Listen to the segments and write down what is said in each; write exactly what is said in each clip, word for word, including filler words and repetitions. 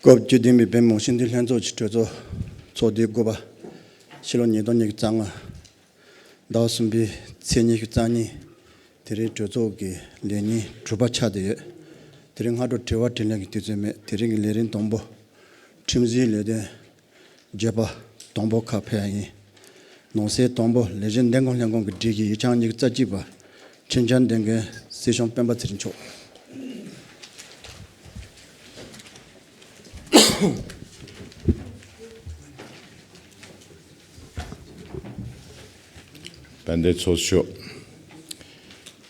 སྐབས་བཅུ་བདུན་པའི་བོད་མི་མང་སྤྱི་འཐུས་ལྷན་ཚོགས་ཀྱི་གྲོས་ཚོགས་ཚོགས་དུས་དགུ་པ། ཕྱི་ལོ་ཉིས་སྟོང་ཉི་ཤུ་རྩ་ལྔ། ཟླ་བ་གསུམ་པའི་ཚེས་ཉི་ཤུ་རྩ་གཉིས། དེ་རིང་གྲོས་ཚོགས་ཀྱི་ལས་ཉིན་དྲུག་པ་ཆགས་བསྡད་ཡོད། དེ་རིང་སྔ་དྲོ་དྲི་བ་དྲིས་ལན་གྱི་དུས་ཚོད་མེད། དེ་རིང་གི་ལས་རིམ་དང་པོ། ཁྲིམས་བཟོའི་ལས་དོན། བརྗོད་པ་དང་པོ་ཁག་ཕེབས་ཡ་ཡིན། ནང་གསེས་དང་པོ་ལས་བྱེད་འདེམས་ཁོངས་ལྷན་ཁང་གི་སྒྲིག་གཞི་ཡིག་ཆ་ཉི་ཤུ་རྩ་གཅིག་པ། ཁྲིམས་འཆར་འདོན་མཁན་སྲིད་སྐྱོང་སྤེན་པ་ཚེ་རིང་མཆོག་དཔལ་ལྡན་ཚོགས་གཙོ་མཆོག་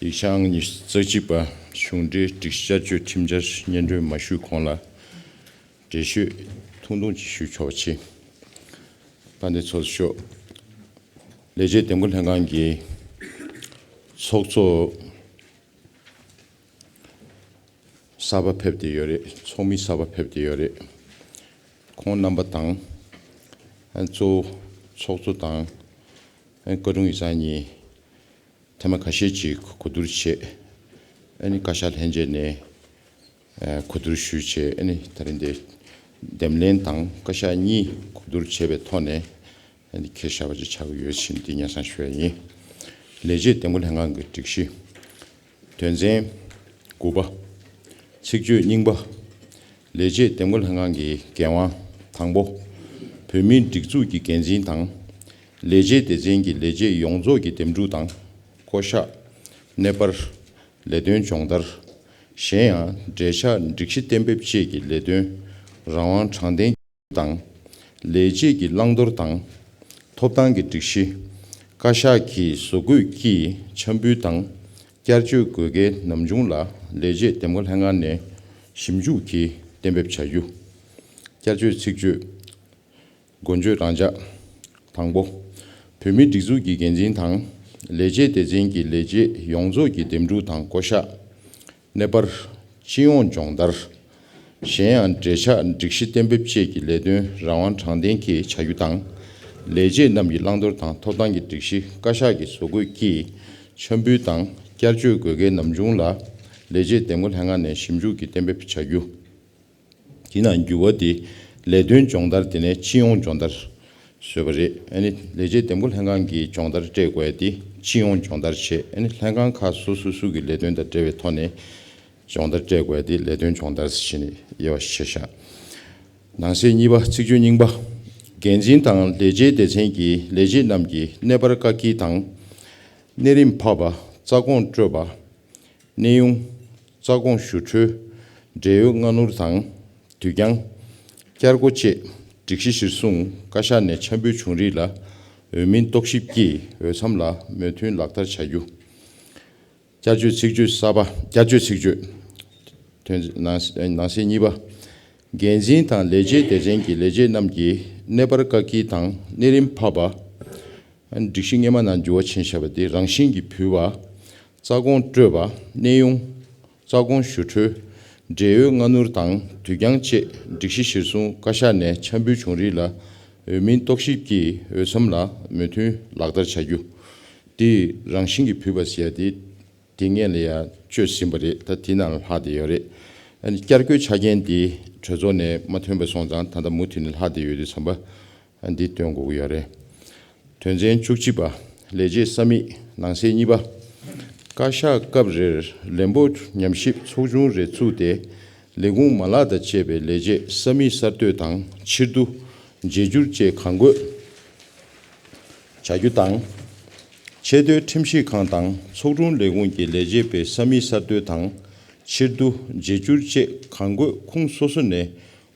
ཡིག་ཆ་ཉི་ཤུ་རྩ་གཅིག་པ། གཞུང་འབྲེལ་སྒྲིག་གཞི་བསྐྱར་བཅོས་ཁྲིམས་འཆར་སྙན་སྒྲོན་མ་ཞུས་གོང་ལ། འགྲེལ་བཤད་ཐུང་ཐུང་ཅིག་ཞུ་ཆོག་པ་བྱེད། དཔལ་ལྡན་ཚོགས་གཙོ་མཆོག་ལས་བྱེད་འདེམས་བསྐོ་ལྷན་ཁང་གི་ཚོགས་གཙོ་གསར་པ་ཕེབས་བསྡད་ཡོད་རེད། ཚོགས་མི་གསར་པ་ཕེབས་བསྡད་ཡོད་རེད། ཁོང་རྣམ་པ་དང་། ཨ་གཙོ་བོ་ཚོགས་གཙོ་དང་། ཨ་བཀའ་དྲུང་ཡིག་ཚང་གཉིས། ཐེངས་མ་ཁ་ཤས་ཅིག་གོ་བསྡུར་བྱས། ཨ་ནི་བཀའ་ཤག་ལྷན་རྒྱས་ནས་ཨ་གོ་བསྡུར་ཞུས་བྱས། ཨ་ནི་ད་རིང་འདི་འདེམས་ལྷན་དང་བཀའ་ཤག་གཉིས་གོ་བསྡུར་བྱས་པའི་ཐོག་ནས། ཨ་ནི་ཁྱེར་བཞག་པ་ཅིག་ཆགས་ཀྱི་ཡོད་ཕྱིན་འདི་སྙན་སེང་ཞུ་ཡ་ཡིན། ལས་བྱེད་འདེམས་བསྐོ་ལྷན་ཁང་གི་སྒྲིག་གཞི། དོན་ཚན་དགུ་པ། ཚིག་བརྗོད་རྙིང་པ། ལས་བྱེད་འདེམས་བསྐོ་ལྷན་ཁང་གི་འགན་དབང་དང་པོ། བོད་མིའི་སྒྲིག་འཛུགས་ཀྱི་འགན་འཛིན་དང་། ལས་བྱེད་སྡེ་ཚན་གྱི་ལས་བྱེད་ཡོངས་རྫོགས་ཀྱི་འདེམས་སྒྲུག་དང་། བསྐོ་གཞག་གནས་སྤར། ལས་དོན་སྦྱོང་བརྡར། གཞན་ཡང་འབྲེལ་ཆགས་སྒྲིག་གཞི་གཏན་འབེབས་བཅས་ཀྱི་ལས་དོན་རང་དབང་དྲང་བདེན་དང་། ལས་བྱེད་ཀྱི་བླང་དོར་དང་། ཐོབ་ཐང་གི་སྒྲིག་གཞི། བཀའ་ཤག་གི་བཟོ་འགོད་ཀྱིས་འཆར་འབུལ་དང་བསྐྱར་བཅོས་དགོས་གལ་ནམ་བྱུང་ལ་ལས་བྱེད་འདེམས་བསྐོ་ལྷན་ཁང་ནས་ཞིབ་འཇུག་གིས་གཏན་འབེབས་བྱ་རྒྱུ། བསྐྱར་བཅོས་ཚིག་བརྗོད། འགོ་བརྗོད་རང་འཇགས། དང་པོ། བོད་མིའི་སྒྲིག་འཛུགས་ཀྱི་འགན་འཛིན་དང་། ལས་བྱེད་སྡེ་ཚན་གྱི་ལས་བྱེད་ཡོངས་རྫོགས་ཀྱི་འདེམས་སྒྲུག་དང་བསྐོ་གཞག་གནས་སྤར། སྤྱི་ཡོངས་སྦྱོང་བརྡར། གཞན་ཡང་འབྲེལ་ཆགས་སྒྲིག་གཞི་གཏན་འབེབས་བཅས་ཀྱི་ལས་དོན་རང་དབང་དྲང་བདེན་གྱིས་བྱ་རྒྱུ་དང་། ལས་བྱེད་རྣམས་ཀྱི་བླང་དོར་དང་ཐོབ་ཐང་གི་སྒྲིག་གཞི་བཀའ་ཤག་གི་བཟོ་འགོད་ཀྱིས་འཆར་འབུལ་དང་བསྐྱར་བཅོས་དགོས་གལ་ནམ་བྱུང་ལ་ལས་བྱེད་འདེམས་བསྐོ་ལྷན་ཁང་ནས་ཞིབ་འཇུག་གིས་གཏན་འབེབས་བྱ་རྒྱུ། དེ་ནང་འགྱུར་བ་དེ་ལས་དོན་སྦྱོང་བརྡར་དེ་ནས་སྤྱི་ཡོངས་སྦྱོང་བརྡར་བཟོས་པ་རེད། ཨ་ནི་ལས་བྱེད་འདེམས་བསྐོ་ལྷན་ཁང་གིས་སྦྱོང་བརྡར་སྤྲད་དགོས་ཡ་དེ་སྤྱི་ཡོངས་སྦྱོང་བརྡར་བྱས། ཨ་ནི་ལྷན་ཁང་ཁག་སོ་སོ་སོ་གི་ལས་དོན་དང་འབྲེལ་བའི་ཐོག་ནས་སྦྱོང་བརྡར་སྤྲད་དགོས་ཡ་དེ་ལས་དོན་སྦྱོང་བརྡར་ཟེར་ནས་དབྱེ་བ་ཕྱེ་བཞག་ནང་གསེས་གཉིས་པ། ཚིག་བརྗོད་རྙིང་པ། འགན་འཛིན་དང་ལས་བྱེད་སྡེ་ཚན་གྱི་ལས་བྱེད་རྣམས་ཀྱི་གནས་སྤར་བཀག་སྐྱིལ་དང་། གནས་རིམ་ཕབ་པ། རྩ་དགོངས་སྤྲོད་པ། གནས་དབྱུང་། རྩ་དགོངས་ཞུ་འཁྲོལ། བགྲེས་ཡོལ་སྔ་སྣུར་དང་། དུས་འགྱངས། བསྐྱར་སྒོ་བཅས་སྒྲིག་གཞི་གཞིར་བཟུང་བཀའ་ཤག་ནས་འཆར་འབུལ་བྱུང་རིགས་ལ་འོས་མིན་རྟོག་ཞིབ་ཀྱིས་འོས་འཚམ་ལ་མོས་མཐུན་ལག་བསྟར་བྱ་རྒྱུ། བསྐྱར་བཅོས་ཚིག་བརྗོད་གསར་པ། བསྐྱར་བཅོས་ཚིག་བརྗོད། དོན་ནང་ནང་གསེས་གཉིས་པ། འགན་འཛིན་དང་ལས་བྱེད་སྡེ་ཚན་གྱི་ལས་བྱེད་རྣམས་ཀྱི་གནས་སྤར་བཀག་སྐྱིལ་དང་གནས་རིམ་ཕབ་པ། སྒྲིག་གཞི་སྔོན་མ་ནང་འགྱུར་བ་ཕྱིན་བཞག་པ་དེ་རང་བཞིན་གྱིས་ཕུལ་བ། རྩ་དགོངས་སྤྲོད་པ། གནས་དབྱུང་། རྩ་དགོངས་ཞུ་འཁྲོལ། བགྲེས་ཡོལ་སྔ་སྣུར་དང་དུས་འགྱངས་བཅས་སྒྲིག་གཞི་གཞིར་བཟུང་བཀའ་ཤག་ནས་འཆར་འབུལ་བྱུང་རིགས་ལ་འོས་མིན་རྟོག་ཞིབ་ཀྱིས་འོས་འཚམ་ལ་མོས་མཐུན་ལག་བསྟར་བྱ་རྒྱུ། དེ་རང་བཞིན་གྱིས་ཕུལ་བ་ཟེར་ཡ་དེ། དེ་སྔོན་ལ་ཡང་བཅོས་ཟིན་པ་རེད། ད་དེ་ནང་ལ་ལྷག་བསྡད་ཡོད་རེད། ཨ་ནི་བསྐྱར་བཀོད་ཆ་རྐྱེན་དེ་གྲོས་ཚོགས་ནས་མ་ཐོན་པ་སོང་ཙང་ད་ལྟ་མུ་མཐུད་ནས་ལྷག་བསྡད་ཡོད་དུས་ཙམ་པ། ཨ་འདི་སྟོན་དགོས་ཀྱི་ཡོད་རེད། དོན་ཚན་བཅུ་གཅིག་པ། ལས་བྱེད་ས་མིག་ནང་གསེས་གཉིས་པ། བཀའ་ཤག་སྐབས་རེར་ལས་འབོར་ཉམས་ཞིབ་ཚོགས་ཆུང་རེ་བཙུགས་ཏེ། ལས་ཁུངས་མ་ལག་དང་བཅས་པའི་ལས་བྱེད་ས་མིག་གསར་གཏོད་དང་ཕྱིར་བསྡུ། བརྗེ་བསྒྱུར་བཅས་གང་དགོས་བྱ་རྒྱུ་དང་། ཆེས་མཐོའི་ཁྲིམས་ཞིབ་ཁང་དང་ཚོགས་དྲུང་ལས་ཁུངས་ཀྱི་ལས་བྱེད་པའི་ས་མིག་གསར་གཏོད་དང་། ཕྱིར་བསྡུ། བརྗེ་བསྒྱུར་བཅས་གང་དགོས་ཁུངས་སོ་སོ་ནས་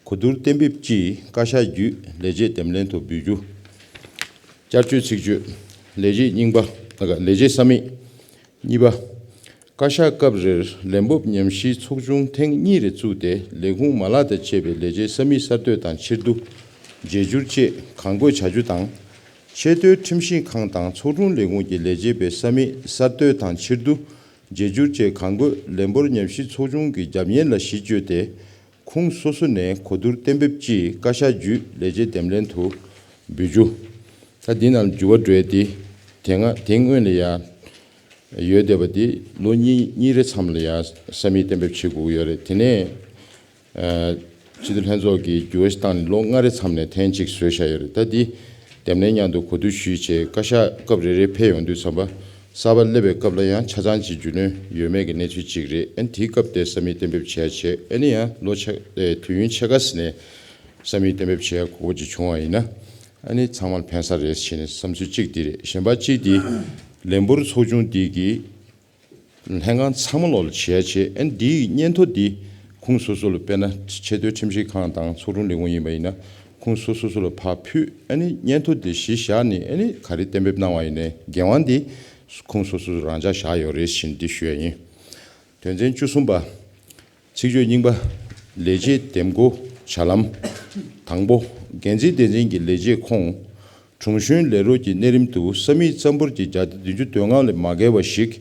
གོ་བསྡུར་གཏན་འབེབས་ཀྱིས་བཀའ་ཤག་བརྒྱུད་ལས་བྱེད་འདེམས་ལྷན་དུ་འབུལ་རྒྱུ། བསྐྱར་བཅོས་ཚིག་བརྗོད། ལས་བྱེད་རྙིང་པ། ལས་བྱེད་ས་མིག་གཉིས་པ། བཀའ་ཤག་སྐབས་རེར་ལས་འབོར་ཉམས་ཞིབ་ཚོགས་ཆུང་ཐེངས་གཉིས་རེ་བཙུགས་ཏེ་ལས་ཁུངས་མ་ལག་དང་བཅས་པའི་ལས་བྱེད་ས་མིག་གསར་གཏོད་དང་ཕྱིར་བསྡུ། བརྗེ་བསྒྱུར་བཅས་གང་དགོས་བྱ་རྒྱུ་དང་། ཆེས་མཐོའི་ཁྲིམས་ཞིབ་ཁང་དང་ཚོགས་དྲུང་ལས་ཁུངས་ཀྱི་ལས་བྱེད་པའི་ས་མིག་གསར་གཏོད་དང་ཕྱིར་བསྡུ། བརྗེ་བསྒྱུར་བཅས་གང་དགོས་ལས་འབོར་ཉམས་ཞིབ་ཚོགས་ཆུང་གི་རྒྱབ་གཉེར་ལ་གཞི་བཅོལ་ཏེ། ཁུངས་སོ་སོ་ནས་གོ་བསྡུར་གཏན་འབེབས་ཀྱིས་བཀའ་ཤག་བརྒྱུད་ལས་བྱེད་འདེམས་ལྷན་དུ་འབུལ་རྒྱུ། ད་འདི་ནང་འགྱུར་བ་འགྲོ་ཡ་དེ། དེ་སྔ་དེ་སྔོན་ལ་ཡ་ཡོད་བསྡད་པ་དེ་ལོ་གཉིས་གཉིས་རེ་མཚམས་ལ་ཡ་ས་མིག་གཏན་འབེབས་བྱེད་དགོས་ཀྱི་ཡོད་རེད། དེ་ནས་ཨ་ སྤྱི་འཐུས་ལྷན་ཚོགས་ཀྱིས་འགྱུར་བ་ཞིག་བཏང་ནས་ལོ་ལྔ་རེ་མཚམས་ནས་ཐེངས་གཅིག་བཟོས་བཞག་ཡོད་རེད། ད་འདི་འདེམས་ལྷན་མཉམ་དུ་གོ་བསྡུར་ཞུས་བྱས་བཀའ་ཤག་སྐབས་རེ་རེ་ཕེབས་ཡོང་དུས་ཙམ་པ་གསར་པ་སླེབས་པའི་སྐབས་ལ་ཡང་ཆ་ཚང་གཅིག་རྒྱུས་ལོན་ཡོད་མེད་ཀྱི་གནས་ཚུལ་གཅིག་རེད། ཨ་ནི་དེའི་སྐབས་དེ་ས་མིག་གཏན་འབེབས་བྱས་བྱས་ཨ་ནི་ཡང་ལོ་ཆ་ཨེ་དུས་ཡུན་ཕྱེད་ཀ་ཙམ་ནས་ས་མིག་གཏན་འབེབས་བྱས་དགོས་མཁོ་ཅིག་བྱུང་བ་ཡིན་ན་ཨ་ནི་ཚང་མར་ཕན་ས་རེད་ཟེར་ནས་བསམ་ཚུལ་གཅིག་འདི་རེད། གཞན་པ་གཅིག་འདི་ལས་འབོར་ཚོགས་ཆུང་འདི་གི་ལྷན་ཁང་ཚང་མ་ལོག་ལ་བྱས་བྱས་ཨ་ནི་འདིའི་སྙན་ཐོ་འདི་ཁོང་སོ་སོ་ལ་དཔེར་ན་ཆེས་མཐོའི་ཁྲིམས་ཞིབ་ཁང་དང་ཚོགས་དྲུང་ལས་ཁུངས་ཡིན་པ་ཡིན་ན་ཁོང་སོ་སོ་སོ་ལ་ཕར་ཕུལ་ཨ་ནི་སྙན་ཐོ་འདི་གཞི་བཞག་ནས་ཨ་ནི་ག་རེ་གཏན་འབེབས་གནང་བ་ཡིན་ནའི་འགན་དབང་འདི་ཁོང་སོ་སོ་སོ་རང་འཇགས་བཞག་ཡོད་རེད་ཟེར་འདི་ཞུ་ཡ་ཡིན། དོན་ཚན་བཅུ་གསུམ་པ། ཚིག་བརྗོད་རྙིང་པ། ལས་བྱེད་འདེམས་བསྐོ་བྱ་ལམ། དང་པོ། འགན་འཛིན་སྡེ་ཚན་གྱི་ལས་བྱེད་ཁོངས། དྲུང་གཞོན་ལས་རོགས་ཀྱི་གནས་རིམ་དུ་ས་མིག་ཙམ་པོར་གྱི་བརྒྱ་ཆ་བདུན་ཅུ་དོན་ལྔ་ལས་མ་བརྒལ་བ་ཞིག་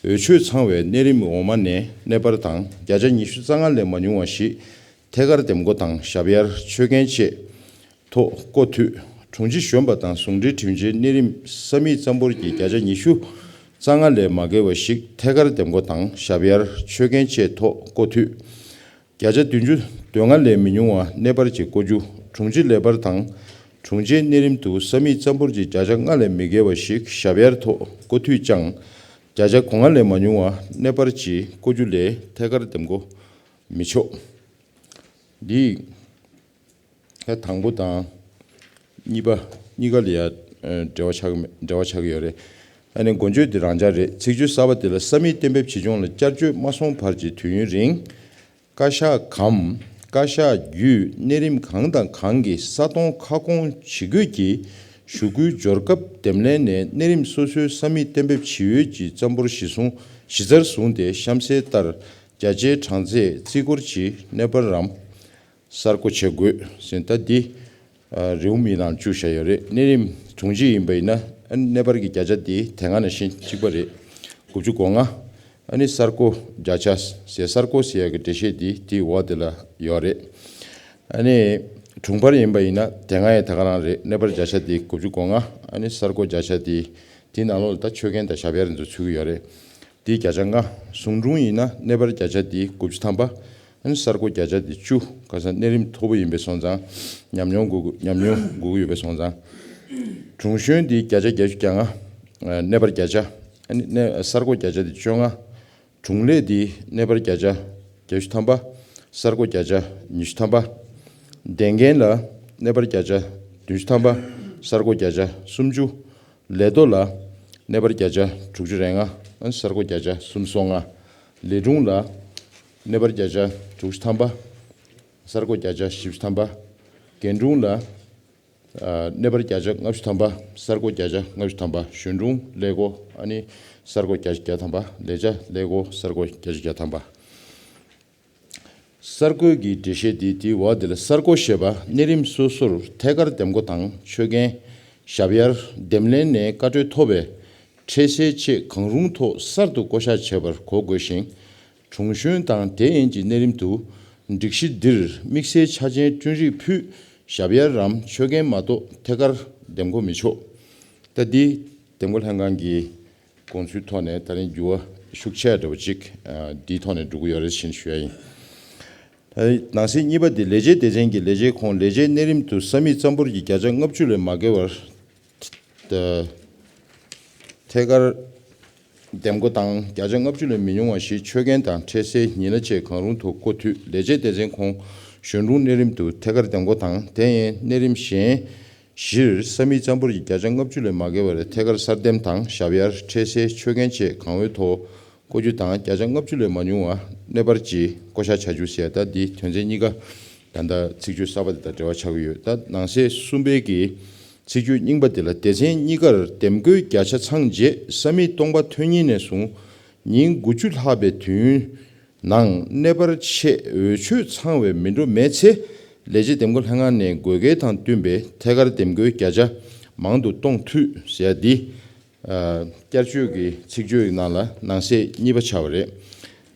འོས་ཆོས་ཚང་བའི་གནས་རིམ་འོག་མ་ནས་གནས་སྤར་དང་བརྒྱ་ཆ་ཉི་ཤུ་རྩ་ལྔ་ལས་མ་ཉུང་བ་ཞིག་ཐད་ཀར་འདེམས་བསྐོ་དང་ཞབས་ཡར་ཆོད་མཁན་བཅས་ཐོག་བསྐོ་འཐུས། དྲུང་ཆེ་གཞོན་པ་དང་ཟུང་འབྲེལ་དྲུང་ཆེའི་གནས་རིམ་ས་མིག་ཙམ་པོར་གྱི་བརྒྱ་ཆ་ཉི་ཤུ་རྩ་ལྔ་ལས་མ་བརྒལ་བ་ཞིག་ཐད་ཀར་འདེམས་བསྐོ་དང་ཞབས་ཡར་ཆོད་མཁན་བཅས་ཐོག་བསྐོ་འཐུས། བརྒྱ་ཆ་བདུན་ཅུ་དོན་ལྔ་ལས་མི་ཉུང་བ་གནས་སྤར་གྱིས་བསྐོ་རྒྱུ། དྲུང་ཆེ་ལས་འཕར་དང་དྲུང་ཆེའི་གནས་རིམ་དུ་ས་མིག་ཙམ་པོར་གྱི་བརྒྱ་ཆ་ལྔ་ལས་མི་བརྒལ་བ་ཞིག་ཞབས་ཡར་ཐོག་བསྐོ་འཐུས་ཀྱང་བརྒྱ་ཆ་གོ་ལྔ་ལས་མ་ཉུང་བ་གནས་སྤར་གྱིས་བསྐོ་རྒྱུ་ལས་ཐད་ཀར་འདེམས་བསྐོ་མི་ཆོག་འདི་ད་དང་པོ་དང་གཉིས་པ་གཉིས་ཀ་ལ་ཡ་འབྲེལ་བ་ཆགས་འབྲེལ་བ་ཆགས་ཀྱི་ཡོད་རེད། ཨ་ནི་འགོ་བརྗོད་འདི་རང་འཇགས་རེད། ཚིག་བརྗོད་གསར་པ་དེ་ལ་ས་མིག་གཏན་འབེབས་བྱེད་སྐྱོང་ལ་བསྐྱར་བཅོས་མ་སོང་བར་གྱི་དུས་ཡུན་རིང་། བཀའ་ཤག་གམ་བཀའ་ཤག་བརྒྱུད་གནས་རིམ་གང་དང་གང་གི་ས་སྟོང་ཁ་སྐོང་ཇི་དགོས་ཀྱི་ཞུ་སྐུལ་འབྱོར་སྐབས་འདེམས་ལྷན་ནས་གནས་རིམ་སོ་སོའི་ས་མིག་གཏན་འབེབས་བྱེད་འོས་ཀྱི་ཙམ་པོར་གཞི་བཟུང་གཞི་རྩར་བཟུང་སྟེ་གཤམ་གསལ་ལྟར་བརྒྱ་ཆའི་གྲངས་ཚད་རྩིས་སྐོར་གྱི་གནས་སྤར་རམ། གསར་བསྐོ་བྱེད་དགོས་ཟིན། ད་འདི་རེའུ་མིག་ནང་བཅུག་བཞག་ཡོད་རེད། གནས་རིམ་དྲུང་ཆེ་ཡིན་པ་ཡིན་ན་གནས་སྤར་གྱི་བརྒྱ་ཆ་འདི་དེ་སྔ་ནང་བཞིན་གཅིག་པ་རེད། དགུ་བཅུ་གོ་ལྔ། ཨ་ནི་གསར་བསྐོ་བརྒྱ་ཆ་ཟེར་གསར་བསྐོ་ཟེར་ཡག་གི་འགྲེལ་བཤད་འདི་དེའི་འོག་དེ་ལ་ཡོད་རེད། ཨ་ནི་དྲུང་འཕར་ཡིན་པ་ཡིན་ན་དེ་སྔ་ཡང་དེ་ག་རང་རེད། གནས་སྤར་བརྒྱ་ཆ་འདི་དགུ་བཅུ་གོ་ལྔ། ཨ་ནི་གསར་བསྐོ་བརྒྱ་ཆ་འདི་དེའི་ནང་ལོགས་ལ་ད་ཆོད་མཁན་དང་ཞབས་ཡར་འདི་ཚུད་ཀྱི་ཡོད་རེད། དེ་བརྒྱ་ཆ་ལྔ། ཟུང་དྲུང་ཡིན་ན་གནས་སྤར་བརྒྱ་ཆ་དེ་དགུ་བཅུ་ཐམ་པ། ཨ་ནི་གསར་བསྐོ་བརྒྱ་ཆ་དེ་བཅུ། ཁ་སང་གནས་རིམ་མཐོ་པོ་ཡིན་པའི་སོང་ཙང་ཉམས་མྱོང་དགོས་ཉམས་མྱོང་དགོས་ཀྱི་ཡོད་པའི་སོང་ཙང་། དྲུང་གཞོན་དེ་བརྒྱ་ཆ་བརྒྱད་ཅུ་གྱ་ལྔ། ཨ་ནི་གནས་སྤར་བརྒྱ་ཆ། ཨ་ནི་གནས་གསར་བསྐོ་བརྒྱ་ཆ་དེ་བཅོ་ལྔ། དྲུང་ལས་དེ་གནས་སྤར་བརྒྱ་ཆ་བརྒྱད་ཅུ་ཐམ་པ། གསར་བསྐོ་བརྒྱ་ཆ་ཉི་ཤུ་ཐམ་པ། བདེ་འགེངས་ལ་གནས་སྤར་བརྒྱ་ཆ་བདུན་ཅུ་ཐམ་པ། གསར་བསྐོ་བརྒྱ་ཆ་སུམ་ཅུ། ལས་ཐོག་ལ་གནས་སྤར་བརྒྱ་ཆ་དྲུག་ཅུ་རེ་ལྔ། གསར་བསྐོ་བརྒྱ་ཆ་སུམ་ཅུ་སོ་ལྔ། ལས་དྲུང་ལ་གནས་སྤར་བརྒྱ་ཆ་དྲུག་ཅུ་ཐམ་པ། གསར་བསྐོ་བརྒྱ་ཆ་བཞི་བཅུ་ཐམ་པ། རྒན་དྲུང་ལ་ཨ་གནས་སྤར་བརྒྱ་ཆ་ལྔ་བཅུ་ཐམ་པ། གསར་བསྐོ་བརྒྱ་ཆ་ལྔ་བཅུ་ཐམ་པ། གཞོན་དྲུང་ལས་སྒོ་ཨ་ནི་གསར་བསྐོ་བརྒྱ་ཆ་བརྒྱ་ཐམ་པ། ལས་བྱ་ལས་སྒོ་གསར་བསྐོ་བརྒྱ་ཆ་བརྒྱ་ཐམ་པ། གསར་བསྐོའི་གི་འགྲེལ་བཤད་འདི་དེའི་འོག་དེ་ལ་གསར་བསྐོ་ཞེས་པ་གནས་རིམ་སོ་སོར་ཐད་ཀར་འདེམས་བསྐོ་དང་ཆོད་མཁན་ཞབས་ཡར་འདེམས་ལྷན་ནས་བཀའ་འཁྲོལ་ཐོབ་པའི་འཕྲལ་སེལ་ཆེད་གང་རུང་ཐོག་གསར་དུ་བསྐོ་གཞག་བྱེད་པར་གོ་དགོས་ཤིང་། དྲུང་གཞོན་དང་དེ་ཡན་གྱི་གནས་རིམ་དུ་སྒྲིག་གཞི་འདིར་དམིགས་བསལ་ཆ་རྐྱེན་བསྐྲུན་རིགས་ཕུད་ཞབས་ཡར་རམ་ཆོད་མཁན་མ་གཏོགས་ཐད་ཀར་འདེམས་བསྐོ་མི་ཆོག་ད་འདི་འདེམས་བསྐོ་ལྷན་ཁང་གི་དགོངས་ཚུལ་ཐོག་ནས་ད་རིང་འགྱུར་བ་ཤུགས་ཆེ་འདྲ་བོ་ཅིག་ཨ་འདིའི་ཐོག་ནས་འགྲོ་གི་ཡོད་རེད་ཅེས་ཞུ་ཡ་ཡིན། ད་ནང་གསེས་གཉིས་པ་འདི་ལས་བྱེད་སྡེ་ཚན་གྱི་ལས་བྱེད་ཁོངས་ལས་བྱེད་གནས་རིམ་དུ་ས་མིག་ཙམ་པོར་གྱི་བརྒྱ་ཆ་ལྔ་བཅུ་ལས་མ་བརྒལ་བར་ཐད་ཀར་འདེམས་བསྐོ་དང་བརྒྱ་ཆ་ལྔ་བཅུ་ལས་མི་ཉུང་བ་ཞིག་ཆོད་མཁན་དང་འཕྲལ་སེལ་ཉེ་ལ་ཆེད་གང་རུང་དུ་བསྐོ་འཐུས། ལས་བྱེད་སྡེ་ཚན་ཁོངས་གཞོན་དྲུང་གནས་རིམ་དུ་ཐད་ཀར་འདེམས་བསྐོ་དང་དེ་ཡན་གནས་རིམ་གཞན་བཞིར་ས་མིག་ཙམ་པོར་གྱི་བརྒྱ་ཆ་ལྔ་བཅུ་ལས་མ་བརྒལ་བར་ཐད་ཀར་གསར་འདེམས་དང་ཞབས་ཡར་འཕྲལ་སེལ་ཆོད་མཁན་བཅས་གང་འོས་ཐོག་བསྐོ་རྒྱུ་དང་བརྒྱ་ཆ་ལྔ་བཅུ་ལས་མ་ཉུང་བ་གནས་སྤར་གྱིས་བསྐོ་གཞག་བྱ་རྒྱུ་ཟེར། ད་འདི་དོན་ཚན་གཉིས་ཀ་ད་ལྟ་ཚིག་བརྗོད་གསར་པ་དེ་དང་འབྲེལ་བ་ཆགས་ཀྱི་ཡོད། ད་ནང་གསེས་གསུམ་པའི་གི་ཚིག་བརྗོད་རྙིང་པ་དེ་ལ་སྡེ་ཚན་གཉིས་ཀར་འདེམས་བསྐོའི་བརྒྱ་ཆ་ཚང་རྗེས་ས་མིག་སྟོང་པ་ཐོན་ཉིན་ནས་བཟུང་ཉིན་དགུ་བཅུ་ལྷག་པའི་དུས་ཡུན་ནང་གནས་སྤར་ཆེད་འོས་ཆོས་ཚང་བའི་མི་འགྲོ་མེད་ཚེ་ལས་བྱེད་འདེམས་བསྐོ་ལྷན་ཁང་ནས་དགོས་གལ་དང་བསྟུན་པའི་ཐད་ཀར་འདེམས་བསྐོའི་བརྒྱ་ཆ་མང་དུ་གཏོང་འཐུས་ཟེར་ཡ་འདི། ཨ་བསྐྱར་བཅོས་ཀྱི་ཚིག་བརྗོད་ནང་ལ་ནང་གསེས་གཉིས་པ་ཆགས་པ་རེད།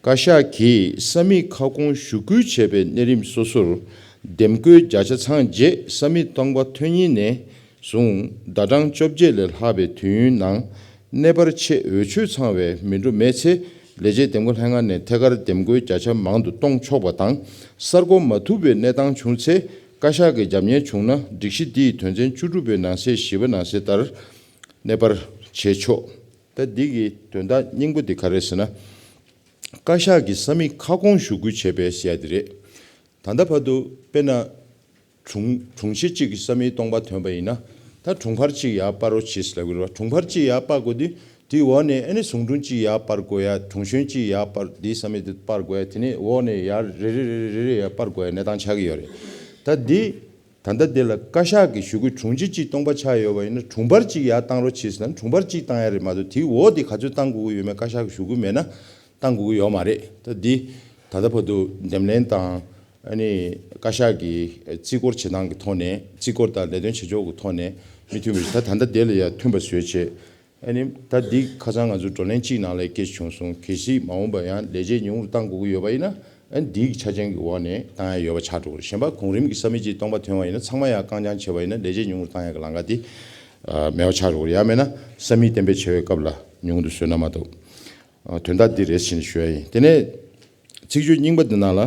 བཀའ་ཤག་གིས་ས་མིག་ཁ་སྐོང་ཞུ་སྐུལ་བྱས་པའི་གནས་རིམ་སོ་སོར་འདེམས་བསྐོའི་བརྒྱ་ཆ་ཚང་རྗེས་ས་མིག་སྟོང་པ་ཐོན་ཉིན་ནས་བཟུང་ཟླ་གྲངས་བཅོ་བརྒྱད་ལས་ལྷག་པའི་དུས་ཡུན་ནང་གནས་སྤར་ཆེད་འོས་ཆོས་ཚང་བའི་མི་འགྲོ་མེད་ཚེ་ ལས་བྱེད་འདེམས་བསྐོ་ལྷན་ཁང་ནས་ཐད་ཀར་འདེམས་བསྐོའི་བརྒྱ་ཆ་མང་དུ་གཏོང་ཆོག་པ་དང་། གསར་བསྐོ་མ་ཐུབ་པའི་གནས་སྟངས་བྱུང་ཚེ། བཀའ་ཤག་གི་རྒྱབ་གཉེར་བྱུང་ན། སྒྲིག་གཞི་འདིའི་དོན་ཚན་བཅུ་དྲུག་པའི་ནང་གསལ་བཞི་པ་ནང་གསལ་ལྟར་གནས་སྤར་བྱེད་ཆོག་ད་འདི་གི་དོན་དག་སྙིང་པོ་འདི་ག་རེ་ཟེར་ན། བཀའ་ཤག་གི་ས་མིག་ཁ་སྐོང་ཞུ་སྐུལ་བྱས་པའི་ཟེར་ཡ་འདི་རེད། ད་ལྟ་བར་དུ་དཔེར་ན། དྲུང་དྲུང་ཆེ་གཅིག་གི་ས་མིག་སྟོང་པ་ཐོན་པ་ཡིན་ན། ད་དྲུང་འཕར་གཅིག་ཡར་སྤར་རོགས་བྱེད་ཟེར་ལབ་ཀྱི་རེད་བ། དྲུང་འཕར་གཅིག་ཡར་སྤར་དགོས་དུས། དེའི་འོག་ནས་ཨ་ནི་ཟུང་དྲུང་གཅིག་ཡར་སྤར་དགོས་ཡ། དྲུང་གཞོན་གཅིག་ཡར་སྤར། དེའི་ས་མིག་དེ་སྤར་དགོས་ཡ། དེ་ནས་འོག་ནས་ཡར་རེ་རེ་རེ་རེ་རེ་རེ་ཡར་སྤར་དགོས་ཡ་གནས་སྟངས་ཆགས་ཀྱི་ཡོད་རེད། ད་འདི་ད་ལྟ་འདི་ལ་བཀའ་ཤག་གི་ཞུ་སྐུལ། དྲུང་ཆེ་གཅིག་སྟོང་པ་ཆགས་ཡོད་པ་ཡིན་ན། དྲུང་འཕར་གཅིག་ཡར་བཏང་རོགས་བྱེད་ཟེར་ན། དྲུང་འཕར་གཅིག་བཏང་ཡ་རེད་མ་གཏོགས། དེའི་འོག་དེ་ག་ཚོད་བཏང་དགོས་ཀྱི་ཡོད་མེད་བཀའ་ཤག་གི་ཞུ་སྐུལ་མེད་ན། བཏང་དགོས་ཀྱི་ཡོད་མ་རེད། ད་འདི་ད་ལྟ་བར་དུ་འདེམས་ལྷན་དང་། ཨ་ནི་བཀའ་ཤག་གི་རྩིས་སྐོར་བྱེད་སྟངས་ཀྱི་ཐོག་ནས། རྩིས་སྐོར་དང་ལས་དོན་བྱེད་ཕྱོགས་ཀྱི་ཐོག་ནས་མི་མཐུན་པ་ཞིག་ད་ད་ལྟ་དེ་ལ་ཡང་མཐུན་པ་བཟོས་བྱས། ཨ་ནི་ད་འདི་ཁ་སང་ང་ཚོ་བགྲོ་གླེང་གཅིག་ནང་ལ་སྐད་བྱུང་སོང་། གལ་སྲིད་མ་འོངས་པ་ཡང་ལས་བྱེད་ཉུང་རུ་བཏང་དགོས་ཀྱི་ཡོད་པ་ཡིན་ན། ཨ་ནི་འདིའི་ཆ་རྐྱེན་གྱི་འོག་ནས་བཏང་ཡ་ཡོད་པ་ཆགས་འགྲོ་གི་རེད། གཞན་པ་གོང་རིམ་གྱི་ས་མིག་གཅིག་སྟོང་པ་ཐོན་པ་ཡིན་ན། ཚང་མ་ཡང་རྐང་རྐྱང་བྱས་པ་ཡིན་ན། ལས་བྱེད་ཉུང་རུ་བཏང་ཡ་གི་ལམ་ཁ་དེ་མེད་པ་ཆགས་འགྲོ་གི་རེད། ཡང་མིན་ན་ས་མིག་གཏན་འབེབས་བྱེད་པའི་སྐབས་ལ་ཉུང་དུ་བཟོས་ན་མ་གཏོགས། དོན་དག་འདི་རེད་ཟེར་ནས་ཞུ་ཡ་ཡིན། དེ་ནས་ཚིག་བརྗོད་རྙིང་པ་འདི་ནང་ལ་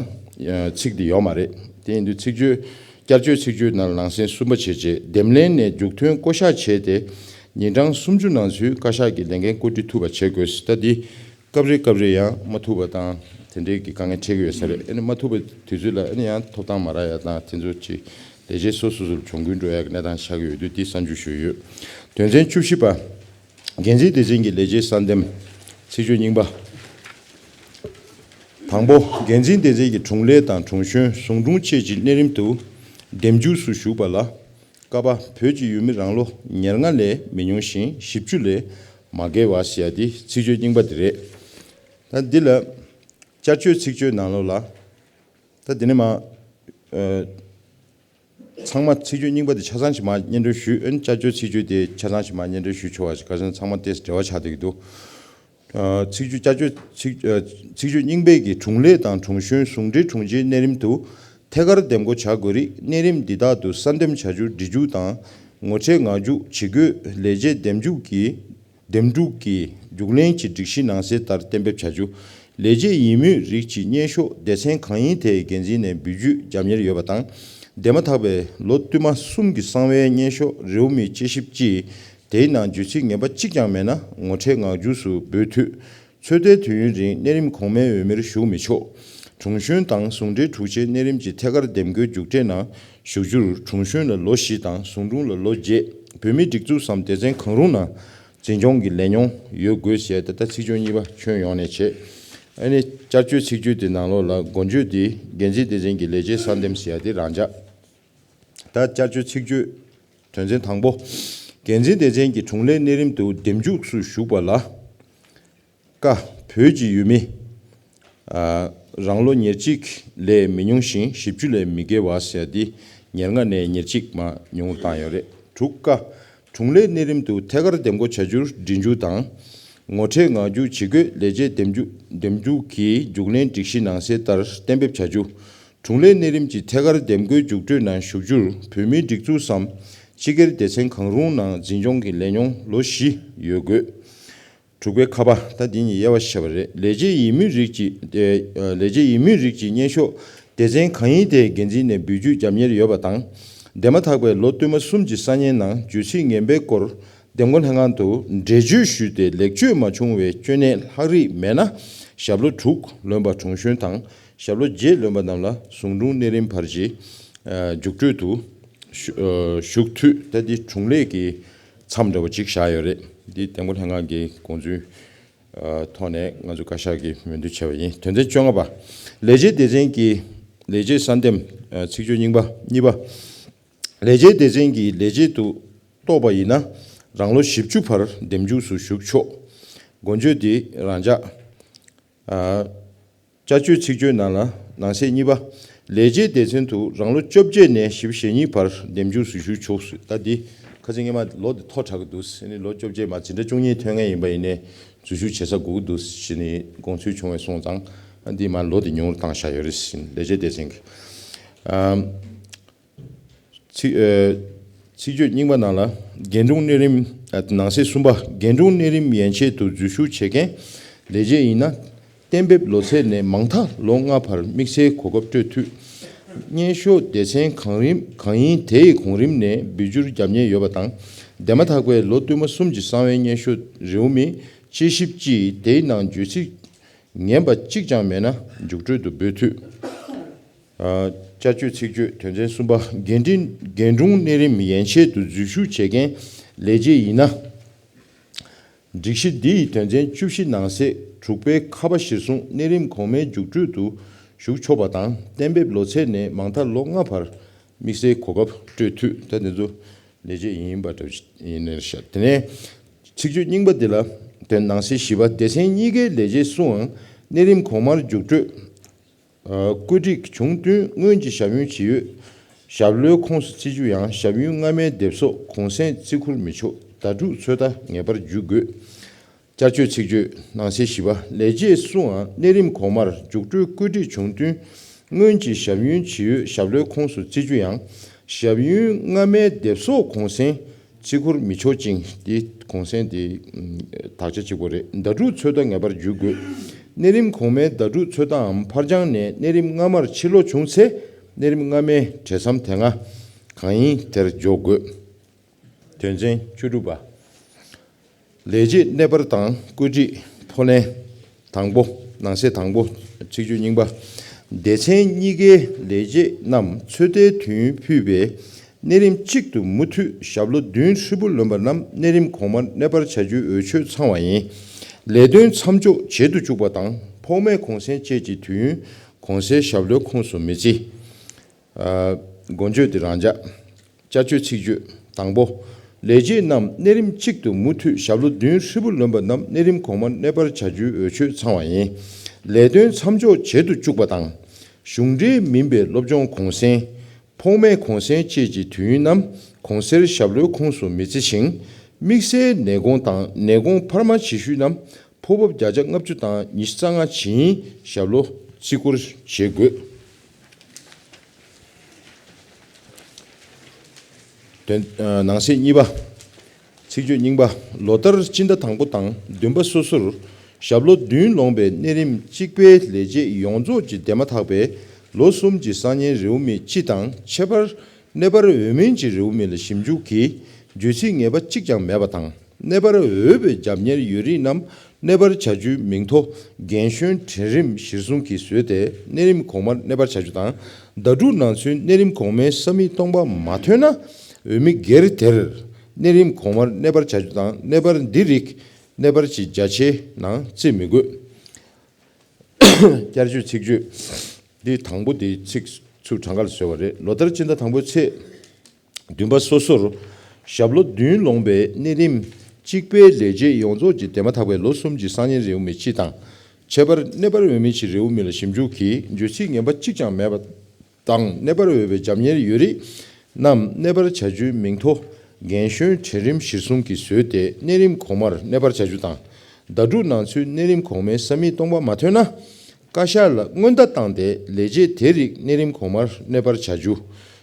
ཚིག་འདི་ཡོད་མ་རེད། དེ་ཡིན་དུས་ཚིག་བརྗོད། བསྐྱར་བཅོས་ཚིག་བརྗོད་ནང་ལ་ནང་གསེས་གསུམ་པ་བྱས་རྗེས། འདེམས་ལྷན་ནས་མཇུག་ཐོན་བསྐོ་གཞག་བྱས་ཏེ། ཉིན་གྲངས་སུམ་ཅུ་ནང་ཚུད་བཀའ་ཤག་གི་ལས་འགན་བསྐོ་སྒྲིག་ཐུབ་པ་བྱེད་དགོས། ད་འདི་སྐབས་རེ་སྐབས་རེ་ཡང་མ་ཐུབ་པ་དང་། དེ་འདྲའི་གི་དཀའ་ངལ་འཕྲད་ཀྱི་ཡོད་ས་རེད། ཨ་ནི་མ་ཐུབ་པའི་དུས་ཚོད་ལ་ཨ་ནི་ཡང་ཐོབ་ཐང་མ་རག་ཡ་དང་། དེ་ཚོ་ཅིག་ལས་བྱེད་སོ་སོ་སོར་གྱོང་གུན་འགྲོ་ཡ་གི་གནས་སྟངས་ཆགས་ཀྱི་ཡོད་དུས། འདི་གསར་འཇུག་ཞུས་ཡོད། དོན་ཚན་བཅུ་བཞི་པ། འགན་འཛིན་སྡེ་ཚན་གྱི་ལས་བྱེད་གསར་འདེམས། ཚིག་བརྗོད་རྙིང་པ། དང་པོ། འགན་འཛིན་སྡེ་ཚན་གྱི་དྲུང་ལས་དང་། དྲུང་གཞོན། ཟུང་དྲུང་བཅས་ཀྱི་གནས་རིམ་དུ་འདེམས་འཇུག་སུ་ཞུགས་པ་ལ། ཀ་པ། བོད་ཀྱི་ཡུལ་མི་རང་ལོ་ཉེར་ལྔ་ལས་མི་ཉུང་ཞིང་བཞི་བཅུ་ལས་མ་བརྒལ་བ་ཟེར་ཡ་འདི་ཚིག་བརྗོད་རྙིང་པ་འདི་རེད། ད་འདི་ལ་བསྐྱར་བཅོས་ཚིག་བརྗོད་ནང་ལོགས་ལ། ད་འདི་ནས་མ། ཨ། ཚང་མ་ཚིག་བརྗོད་རྙིང་པ་དེ་ཆ་ཚང་ཞིག་མར་སྙན་སྒྲོན་ཞུས། ཨ་ནི་བསྐྱར་བཅོས་ཚིག་བརྗོད་དེ་ཆ་ཚང་ཞིག་མར་སྙན་སྒྲོན་ཞུས་ཆོག་པ་ཞིག་ག་ཚོད་ཚང་མ་ཏོག་ཙམ་འབྲེལ་བ་ཆགས་བསྡད་ཀྱི་འདུག་ཨ། ཚིག་བརྗོད་བསྐྱར་བཅོས་ཚིག་ཨ། ཚིག་བརྗོད་རྙིང་པའི་གི་དྲུང་ལས་དང་དྲུང་གཞོན། ཟུང་འབྲེལ་དྲུང་ཆེའི་གནས་རིམ་དུ་ཐད་ཀར་འདེམས་བསྐོ་བྱ་དགོས་རིགས། གནས་རིམ་འདི་དག་ཏུ་གསར་འདེམས་བྱ་རྒྱུར་སྒྲིག་འཇུག་དང་། ངོ་འཕྲད་ངག་རྒྱུགས་ཇི་དགོས་ལས་བྱེད་འདེམས་འཇུག་གི་འདེམས་སྒྲུག་གི་རྒྱུགས་ལེན་གྱི་སྒྲིག་གཞི་ནང་གསལ་ལྟར་གཏན་འབེབས་བྱ་རྒྱུ། ལས་བྱེད་ཡིན་མུས་རིགས་ཀྱི་སྙན་ཞུ་སྡེ་ཚན་གང་ཡིན་དེའི་འགན་འཛིན་ནས་འབུལ་རྒྱུའི་རྒྱབ་གཉེར་ཡོད་པ་དང་། འདས་མ་ཐག་པའི་ལོ་བསྟུད་མ་གསུམ་གྱི་གསང་བའི་སྙན་ཞུ་རེའུ་མིག་དཔྱད་ཞིབ་ཀྱིས་དེའི་ནང་བརྗོད་ཚིག་ངན་པ་གཅིག་ཀྱང་མེད་ན་ངོ་འཕྲད་ངག་རྒྱུགས་སུ་འབུལ་འཐུས། ཚོད་ལྟའི་དུས་ཡུན་རིང་གནས་རིམ་གོང་མའི་འོས་མིར་ཞུགས་མི་ཆོག་དྲུང་གཞོན་དང་ཟུང་འབྲེལ་དྲུང་ཆེའི་གནས་རིམ་གྱི་ཐད་ཀར་འདེམས་བསྐོའི་རྒྱུགས་སྤྲོད་ནང་ཞུགས་རྒྱུར། དྲུང་གཞོན་ལ་ལོ་བཞི་དང་ཟུང་དྲུང་ལ་ལོ་བརྒྱད། བོད་མིའི་སྒྲིག་འཛུགས་སམ་སྡེ་ཚན་གང་རུང་ནང་འཛིན་སྐྱོང་གི་ལས་མྱོང་ཡོད་དགོས་ཟེར་ཏེ། ད་ཚིག་བརྗོད་གཉིས་པ་ཁྱོན་ཡོངས་ནས་བྱས། ཨ་ནི་བསྐྱར་བཅོས་ཚིག་བརྗོད་དེ་ནང་ལོགས་ལ་འགོ་བརྗོད་དེ་འགན་འཛིན་སྡེ་ཚན་གྱི་ལས་བྱེད་གསར་འདེམས་ཟེར་ཡ་དེ་རང་འཇགས། ད་བསྐྱར་བཅོས་ཚིག་བརྗོད་དོན་ཚན་དང་པོ། འགན་འཛིན་སྡེ་ཚན་གྱི་དྲུང་ལས་གནས་རིམ་དུ་འདེམས་འཇུག་སུ་ཞུགས་པ་ལ། ཀ། བོད་ཀྱི་ཡུལ་མི། ཨ། རང་ལོ་ཉེར་གཅིག་ལས་མི་ཉུང་ཞིང་བཞི་བཅུ་ལས་མི་བརྒལ་བ་ཟེར་ཡ་འདི་ཉེར་ལྔ་ནས་ཉེར་གཅིག་མར་ཉུང་རུ་བཏང་ཡོད་རེད། དྲུག། ཀ། དྲུང་ལས་གནས་རིམ་དུ་ཐད་ཀར་འདེམས་བསྐོ་བྱ་རྒྱུར་སྒྲིག་འཇུག་དང་། ངོ་འཕྲད་ངག་རྒྱུགས་ཇི་དགོས་ལས་བྱེད་འདེམས་འཇུག་འདེམས་འཇུག་གི་རྒྱུགས་ལེན་སྒྲིག་གཞི་ནང་གསལ་ལྟར་གཏན་འབེབས་བྱ་རྒྱུ། དྲུང་ལས་གནས་རིམ་གྱི་ཐད་ཀར་འདེམས་བསྐོའི་རྒྱུགས་སྤྲོད་ནང་ཞུགས་རྒྱུར་བོད་མིའི་སྒྲིག་འཛུགས་སམ་སྤྱི་སྒེར་སྡེ་ཚན་གང་རུང་ནང་འཛིན་སྐྱོང་གི་ལས་མྱོང་ལོ་བཞི་ཡོད་དགོས། དྲུག་པའི་ཁ་པ། ད་འདི་གཉིས་དབྱེ་བ་ཕྱེ་བ་རེད། ལས་བྱེད་ཡིན་མིན་རིགས་ཀྱི། ཨེ། ལས་བྱེད་ཡིན་མིན་རིགས་ཀྱི་སྙན་ཞུ་སྡེ་ཚན་གང་ཡིན་དེའི་འགན་འཛིན་ནས་འབུལ་རྒྱུའི་རྒྱབ་གཉེར་ཡོད་པ་དང་། འདས་མ་ཐག་པའི་ལོ་བསྟུད་མ་གསུམ་གྱི་ས་ཉའི་ནང་བརྗོད་ཚིག་ངན་པའི་སྐོར་འདེམས་བསྐོ་ལྷན་ཁང་དུ་འགྲེལ་བརྗོད་ཞུས་ཏེ་ལེགས་བཅོས་མ་བྱུང་བའི་སྐྱོན་གནད་ལྷག་རིགས་མེད་ན། ཞབས་ལོ་དྲུག་ལོན་པ་དྲུང་གཞོན་དང་། ཞབས་ལོ་བརྒྱད་ལོན་པ་རྣམས་ལ་ཟུང་དྲུང་གནས་རིམ་བར་གྱི། ཨ། རྒྱུགས་སྤྲོད་དུ་ཞུ། ཨ། ཞུགས་འཐུས། ད་འདི་དྲུང་ལས་ཀྱི་མཚམས་འདྲ་བོ་ཅིག་བཞག་ཡོད་རེད། འདི་འདེམས་བསྐོ་ལྷན་ཁང་གི་དགོངས་ཚུལ། ཨ། ཐོག་ནས་ང་ཚོ་བཀའ་ཤག་གིས་མོས་མཐུན་བྱས་པ་ཡིན། དོན་ཚན་བཅོ་ལྔ་པ། ལས་བྱེད་སྡེ་ཚན་གྱི་ལས་བྱེད་གསར་འདེམས། ཨ། ཚིག་བརྗོད་རྙིང་པ་གཉིས་པ། ལས་བྱེད་སྡེ་ཚན་གྱི་ལས་བྱེད་དུ་གཏོགས་པ་ཡིན་ན་རང་ལོ་བཞི་བཅུ་བར་འདེམས་འཇུག་སུ་ཞུགས་ཆོག་འགོ་བརྗོད་འདི་རང་འཇགས། ཨ། བསྐྱར་བཅོས་ཚིག་བརྗོད་ནང་ལ་ནང་གསེས་གཉིས་པ། ལས་བྱེད་སྡེ་ཚན་དུ་རང་ལོ་བཅོ་བརྒྱད་ནས་བཞི་བཅུ་ཞེ་གཉིས་བར་འདེམས་འཇུག་སུ་ཞུགས་ཆོག་ཟེར། ད་འདི་ཁ་སང་སྔོན་མ་ལོ་འདི་མཐོ་དྲགས་ཀྱི་འདུག་ཟེར་ནས། ལོ་བཅོ་བརྒྱད་མར་འཛིན་གྲྭ་བཅུ་གཉིས་ཐོན་མཁན་ཡིན་པ་ཡིན་ནའི་འཛུལ་ཞུགས་བྱེད་ས་དགོས་ཀྱི་འདུག་ཟེར་ནས་དགོངས་ཚུལ་བྱུང་བས་སོང་ཙང་། ཨ། འདི་མར་ལོ་འདི་ཉུང་རུ་བཏང་བཞག་ཡོད་རེད་ཟེར་ནས། ལས་བྱེད་སྡེ་ཚན་གྱི། ཨ། ཚིག་ཨ། ཚིག་བརྗོད་རྙིང་པ་ནང་ལ་རྒན་དྲུང་གནས་རིམ། ཨ། ནང་གསེས་གསུམ་པ། རྒན་དྲུང་གནས་རིམ་ཡན་ཆད་དུ་འཛུལ་ཞུགས་བྱེད་མཁན་ལས་བྱེད་ཡིན་ན། གཏན་འབེབས་ལོ་ཚད་ནས་མང་མཐའ་ལོ་ལྔ་བར་དམིགས་བསལ་གོ་སྐབས་སྤྲོད་འཐུས། སྙན་ཞུ་སྡེ་ཚན་གང་རིམ་གང་ཡིན་དེ་ཡི་གོང་རིམ་ནས་འབུལ་འགྱུར་བརྒྱབ་ཉེན་ཡོད་པ་དང་། འདས་མ་ཐག་པའི་ལོ་བསྟུད་མ་གསུམ་གྱི་གསང་བའི་སྙན་ཞུ་རེའུ་མིག་དཔྱད་ཞིབ་ཀྱིས་དེའི་ནང་བརྗོད་ཚིག་ངན་པ་གཅིག་ཀྱང་མེད་ན་རྒྱུགས་སྤྲོད་དུ་འབུལ་འཐུས། ཨ། བསྐྱར་བཅོས་ཚིག་བརྗོད་དོན་ཚན་གསུམ་པ། འགན་འཁྲི་འགན་དྲུང་གནས་རིམ་ཡན་ཆད་དུ་འཛུལ་ཞུགས་བྱེད་མཁན་ལས་བྱེད་ཡིན་ན། སྒྲིག་གཞི་འདི་ཡི་དོན་ཚན་བཅུ་བཞི་ནང་གསེས་དྲུག་པའི་ཁ་པ་གཞིར་བཟུང་གནས་རིམ་གོང་མའི་རྒྱུགས་སྤྲོད་དུ་ཞུགས་ཆོག་པ་དང་། གཏན་འབེབས་ལོ་ཚད་ནས་མང་མཐའ་ལོ་ལྔ་བར་དམིགས་བསལ་གོ་སྐབས་སྤྲོད་འཐུས། ད་དེ་ཚོ་ལས་བྱེད་ཡིན་པ་འདྲ་ཡིན་ནའི་ཤག་དེ་ནས་ཚིག་བརྗོད་རྙིང་པ་འདི་ལ་དོན་ནང་གསེས་བཞི་པ། སྡེ་ཚན་གཉིས་ཀའི་ལས་བྱེད་སུའང་གནས་རིམ་གོང་མར་རྒྱུགས་སྤྲོད་བཀོད་སྒྲིག་བྱུང་བསྟུན་སྔོན་གྱི་ཞབས་ཡོན་ཇི་ཡོད་ཞབས་ལོའི་ཁོངས་སུ་བརྩི་རྒྱུ་ཡང་། ཞབས་ཡོན་སྔ་མའི་འདེབས་གསོག་གུང་གསེང་བརྩི་བཀུར་མི་ཆོག་བརྡ་སྤྲོད་ཚོད་ལྟ་ངེས་པར་བརྒྱུད་དགོས། བསྐྱར་བཅོས་ཚིག་བརྗོད་ནང་གསེས་བཞི་པ། ལས་བྱེད་སུའང་གནས་རིམ་གོང་མར་རྒྱུགས་སྤྲོད་བཀོད་སྒྲིག་བྱུང་བསྟུན་སྔོན་གྱི་ཞབས་ཡོན་ཇི་ཡོད་ཞབས་ལོའི་ཁོངས་སུ་བརྩི་རྒྱུ་ཡང་། ཞབས་ཡོན་སྔ་མའི་འདེབས་གསོག་གུང་གསེང་བརྩི་བཀུར་མི་ཆོག་ཅིང་། དེ་གུང་གསེང་དེ་དག་ཆ་གཅིག་པོ་རེད། བརྡ་སྤྲོད་ཚོད་ལྟ་ངེས་པར་བརྒྱུད་དགོས། གནས་རིམ་གོང་མའི་བརྡ་སྤྲོད་ཚོད་ལྟའམ་ཕར་འགྱངས་ནས་གནས་རིམ་སྔ་མར་ཕྱིར་ལོག་བྱུང་ཚེ། གནས་རིམ་སྔ་མའི་གྲོས་འཆམ་དེ་སྔ་གང་ཡིན་དེར་འཇོག་དགོས། དོན་ཚན་བཅུ་དྲུག་པ། ལས་བྱེད་གནས་སྤར་དང་བཀོད་སྒྲིག་ཕོགས་ལེན། དང་པོ། ནང་གསེས་དང་པོ། ཚིག་བརྗོད་རྙིང་པ། སྡེ་ཚན་གཉིས་ཀའི་ལས་བྱེད་རྣམས་ཚོད་ལྟའི་དུས་ཡུན་ཕུད་པའི་གནས་རིམ་གཅིག་ཏུ་མུ་མཐུད་ཞབས་ལོ་བདུན་ཧྲིལ་པོ་ལོན་པ་རྣམས་གནས་རིམ་གོང་མར་གནས་སྤར་བྱ་རྒྱུའི་འོས་ཆོས་ཚང་བ་ཡིན། ལས་དོན་མཚམས་འཇོག་བྱེད་དུ་བཅུག་པ་དང་ཕོགས་མའི་གུང་གསེང་བཅས་ཀྱི་དུས་ཡུན་གོང་གསལ་ཞབས་ལོའི་ཁོངས་སུ་མི་བརྩི། ཨ། འགོ་བརྗོད་དེ་རང་འཇགས། བསྐྱར་བཅོས་ཚིག་བརྗོད། དང་པོ། ལས་བྱེད་རྣམས་གནས་རིམ་གཅིག་ཏུ་མུ་མཐུད་ཞབས་ལོ་བདུན་ཧྲིལ་པོ་ལོན་པ་རྣམས་གནས་རིམ་གོང་མར་གནས་སྤར་བྱ་རྒྱུའི་འོས་ཆོས་ཚང་བ་ཡིན། ལས་དོན་མཚམས་འཇོག་བྱེད་དུ་བཅུག་པ་དང་། གཞུང་འབྲེལ་མིན་པའི་སློབ་སྦྱོང་གུང་གསེང་། ཕོགས་མའི་གུང་གསེང་བཅས་ཀྱི་དུས་ཡུན་རྣམས་གོང་གསལ་ཞབས་ལོའི་ཁོངས་སུ་མི་བརྩི་ཞིང་། དམིགས་བསལ་ནད་དགོངས་དང་ནད་དགོངས་འཕར་མ་བྱེད་ཤུལ་རྣམས་ཕོགས་བབ་བརྒྱ་ཆ་ལྔ་བཅུ་དང་ཉི་ཤུ་རྩ་ལྔ་བྱིན་ཞབས་ལོ་བརྩི་བཀུར་བྱེད་དགོས། དོན། ནང་གསེས་གཉིས་པ། ཚིག་བརྗོད་རྙིང་པ། ལོ་ལྟར་སྤྱི་ཟླ་དང་པོ་དང་བདུན་པ་སོ་སོར་ཞབས་ལོ་བདུན་ལོངས་པའི་གནས་རིམ་གཅིག་པའི་ལས་བྱེད་ཡོངས་རྫོགས་ཀྱི་འདས་མ་ཐག་པའི་ལོ་གསུམ་གྱི་གསང་ཉན་རེའུ་མིག་སྤྱི་དང་ཁྱད་པར་གནས་སྤར་འོས་མིན་གྱི་རེའུ་མིག་ལ་ཞིབ་འཇུག་གིས་བརྗོད་ཚིག་ངེས་པ་གཅིག་ཀྱང་མེད་པ་དང་། གནས་སྤར་འོས་པའི་རྒྱབ་གཉེར་ཡོད་རིགས་རྣམས་གནས་སྤར་བྱ་རྒྱུའི་མིང་ཐོ་རྒན་གཞོན་གྲལ་རིམ་གཞིར་བཟུང་གིས་བཟོས་ཏེ་གནས་རིམ་གོང་མར་གནས་སྤར་བྱ་རྒྱུ་དང་། བརྡ་སྤྲོད་ནང་ཚུན་གནས་རིམ་གོང་མའི་ས་མིག་སྟོང་པ་མ་ཐོན་ན་འོས་མི་སྒེར་དེར་གནས་རིམ་གོང་མར་གནས་སྤར་བྱ་རྒྱུ་དང་། གནས་སྤར་འདི་རིགས་གནས་སྤར་གྱི་བརྒྱ་ཆའི་ནང་བརྩི་མི་དགོས། བསྐྱར་བཅོས་ཚིག་བརྗོད། འདི་དང་པོ་དེ་ཚིག་ཚུར་གྲངས་ཀ་ལ་བཟོས་པ་རེད། ལོ་ལྟར་སྤྱི་ཟླ་དང་པོའི་ཚེས་བདུན་པ་སོ་སོར་ཞབས་ལོ་བདུན་ལོངས་པའི་གནས་རིམ་གཅིག་པའི་ལས་བྱེད་ཡོངས་རྫོགས་ཀྱི་འདས་མ་ཐག་པའི་ལོ་གསུམ་གྱི་གསང་ཉན་རེའུ་མིག་སྤྱི་དང་། ཁྱད་པར་གནས་སྤར་འོས་མིན་གྱི་རེའུ་མིག་ལ་ཞིབ་འཇུག་གིས་བརྗོད་ཚིག་ངན་པ་གཅིག་ཀྱང་མེད་པ་དང་། གནས་སྤར་འོས་པའི་རྒྱབ་གཉེར་ཡོད་རིགས་རྣམས་གནས་སྤར་བྱ་རྒྱུའི་མིང་ཐོ་རྒན་གཞོན་གྲལ་རིམ་གཞིར་བཟུང་གིས་བཟོས་ཏེ་གནས་རིམ་གོང་མར་གནས་སྤར་བྱ་རྒྱུ་དང་། བརྡ་སྤྲོད་ནང་ཚུན་གནས་རིམ་གོང་མའི་ས་མིག་སྟོང་པ་མ་ཐོན་ན། བཀའ་ཤག་ལ་སྔོན་བརྡ་བཏང་སྟེ་ལས་བྱེད་དེ་རིགས་གནས་རིམ་གོང་མར་གནས་སྤར་བྱ་རྒྱུ།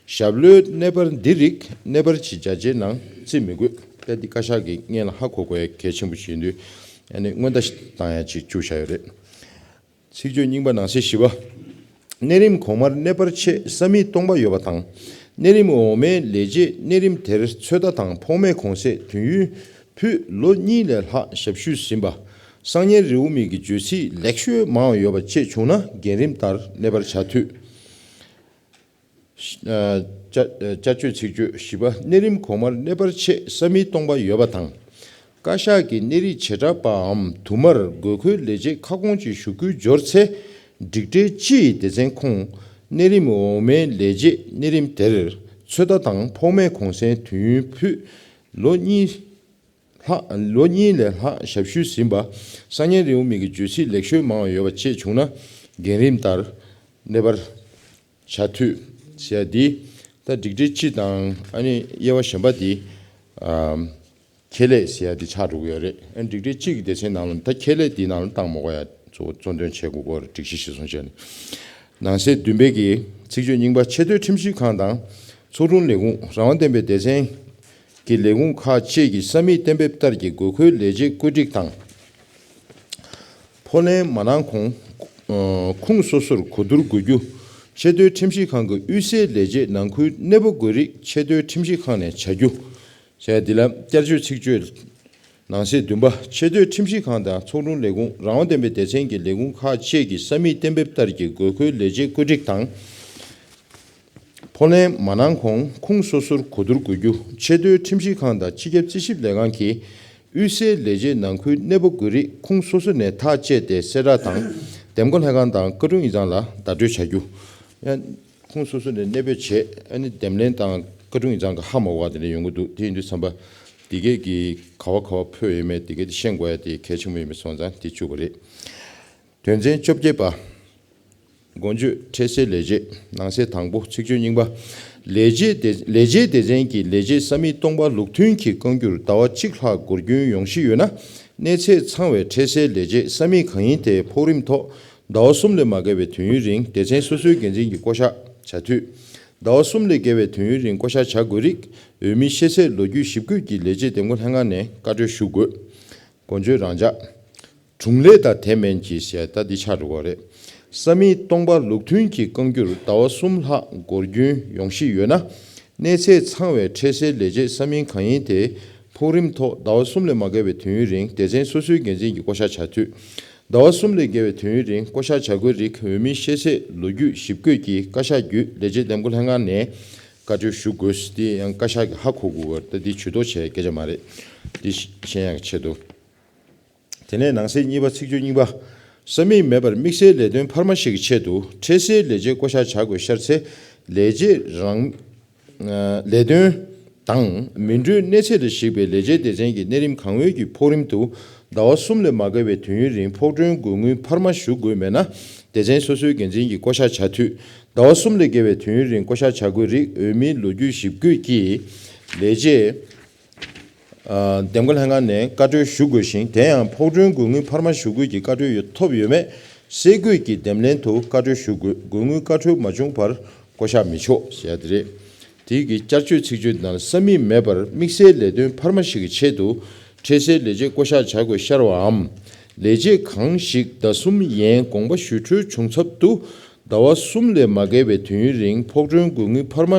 ཞབས་ལོའི་གནས་སྤར་འདི་རིགས་གནས་སྤར་གྱི་བྱ་བྱེད་ནང་བརྩི་མི་དགོས། ད་འདི་བཀའ་ཤག་གིས་སྔོན་ལ་ཧ་གོ་དགོས་ཡ་གལ་ཆེན་པོ་ཞིག་ཡིན་དུས། ཨ་ནི་སྔོན་བརྡ་བཏང་ཡ་ཅིག་བཅུག་བཞག་ཡོད་རེད། ཚིག་བརྗོད་རྙིང་པ་ནང་གསེས་བཞི་པ། གནས་རིམ་གོང་མར་གནས་སྤར་ཆེད་ས་མིག་སྟོང་པ་ཡོད་པ་དང་། གནས་རིམ་འོག་མའི་ལས་བྱེད་གནས་རིམ་དེར་ཚོད་ལྟ་དང་ཕོགས་མའི་གུང་གསེང་དུས་ཡུན་ཕུད་ལོ་གཉིས་ལས་ལྷག་ཞབས་ཞུས་ཟིན་པ། གསང་ཉན་རེའུ་མིག་གི་བརྗོད་ཚིག་ལེགས་ཤོས་མང་བ་ཡོད་པ་བཅས་བྱུང་ན་འགན་རིམ་ལྟར་གནས་སྤར་བྱ་འཐུས། བསྐྱར་བཅོས་ཚིག་བརྗོད་བཞི་པ། གནས་རིམ་གོང་མར་གནས་སྤར་ཆེད་ས་མིག་སྟོང་པ་ཡོད་པ་དང་། བཀའ་ཤག་གི་གནས་རིགས་བྱེ་བྲག་པའམ་དུ་མར་དགོས་མཁོའི་ལས་བྱེད་ཁ་སྐོང་གི་ཞུ་སྐུལ་འབྱོར་ཚེ། སྒྲིག་གྲལ་སྤྱི་ཡི་སྡེ་ཚན་ཁོངས་གནས་རིམ་འོག་མའི་ལས་བྱེད་གནས་རིམ་དེར་ཚོད་ལྟ་དང་ཕོགས་མའི་གུང་གསེང་དུས་ཡུན་ཕུད་ལོ་གཉིས་ལྷག་ལོ་གཉིས་ལས་ལྷག་ཞབས་ཞུས་ཟིན་པ། གསང་ཉན་རེའུ་མིག་གི་བརྗོད་ཚིག་ལེགས་ཤོས་མང་བ་ཡོད་པ་བཅས་བྱུང་ན་འགན་རིམ་ལྟར་གནས་སྤར་བྱ་འཐུས་ཟེར་ཡ་འདི། ད་སྒྲིག་གྲལ་སྤྱི་དང་ཨ་ནི་དབྱེ་བ་གཞན་པ་འདི། ཨམ། ཁེ་ལས་ཟེར་ཡ་འདི་ཆགས་འགྲོ་གི་ཡོད་རེད། ཨ་ནི་སྒྲིག་གྲལ་གཅིག་གི་སྡེ་ཚན་ནང་ལ་ད་ཁེ་ལས་འདི་ནང་ལ་བཏང་མ་དགོས་ཡ་གཙོ་བོ་གཙོ་འདོན་བྱེད་དགོས་སྐོར་སྒྲིག་གཞི་གཞིར་བཟུང་བྱས་ནས། ནང་གསེས་བདུན་པའི་གི་ཚིག་བརྗོད་རྙིང་པ། ཆེས་མཐོའི་ཁྲིམས་ཞིབ་ཁང་དང་ཚོགས་དྲུང་ལས་ཁུངས། རང་དབང་ལྡན་པའི་སྡེ་ཚན་གྱི་ལས་ཁུངས་ཁག་བཅས་ཀྱི་ས་མིག་གཏན་འབེབས་ལྟར་གྱི་དགོས་མཁོའི་ལས་བྱེད་བཀོད་སྒྲིག་དང་། ཕོགས་ལེན་མ་གནང་གོང་། ཨ། ཁུངས་སོ་སོར་གོ་བསྡུར་དགོས་རྒྱུ། ཆེས་མཐོའི་ཁྲིམས་ཞིབ་ཁང་གི་དབུས་སའི་ལས་བྱེད་ནང་ཁུལ་གནས་སྤོ་དགོས་རིགས་ཆེས་མཐོའི་ཁྲིམས་ཞིབ་ཁང་ནས་བྱ་རྒྱུ། ཞེས་འདི་ལ་བསྐྱར་བཅོས་ཚིག་བརྗོད། ནང་གསེས་བདུན་པ། ཆེས་མཐོའི་ཁྲིམས་ཞིབ་ཁང་དང་ཚོགས་དྲུང་ལས་ཁུངས། རང་དབང་ལྡན་པའི་སྡེ་ཚན་གྱི་ལས་ཁུངས་ཁག་བཅས་ཀྱི་ས་མིག་གཏན་འབེབས་ལྟར་གྱི་དགོས་མཁོའི་ལས་བྱེད་བཀོད་སྒྲིག་དང་། ཕོགས་ལེན་མ་གནང་གོང་ཁུངས་སོ་སོར་གོ་བསྡུར་དགོས་རྒྱུ། ཆེས་མཐོའི་ཁྲིམས་ཞིབ་ཁང་དང་སྤྱི་ཁྱབ་རྩིས་ཞིབ་ལས་ཁང་གིས་དབུས་སའི་ལས་བྱེད་ནང་ཁུལ་གནས་སྤོ་དགོས་རིགས་ཁུངས་སོ་སོ་ནས་ཐག་བཅད་དེ་གསལ་བསྒྲགས་དང་། འདེམས་བསྐོ་ལྷན་ཁང་དང་བཀའ་དྲུང་ཡིག་ཚང་ལ་བརྡ་སྤྲོད་བྱ་རྒྱུ། ཡང་ཁུངས་སོ་སོ་ནས་གནས་སྤོས་བྱས། ཨ་ནི་འདེམས་ལྷན་དང་བཀའ་དྲུང་ཡིག་ཚང་གི་ཧ་མ་གོ་བ་དེ་འདྲ་ཡོང་གི་འདུག་དེ་ཡིན་དུས་ཙམ་པ་དེ་གས་ཀྱི་ག་བ་ག་བ་ཕོག་ཡོད་མེད་དེ་གས་དེ་ཤེས་དགོས་ཡ་དེ་གལ་ཆེན་པོ་ཡིན་པ་སོང་ཙང་དེ་བཅུག་པ་རེད། དོན་ཚན་བཅོ་བརྒྱད་པ། འགོ་བརྗོད། འཕྲལ་སེལ་ལས་བྱེད། ནང་གསེས་དང་པོ། ཚིག་བརྗོད་རྙིང་པ། ལས་བྱེད་སྡེ་ལས་བྱེད་སྡེ་ཚན་གྱི་ལས་བྱེད་ས་མིག་སྟོང་པ་ལུགས་མཐུན་གྱིས་བསྐང་རྒྱུར་ཟླ་བ་གཅིག་ལྷག་འགོར་རྒྱུའི་ཡོང་གཞི་ཡོད་ན། གནས་ཚད་ཚང་བའི་འཕྲལ་སེལ་ལས་བྱེད་ས་མིག་གང་ཡིན་དེ་ཕོགས་རིམ་ཐོག་ཟླ་བ་གསུམ་ལས་མ་བརྒལ་བའི་དུས་ཡུན་རིང་སྡེ་ཚན་སོ་སོའི་འགན་འཛིན་གྱིས་བསྐོ་གཞག་བྱ་འཐུས། ཟླ་བ་གསུམ་ལས་བརྒལ་བའི་དུས་ཡུན་རིང་བསྐོ་གཞག་བྱ་དགོས་རིགས་འོས་མིའི་ཤེས་ཚད་ལོ་རྒྱུས་ཞིབ་འགོད་ཀྱིས་ལས་བྱེད་འདེམས་བསྐོ་ལྷན་ཁང་ནས་བཀའ་འཁྲོལ་ཞུ་དགོས། འགོ་བརྗོད་རང་འཇགས། གྲུང་ལས་དང་དེ་མིན་གྱི་ཞེས་ད་འདི་ཆགས་འགྲོ་གི་རེད། ས་མིག་སྟོང་པ་ལུགས་མཐུན་གྱིས་བསྐང་རྒྱུར་ཟླ་བ་གསུམ་ལྷག་འགོར་རྒྱུའི་ཡོང་གཞི་ཡོད་ན། གནས་ཚད་ཚང་བའི་འཕྲལ་སེལ་ལས་བྱེད་ས་མིག་གང་ཡིན་དེ་ཕོགས་རིམ་ཐོག་ཟླ་བ་གསུམ་ལས་མ་བརྒལ་བའི་དུས་ཡུན་རིང་སྡེ་ཚན་སོ་སོའི་འགན་འཛིན་གྱིས་བསྐོ་གཞག་བྱ་འཐུས། ཟླ་བ་གསུམ་ལས་བརྒལ་བའི་དུས་ཡུན་རིང་བསྐོ་གཞག་བྱ་དགོས་རིགས་འོས་མིའི་ཤེས་ཚད་ལོ་རྒྱུས་ཞིབ་འགོད་ཀྱིས་བཀའ་ཤག་བརྒྱུད་ལས་བྱེད་འདེམས་བསྐོ་ལྷན་ཁང་ནས་བཀའ་འཁྲོལ་ཞུ་དགོས། དེ་ཡང་བཀའ་ཤག་གིས་ཧ་གོ་དགོས་པར་ད་འདི་ཇུས་གཏོགས་བྱས་སྐད་ཆ་མ་རེད། འདི་ཤེས་ཡག་གི་ཆེད་དུ། དེ་ནས་ནང་གསེས་གཉིས་པ། ཚིག་བརྗོད་གཉིས་པ། ས་མིག་མེད་པར་དམིགས་བསལ་ལས་དོན་འཕར་མ་ཞིག་གི་ཆེད་དུ་འཕྲལ་སེལ་ལས་བྱེད་བསྐོ་གཞག་བྱ་དགོས་ཤར་ཚེ། ལས་བྱེད་རང་། ལས་དོན་དང་མི་འགྲོའི་གནས་ཚད་ལ་གཞིགས་པའི་ལས་བྱེད་སྡེ་ཚན་གྱི་གནས་རིམ་གང་འོས་ཀྱི་ཕོགས་རིམ་དུ་ཟླ་བ་གསུམ་ལས་མ་བརྒལ་བའི་དུས་ཡུན་རིང་ཕོགས་སྒྲོན་དགོས་དངུལ་འཕར་མ་ཞུ་དགོས་མེད་ན། སྡེ་ཚན་སོ་སོའི་འགན་འཛིན་གྱིས་བསྐོ་གཞག་བྱ་འཐུས། ཟླ་བ་གསུམ་ལས་བརྒལ་བའི་དུས་ཡུན་རིང་བསྐོ་གཞག་བྱ་དགོས་རིགས་འོས་མིའི་ལོ་རྒྱུས་ཞིབ་འགོད་ཀྱིས་ལས་བྱེད། ཨ། འདེམས་བསྐོ་ལྷན་ཁང་ནས་བཀའ་འཁྲོལ་ཞུ་དགོས་ཤིང་། དེ་ཡང་ཕོགས་སྒྲོན་དགོས་དངུལ་འཕར་མ་ཞུ་དགོས་ཀྱི་བཀའ་འཁྲོལ་ཡོད་ཐོབ་ཡོད་མེད་སེལ་དགོས་ཀྱི་འདེམས་ལྷན་དུ་བཀའ་འཁྲོལ་ཞུ་དགོས། དགོས་དངུལ་བཀའ་འཁྲོལ་མ་བྱུང་བར་བསྐོ་གཞག་མི་ཆོག་ཟེར་ཡ་དེ་རེད། དེའི་གི་བསྐྱར་བཅོས་ཚིག་བརྗོད་ནང་ས་མིག་མེད་པར་དམིགས་བསལ་ལས་དོན་འཕར་མ་ཞིག་གི་ཆེད་དུ་འཕྲལ་སེལ་ལས་བྱེད་བསྐོ་གཞག་བྱ་དགོས་ཤར་བའམ། ལས་བྱེད་གང་ཞིག་ཟླ་གསུམ་ཡན་དགོངས་པ་ཞུ་འཁྲོལ་བྱུང་ཚབ་ཏུ་ཟླ་བ་གསུམ་ལས་མ་བརྒལ་བའི་དུས་ཡུན་རིང་ཕོགས་སྒྲོན་དགོས་དངུལ་འཕར་མ་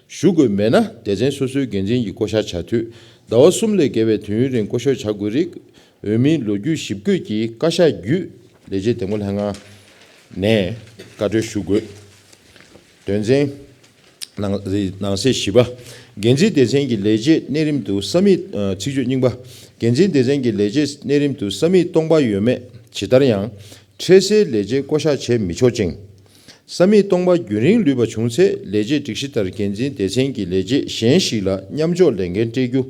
ཞུ་དགོས་མེད་ན། སྡེ་ཚན་སོ་སོའི་འགན་འཛིན་གྱིས་བསྐོ་གཞག་བྱ་འཐུས། ཟླ་བ་གསུམ་ལས་བརྒལ་བའི་དུས་ཡུན་རིང་བསྐོ་གཞག་བྱ་དགོས་རིགས་འོས་མིའི་ལོ་རྒྱུས་ཞིབ་འགོད་ཀྱིས་བཀའ་ཤག་བརྒྱུད་ལས་བྱེད་འདེམས་བསྐོ་ལྷན་ཁང་ནས་བཀའ་འཁྲོལ་ཞུ་དགོས། དོན་ཚན་ནང་ནང་གསེས་བཞི་པ། འགན་འཛིན་སྡེ་ཚན་གྱི་ལས་བྱེད་གནས་རིམ་དུ་ས་མིག་ཨ། ཚིག་བརྗོད་རྙིང་པ། འགན་འཛིན་སྡེ་ཚན་གྱི་ལས་བྱེད་གནས་རིམ་དུ་ས་མིག་སྟོང་པ་ཡོད་མེད་ཇི་ལྟར་ཡང་། འཕྲལ་སེལ་ལས་བྱེད་བསྐོ་གཞག་བྱེད་མི་ཆོག་ཅིང་། ས་མིག་སྟོང་པ་རྒྱུན་རིང་ལུས་པ་བྱུང་ཚེ་ལས་བྱེད་སྒྲིག་གཞི་ལྟར་འགན་འཛིན་སྡེ་ཚན་གྱི་ལས་བྱེད་གཞན་ཞིག་ལ་མཉམ་འཇོག་ལས་འགན་སྤྲད་རྒྱུ།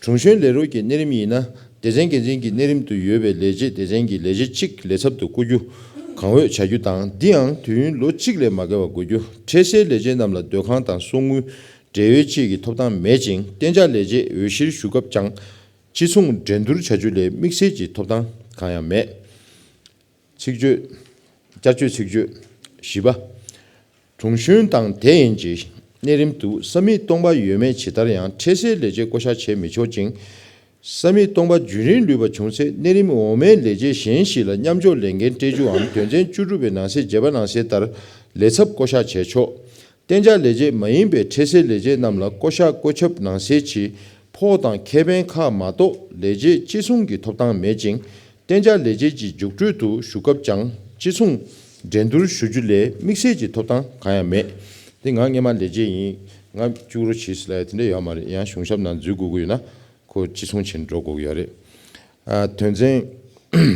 དྲུང་གཞོན་ལས་རོགས་ཀྱི་གནས་རིམ་ཡིན་ན་སྡེ་ཚན་འགན་འཛིན་གྱི་གནས་རིམ་དུ་ཡོད་པའི་ལས་བྱེད་སྡེ་ཚན་གྱི་ལས་བྱེད་གཅིག་ལས་ཚབ་ཏུ་བསྐོ་རྒྱུ་གང་འོས་བྱ་རྒྱུ་དང་། འདི་ཡང་དུས་ཡུན་ལོ་གཅིག་ལས་མ་བརྒལ་བ་དགོས་རྒྱུ། འཕྲལ་སེལ་ལས་བྱེད་རྣམས་ལ་སྡོད་ཁང་དང་གསོག་དངུལ་འབྲེལ་ཡོད་བཅས་ཀྱི་ཐོབ་ཐང་མེད་ཅིང་། གཏན་འཇགས་ལས་བྱེད་འོས་གཞིར་ཞུགས་སྐབས་ཀྱང་། ཅི་མཚུངས་འགྲན་བསྡུར་བྱ་རྒྱུ་ལས་དམིགས་བསལ་གྱི་ཐོབ་ཐང་གང་ཡང་མེད། ཚིག་བརྗོད། བསྐྱར་བཅོས་ཚིག་བརྗོད། བཞི་པ། དྲུང་གཞོན་དང་དེ་ཡན་གྱི་གནས་རིམ་དུ་ས་མིག་སྟོང་པ་ཡོད་མེད་ཇི་ལྟར་ཡང་འཕྲལ་སེལ་ལས་བྱེད་བསྐོ་གཞག་བྱེད་མི་ཆོག་ཅིང་། ས་མིག་སྟོང་པ་རྒྱུན་རིང་ལུས་པ་བྱུང་ཚེ་གནས་རིམ་འོག་མའི་ལས་བྱེད་གཞན་ཞིག་ལ་མཉམ་འཇོག་ལས་འགན་སྤྲད་རྒྱུའམ་དོན་ཚན་བཅུ་དྲུག་པའི་ནང་གསེས་བརྒྱད་པ་ནང་གསལ་ལྟར་ལས་ཚབ་བསྐོ་གཞག་བྱས་ཆོག་གཏན་འཇགས་ལས་བྱེད་མ་ཡིན་པའི་འཕྲལ་སེལ་ལས་བྱེད་རྣམས་ལ་བསྐོ་གཞག་བཀོད་ཁྱབ་ནང་གསལ་གྱི་ཕོགས་དང་ཁེ་ཕན་ཁག་མ་གཏོགས་ལས་བྱེད་ཅི་གསུང་གི་ཐོབ་ཐང་མེད་ཅིང་། གཏན་འཇགས་ལས་བྱེད་ཀྱི་རྒྱུགས་སྤྲོད་དུ་ཞུགས་སྐབས་ཀྱང་ཅི་གསུང་འགྲན་བསྡུར་ཞུ་རྒྱུ་ལས་དམིགས་བསལ་གྱི་ཐོབ་ཐང་གང་ཡང་མེད། དེ་ང་སྔས་མ་ལས་བྱེད་ཡིན། ང་བཅུག་རོགས་བྱེད་ཟེར་ལབ་ཡ་དེ་འདྲ་ཡོད་མ་རེད། ཡང་གཞུང་ཞབས་ནང་འཛུལ་དགོས་ཀྱི་ཡོད་ན་ཁོ་ཅི་གསུང་བྱེད་འགྲོ་དགོས་ཀྱི་ཡོད་རེད། ཨ། དོན་ཚན། ཨ།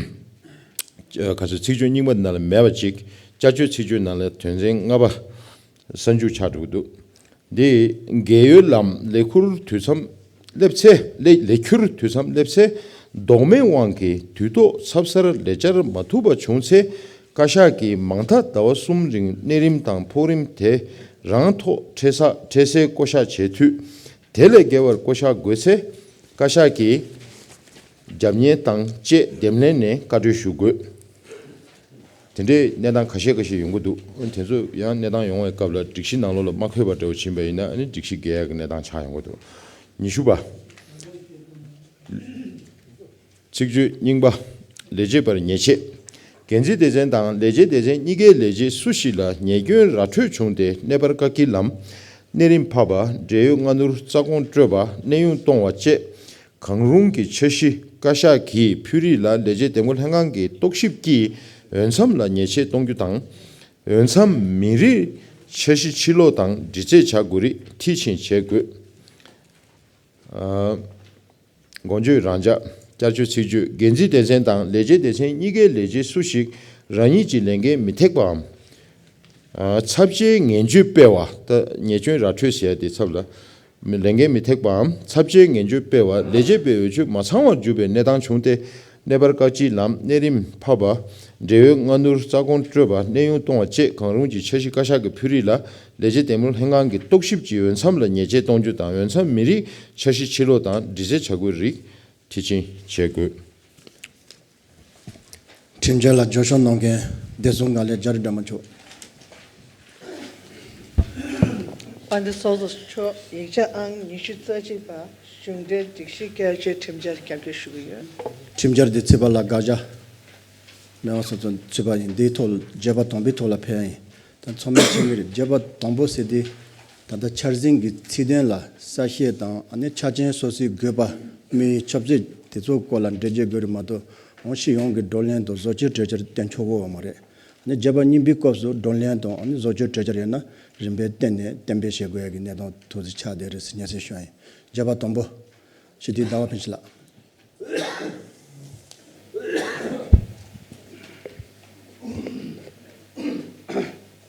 ག་ཚོད་ཚིག་བརྗོད་རྙིང་པ་ནང་ལ་མེད་པ་ཅིག་བསྐྱར་བཅོས་ཚིག་བརྗོད་ནང་ལ་དོན་ཚན་ལྔ་པ། གསར་འཇུག་ཆགས་འགྲོ་གི་འདུག་འདི་རྒས་ཡོལ་ལམ་ལས་འཁུར་དུས་མཚམས་སླེབས་ཚེ། ལས་ལས་འཁུར་དུས་མཚམས་སླེབས་ཚེ། ལྡོག་མེད་དབང་གིས་དུས་ཐོག་ཚབ་གསར་ལས་བཅར་མ་ཐུབ་པ་བྱུང་ཚེ། བཀའ་ཤག་གིས་མང་མཐའ་ཟླ་བ་གསུམ་རིང་གནས་རིམ་དང་ཕོགས་རིམ་དེ་རང་ཐོག་འཕྲལ་ས་འཕྲལ་སེལ་བསྐོ་གཞག་བྱེད་འཐུས། དེ་ལས་བརྒལ་བར་བསྐོ་གཞག་དགོས་ཚེ། བཀའ་ཤག་གིས་རྒྱབ་གཉེར་དང་བཅས་འདེམས་ལྷན་ནས་བཀའ་འཁྲོལ་ཞུ་དགོས། དེ་འདྲའི་གནས་སྟངས་ཁ་ཤས་ཁ་ཤས་ཡོང་གི་འདུག་དེ་ཚོ་ཡང་གནས་སྟངས་ཡོང་བའི་སྐབས་ལ་སྒྲིག་གཞི་ནང་ལོགས་ལ་མ་འཁོད་པ་འདྲ་བོ་ཕྱིན་པ་ཡིན་ན། ཨ་ནི་སྒྲིག་གཞི་འགལ་ཡག་གི་གནས་སྟངས་ཆགས་ཡོང་གི་འདུག་ཉི་ཤུ་པ། ཚིག་བརྗོད་རྙིང་པ། ལས་བྱེད་པར་ཉེས་ཆད། འགན་འཛིན་སྡེ་ཚན་དང་ལས་བྱེད་སྡེ་ཚན་གཉིས་ཀའི་ལས་བྱེད་སུ་ཞིག་ལ་ཉེས་སྐྱོན་ར་འཕྲོད་བྱུང་སྟེ་གནས་སྤར་བཀག་སྐྱིལ་ལམ། གནས་རིམ་ཕབ་པ། འབྲེལ་ཡོད་སྔ་སྣུར་རྩ་དགོངས་སྤྲོད་པ། གནས་དབྱུང་གཏོང་བ་བཅས་གང་རུང་གི་འཆར་གཞི་བཀའ་ཤག་གིས་ཕུལ་རིགས་ལ་ལས་བྱེད་འདེམས་བསྐོ་ལྷན་ཁང་གི་རྟོག་ཞིབ་ཀྱིས་འོས་འཚམ་ལ་ཉེས་ཆད་གཏོང་རྒྱུ་དང་། འོས་འཚམ་མིན་རིགས་འཆར་གཞི་ཕྱིར་སློག་དང་འདྲི་རྩད་བྱ་དགོས་རིགས་མཐིལ་ཕྱིན་བྱེད་དགོས། ཨ། འགོ་བརྗོད་རང་འཇགས། བསྐྱར་བཅོས་ཚིག་བརྗོད། འགན་འཛིན་སྡེ་ཚན་དང་ལས་བྱེད་སྡེ་ཚན་གཉིས་ཀའི་ལས་བྱེད་སུ་ཞིག་རང་ཉིད་ཀྱི་ལས་འགན་མི་ཐེག་པའམ། ཨ། ཚབས་ཆེའི་ངན་བྱུས་སྤེལ་བ། ད་ཉེས་སྐྱོན་ར་འཕྲོད་ཟེར་ཡ་དེ་ཚབ་ལ། ལས་འགན་མི་ཐེག་པའམ་ཚབས་ཆེའི་ངན་བྱུས་སྤེལ་བ། ལས་བྱེད་པའི་འོས་ཆོས་མ་ཚང་བར་གྱུར་པའི་གནས་སྟངས་བྱུང་སྟེ། གནས་སྤར་བཀག་སྐྱིལ་ལམ། གནས་རིམ་ཕབ་པ། འབྲེལ་ཡོད་སྔ་སྣུར་རྩ་དགོངས་སྤྲོད་པ། གནས་དབྱུང་གཏོང་བ་བཅས་གང་རུང་གི་འཆར་གཞི་བཀའ་ཤག་གིས་ཕུལ་རིགས་ལ་ལས་བྱེད་འདེམས་བསྐོ་ལྷན་ཁང་གི་རྟོག་ཞིབ་ཀྱིས་འོས་འཚམ་ལ་ཉེས་ཆད་གཏོང་རྒྱུ་དང་། འོས་འཚམ་མིན་རིགས་འཆར་གཞི་ཕྱིར་སློག་དང་འདྲི་རྩད་བྱ་དགོས་རིགས་མཐིལ་ཕྱིན་བྱེད་དགོས། ཁྲིམས་འཆར་ལ་བསྐྱར་བཤད་གནང་མཁན་བདེ་སྲུང་ངག་ལས་རྒྱ་རི་སྒྲོལ་མ་མཆོག་དཔལ་ལྡན་ཚོགས་གཙོ་མཆོག་ཡིག་ཆ་ཨང་ཉི་ཤུ་རྩ་གཅིག་པ། གཞུང་འབྲེལ་སྒྲིག་གཞི་བསྐྱར་བཅོས་ཁྲིམས་འཆར་བསྐྱར་བཅོས་ཞུ་གི་ཡོད། ཁྲིམས་འཆར་འདི་ཚུད་པ་ལ་དགག་བྱ་མེད་པ་སོང་ཙང་ཚུད་པ་ཡིན། འདིའི་ཐོག་བརྗོད་པ་དང་པོའི་ཐོག་ལ་ཕེབས་ཡིན། ད་ཚང་མས་མཁྱེན་གྱི་རེད། བརྗོད་པ་དང་པོ་ཟེར་དུས་ད་ལྟ་འཆར་ཟིན་གྱི་ཚིག་དོན་ལ་གསལ་བཤད་དང་། ཨ་ནི་ཆ་རྐྱེན་སོ་སོའི་དགོས་པ་དམིགས་ཡུལ་ཆབ་སྲིད་དེ་ཚོའི་སྐོར་ལ་འགྲེལ་བརྗོད་དགོས་རེད་མ་གཏོགས། ཨང་སྤྱི་ཡོངས་ཀྱི་བགྲོ་གླེང་དང་བཟོ་བཅོས་གྲོས་འཆར་བཏོན་ཆོག་གི་ཡོད་མ་རེད། ཨ་ནི་བརྗོད་པ་གཉིས་པའི་སྐབས་སུ་བགྲོ་གླེང་དང་། ཨ་ནི་བཟོ་བཅོས་གྲོས་འཆར་ཡོད་ན་རིམ་པས་བཏོན་ནས་གཏན་འབེབས་བྱེད་དགོས་ཡ་གི་གནས་སྟངས་ཐུགས་རྗེ་ཆགས་བསྡད་རེད་ཟེར་སྙན་སེང་ཞུ་ཡ་ཡིན། བརྗོད་པ་དང་པོ། སྤྱི་འཐུས་ཟླ་བ་ཕུན་སྐྱིད་ལགས།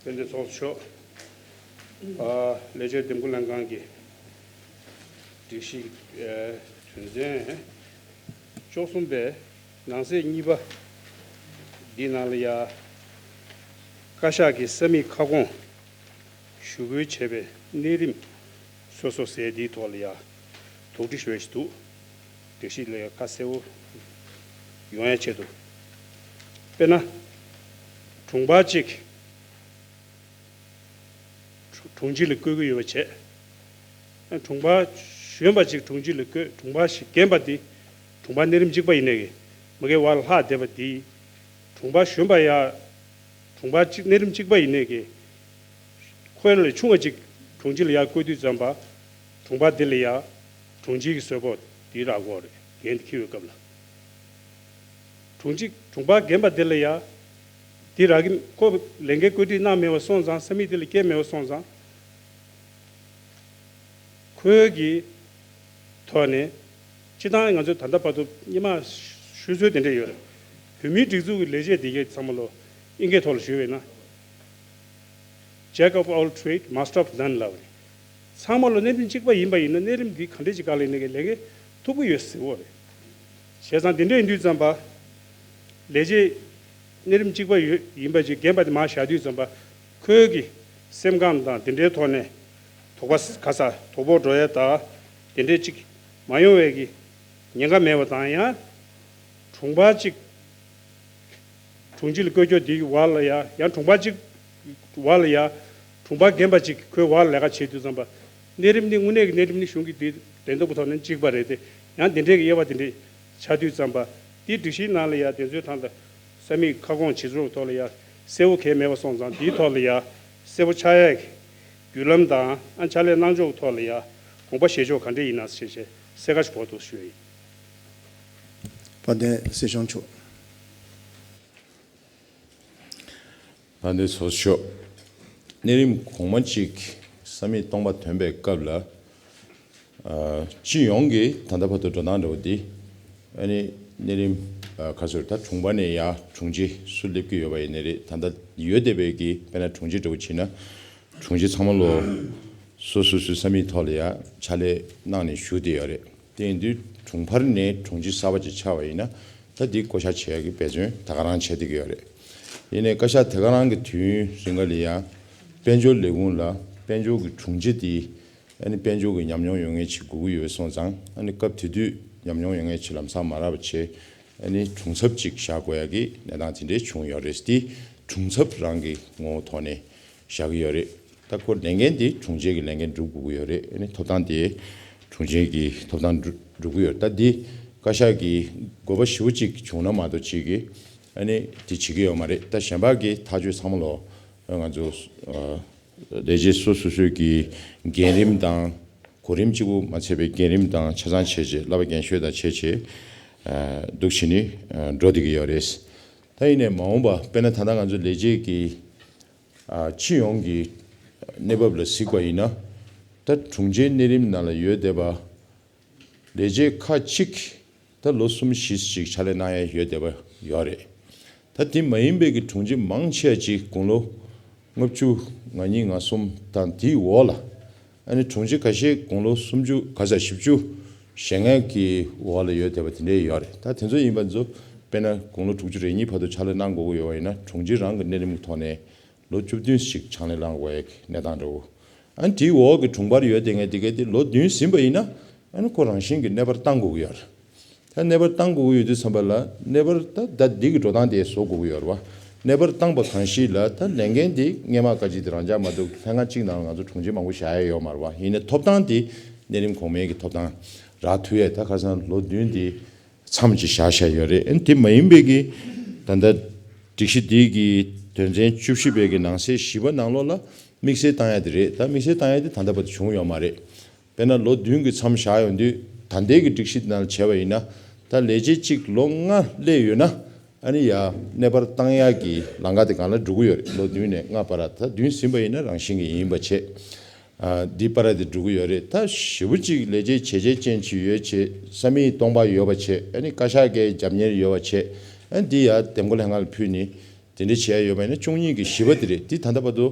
དཔལ་ལྡན་ཚོགས་གཙོ་མཆོག་ཨ། ལས་བྱེད་འདེམས་བསྐོ་ལྷན་ཁང་གི་སྒྲིག་གཞི། ཨ། དོན་ཚན་བཅུ་གསུམ་པའི་ནང་གསེས་གཉིས་པ་འདི་ནང་ལ་ཡ། བཀའ་ཤག་གིས་ས་མིག་ཁ་སྐོང་ཞུ་སྐུལ་བྱས་པའི་གནས་རིམ་སོ་སོ་ཟེར་འདིའི་ཐོག་ལ་ཡ་དོགས་འདྲི་ཞུ་ཡ་ཞིག་འདུག་སྒྲིག་གཞི་ལ་ཡ་ཁ་གསལ་བོ་ཡོང་ཡ་ཆེད་དུ། དཔེར་ན། དྲུང་འཕར་གཅིག་དྲུང་ཆེ་ལ་བསྐོ་གི་ཡོད་པ་བྱས། དྲུང་འཕར་གཞོན་པ་གཅིག་དྲུང་ཆེ་ལ་བསྐོས། དྲུང་འཕར་ཞིག་རྒན་པ་འདི་དྲུང་འཕར་གནས་རིམ་གཅིག་པ་ཡིན་ནའི་གི་མ་གི་བར་ལ་ལྷག་བསྡད་པ་འདི། དྲུང་འཕར་གཞོན་པ་ཡ། དྲུང་འཕར་གཅིག་གནས་རིམ་གཅིག་པ་ཡིན་ནའི་གི་ཁོ་ལས་ཆུང་བ་གཅིག་དྲུང་ཆེ་ལ་ཡ་བསྐོ་དུས་ཙམ་པ། དྲུང་འཕར་འདི་ལ་ཡ་དྲུང་ཆེ་གི་གསོལ་ཕོགས་འདི་རག་གི་ཡོད་རེད། འགན་འཁྱེར་བའི་སྐབས་ལ། དྲུང་ཆེ་དྲུང་འཕར་རྒན་པ་འདི་ལ་ཡ། འདི་རག་གི། ཁོ་ལས་འགན་བཀོད་སྒྲིག་གནང་མེད་པ་སོང་ཙང་། ས་མིག་འདི་ལ་བཀལ་མེད་པ་སོང་ཙང་། ཁོའི་གི་ཐོག་ནས་སྤྱིར་བཏང་ང་ཚོས་ད་ལྟ་བར་དུ་སྔོན་མ་ཞུ་སྲོལ་དེ་འདྲ་ཡོད་རེད། བོད་མིའི་སྒྲིག་འཛུགས་ཀྱི་ལས་བྱེད་དེ་གའི་ཚང་མ་ལོ་ཨིན་སྐད་ཐོག་ལ་ཞུས་པས་ན། Jack of all trade, master of none ལབ་རེད། ཚང་མ་ལོ་གནས་རིམ་གཅིག་པ་ཡིན་པ་ཡིན་ན། གནས་རིམ་འདི་ག་འདྲས་ཅིག་སྒང་ལ་ཡིན་ནའི་གི་ལས་འགན་ཐུབ་ཀྱི་ཡོད་ཟེར་བ་རེད། བྱས་ཙང་འདི་འདྲ་ཡིན་དུས་ཙམ་པ། ལས་བྱེད་གནས་རིམ་གཅིག་པ་ཡོད་ཡིན་པ་ཅིག་རྒན་པ་དེ་མར་བཞག་དུས་ཙམ་པ། ཁོའི་གི་སེམས་ཁམས་དང་དེ་འདྲའི་ཐོག་ནས་དོགས་པ་ག་ས་དོ་ཕོག་འགྲོ་ཡ་ད་དེ་འདྲའི་ཅིག་མ་ཡོང་བའི་གི་ཉེན་ཁ་མེད་པ་དང་། ཡང་དྲུང་འཕར་ཅིག་དྲུང་ཆེ་ལ་བསྐོ་རྒྱུ་དེའི་བར་ལ་ཡ། ཡང་དྲུང་འཕར་ཅིག་བར་ལ་ཡ། དྲུང་འཕར་རྒན་པ་ཅིག་ཁོའི་བར་ལ་ལས་ཀ་བྱེད་དུས་ཙམ་པ། གནས་རིམ་ནི་དངོས་གནས་ཀྱི་གནས་རིམ་ནི་གཞུང་གི་དེ་བདེན་སྟོབས་ཀྱི་ཐོག་ནས་གཅིག་པ་རེད་དེ། ཡང་དེ་འདྲའི་གི་དབྱེ་བ་དེ་འདྲའི་ཆགས་དུས་ཙམ་པ། དེའི་སྒྲིག་གཞིའི་ནང་ལ་ཡ་དེ་ཚོའི་ཐང་ལ་ས་མིག་ཁ་སྐོང་བྱེད་ཕྱོགས་ཐོག་ལ་ཡ་གསལ་བོ་གང་ཡང་མེད་པ་སོང་ཙང་། དེའི་ཐོག་ལ་ཡ་གསལ་བོ་ཆགས་ཡ་གི་བརྒྱུད་ལམ་དང་། ཨ། ཕྱག་ལས་གནང་ཕྱོགས་ཐོག་ལ་ཡ་དགོངས་པ་བཞེས་ཕྱོགས་ག་འདྲ་ཡིན་ན་ཞེས་བྱས་གསལ་ཁ་ཞིག་དགོས་འདུག་ཞུ་ཡ་ཡིན། དཔལ་ལྡན་སྲིད་སྐྱོང་མཆོག་དཔལ་ལྡན་ཚོགས་གཙོ་མཆོག་གནས་རིམ་གོང་མ་གཅིག་ས་མིག་སྟོང་པ་ཐོན་པའི་སྐབས་ལ། ཨ། སྤྱི་ཡོངས་ཀྱི་ད་ལྟ་བར་དུ་འགྲོ་སྟངས་འདྲ་བོ་འདི། ཨ་ནི་གནས་རིམ། ཨ། ག་ཚོད་ད་དྲུང་འཕར་ནས་ཡར་དྲུང་ཆེ་སུ་སླེབས་ཀྱི་ཡོད་པ་ཡིན་ནའི་རེད། ད་ལྟ་ཡོད་བསྡད་པའི་གི་དཔེར་ན་དྲུང་ཆེ་འདྲ་བོ་བྱས་ན། དྲུང་ཆེ་ཚང་མ་ལོ་སོ་སོ་སོའི་ས་མིག་ཐོག་ལ་ཡ་ཕྱག་ལས་གནང་ནས་བཞུགས་བསྡད་ཡོད་རེད། དེ་ཡིན་དུས་དྲུང་འཕར་ནས་དྲུང་ཆེ་གསར་པ་ཅིག་ཆགས་པ་ཡིན་ན། ད་འདི་བསྐོ་བཞག་བྱེད་ཡ་གི་འབད་བརྩོན་ད་ག་རང་བྱེད་བསྡད་ཀྱི་ཡོད་རེད། ཡིན་ནའི་བཀའ་ཤག་དེ་ག་རང་གི་དུས་ཡུན་རིང་ག་ལ་ཡ་དཔལ་འབྱོར་ལས་ཁུངས་ལ་དཔལ་འབྱོར་གྱི་དྲུང་ཆེ་དེ། ཨ་ནི་དཔལ་འབྱོར་གྱི་ཉམས་མྱོང་ཡོད་མཁན་ཅིག་དགོས་ཀྱི་ཡོད་སོང་ཙང་། ཨ་ནི་སྐབས་དེ་དུས་ཉམས་མྱོང་ཡོད་མཁན་ཅིག་ལམ་སང་མ་རག་པ་བྱས། ཨ་ནི་དྲུང་ཚབ་ཅིག་བཞག་དགོས་ཡ་གི་གནས་སྟངས་དེ་འདྲའི་བྱུང་ཡོད་རེད། དེ་དྲུང་ཚབ་རང་གི་ངོ་བོ་ཐོག་ནས་བཞག་གི་ཡོད་རེད། ད་ཁོ་ལས་འགན་དེ་དྲུང་ཆེ་གི་ལས་འགན་སྒྲུབ་དགོས་ཀྱི་ཡོད་རེད། ཨ་ནི་ཐོབ་ཐང་དེ་དྲུང་ཆེ་གི་ཐོབ་ཐང་སྒྲུབ་སྒྲུབ་ཀྱི་ཡོད་རེད། ད་འདི་བཀའ་ཤག་གི་དགོས་པ་ཞེ་པོ་ཅིག་བྱུང་ན་མ་གཏོགས་ཅིག་གི་ཨ་ནི་དེ་བྱེད་ཀྱི་ཡོད་མ་རེད། ད་གཞན་པ་གི་ཐག་གཅོད་ཚང་མ་ལོ་ང་ཚོ་ལས་བྱེད་སོ་སོ་སོའི་གི་འགན་རིམ་དང་གོ་རིམ་གཅིག་པུ་མ་ཚད་པའི་འགན་རིམ་དང་ཆ་ཚང་བྱས་བྱས་བསླབ་པ་རྒན་ཤོས་དང་བྱས་བྱས་འདུག་བྱས་ནས་འགྲོ་བསྡད་ཀྱི་ཡོད་རེད། ད་ཡིན་ནའི་མ་འོངས་པ་དཔེར་ན་ད་ལྟ་ང་ཚོ་ལས་བྱེད་ཀྱི་སྤྱི་ཡོངས་ཀྱི་གནས་བབ་ལ་གཟིགས་པ་ཡིན་ན། ད་དྲུང་ཆེའི་གནས་རིམ་ནང་ལ་ཡོད་བསྡད་པ་ལས་བྱེད་ཁག་ཅིག་ད་ལོ་གསུམ་བཞི་ཞིག་ཕྱག་ལས་གནང་ཡ་ཡོད་བསྡད་པ་ཡོད་རེད། ད་དེ་མ་ཡིན་པའི་གི་དྲུང་ཆེ་མང་ཆེ་བ་ཅིག་དགུང་ལོ་ལྔ་བཅུ་ང་གཉིས་ང་གསུམ་དང་དེའི་འོག་ལ། ཨ་ནི་དྲུང་ཆེ་ཁ་ཤས་དགུང་ལོ་སུམ་ཅུ་ག་ས་བཞི་བཅུ་ཞེ་ལྔ་གི་འོག་ལ་ཡོད་བསྡད་པ་དེ་འདྲས་ཡོད་རེད། ད་དེ་ཚོ་ཡིན་པ་ཚོ་དཔེར་ན་དགུང་ལོ་དྲུག་ཅུ་རེ་གཉིས་བར་དུ་ཕྱག་ལས་གནང་དགོས་ཀྱི་ཡོད་པ་ཡིན་ན། དྲུང་ཆེ་རང་གི་གནས་རིམ་གྱི་ཐོག་ནས་ལོ་བཅུ་བདུན་ཞིག་ཕྱག་ལས་གནང་དགོས་ཡ་གི་གནས་སྟངས་འདྲ་བོ། ཨ་ནི་དེའི་འོག་གི་དྲུང་འཕར་ཡོད་བསྡད་མཁན་དེ་གས་དེ་ལོ་བདུན་ཟིན་པ་ཡིན་ན། ཨ་ནི་ཁོ་རང་བཞིན་གྱི་གནས་སྤར་བཏང་དགོས་ཀྱི་ཡོད་རེད། ད་གནས་སྤར་བཏང་དགོས་ཀྱི་ཡོད་དུས་ཙམ་པ་ལ། གནས་སྤར་ད་ད་འདི་གི་འགྲོ་སྟངས་དེ་བཟོ་དགོས་ཀྱི་ཡོད་རེད་བ། གནས་སྤར་བཏང་པ་གང་ཞིག་ལ་ད་ལས་འགན་དེ་སྔས་མ་བཀའ་སྤྱི་དེ་རང་འཇགས་མ་གཏོགས་ལྷན་ཁང་གཅིག་ནང་ལ་ང་ཚོ་དྲུང་ཆེ་མང་པོ་བཞག་ཡ་ཡོད་མ་རེད་བ། ཡིན་ནའི་ཐོབ་ཐང་དེ་གནས་རིམ་གོང་མའི་གི་ཐོབ་ཐང་རག་ཐུབ་ཡས། ད་ཁ་སང་ལོ་བདུན་དེ་མཚམས་ཅིག་བཞག་བཞག་ཡོད་རེད། ཨ་ནི་དེ་མ་ཡིན་པའི་གི་ད་ལྟ་སྒྲིག་གཞི་འདི་གི་དོན་ཚན་བཅུ་བཞི་པའི་གི་ནང་གསེས་བཞི་པ་ནང་ལོགས་ལ་དམིགས་བསལ་བཏང་ཡ་དེ་རེད། ད་དམིགས་བསལ་བཏང་ཡ་དེ་ད་ལྟ་བར་དུ་བྱུང་ཡོད་མ་རེད། དཔེར་ན་ལོ་བདུན་གྱི་མཚམས་བཞག་ཡོང་དུས། ད་ལྟའི་གི་སྒྲིག་གཞི་ནང་བྱས་པ་ཡིན་ན། ད་ལས་བྱེད་གཅིག་ལོ་ལྔ་སླེབས་ཡོད་ན། ཨ་ནི་ཡ་གནས་སྤར་བཏང་ཡག་གི་ལམ་ཁ་དེ་སྒང་ལ་འགྲོ་གི་ཡོད་རེད། ལོ་བདུན་ནས་ལྔ་བར། ད་བདུན་ཟིན་པ་ཡིན་ན་རང་བཞིན་གྱི་ཡིན་པ་བྱས། ཨ། འདི་བར་དེ་འགྲོ་གི་ཡོད་རེད། ད་ཞེ་པོ་ཅིག་ལས་བྱེད་བྱས་རྗེས་ཅན་ཅིག་ཡོད་བྱས། ས་མིག་སྟོང་པ་ཡོད་པ་བྱས། ཨ་ནི་བཀའ་ཤག་གི་རྒྱབ་གཉེར་ཡོད་པ་བྱས། ཨ་ནི་འདི་ཡ་འདེམས་བསྐོ་ལྷན་ཁང་ལ་ཕུལ་ནས། དེ་འདྲ་བྱས་ཡོད་པ་ཡིན་ན། བཅུ་གཉིས་ཀྱི་བཞི་པ་དེ་རེད། དེ་ད་ལྟ་བར་དུ་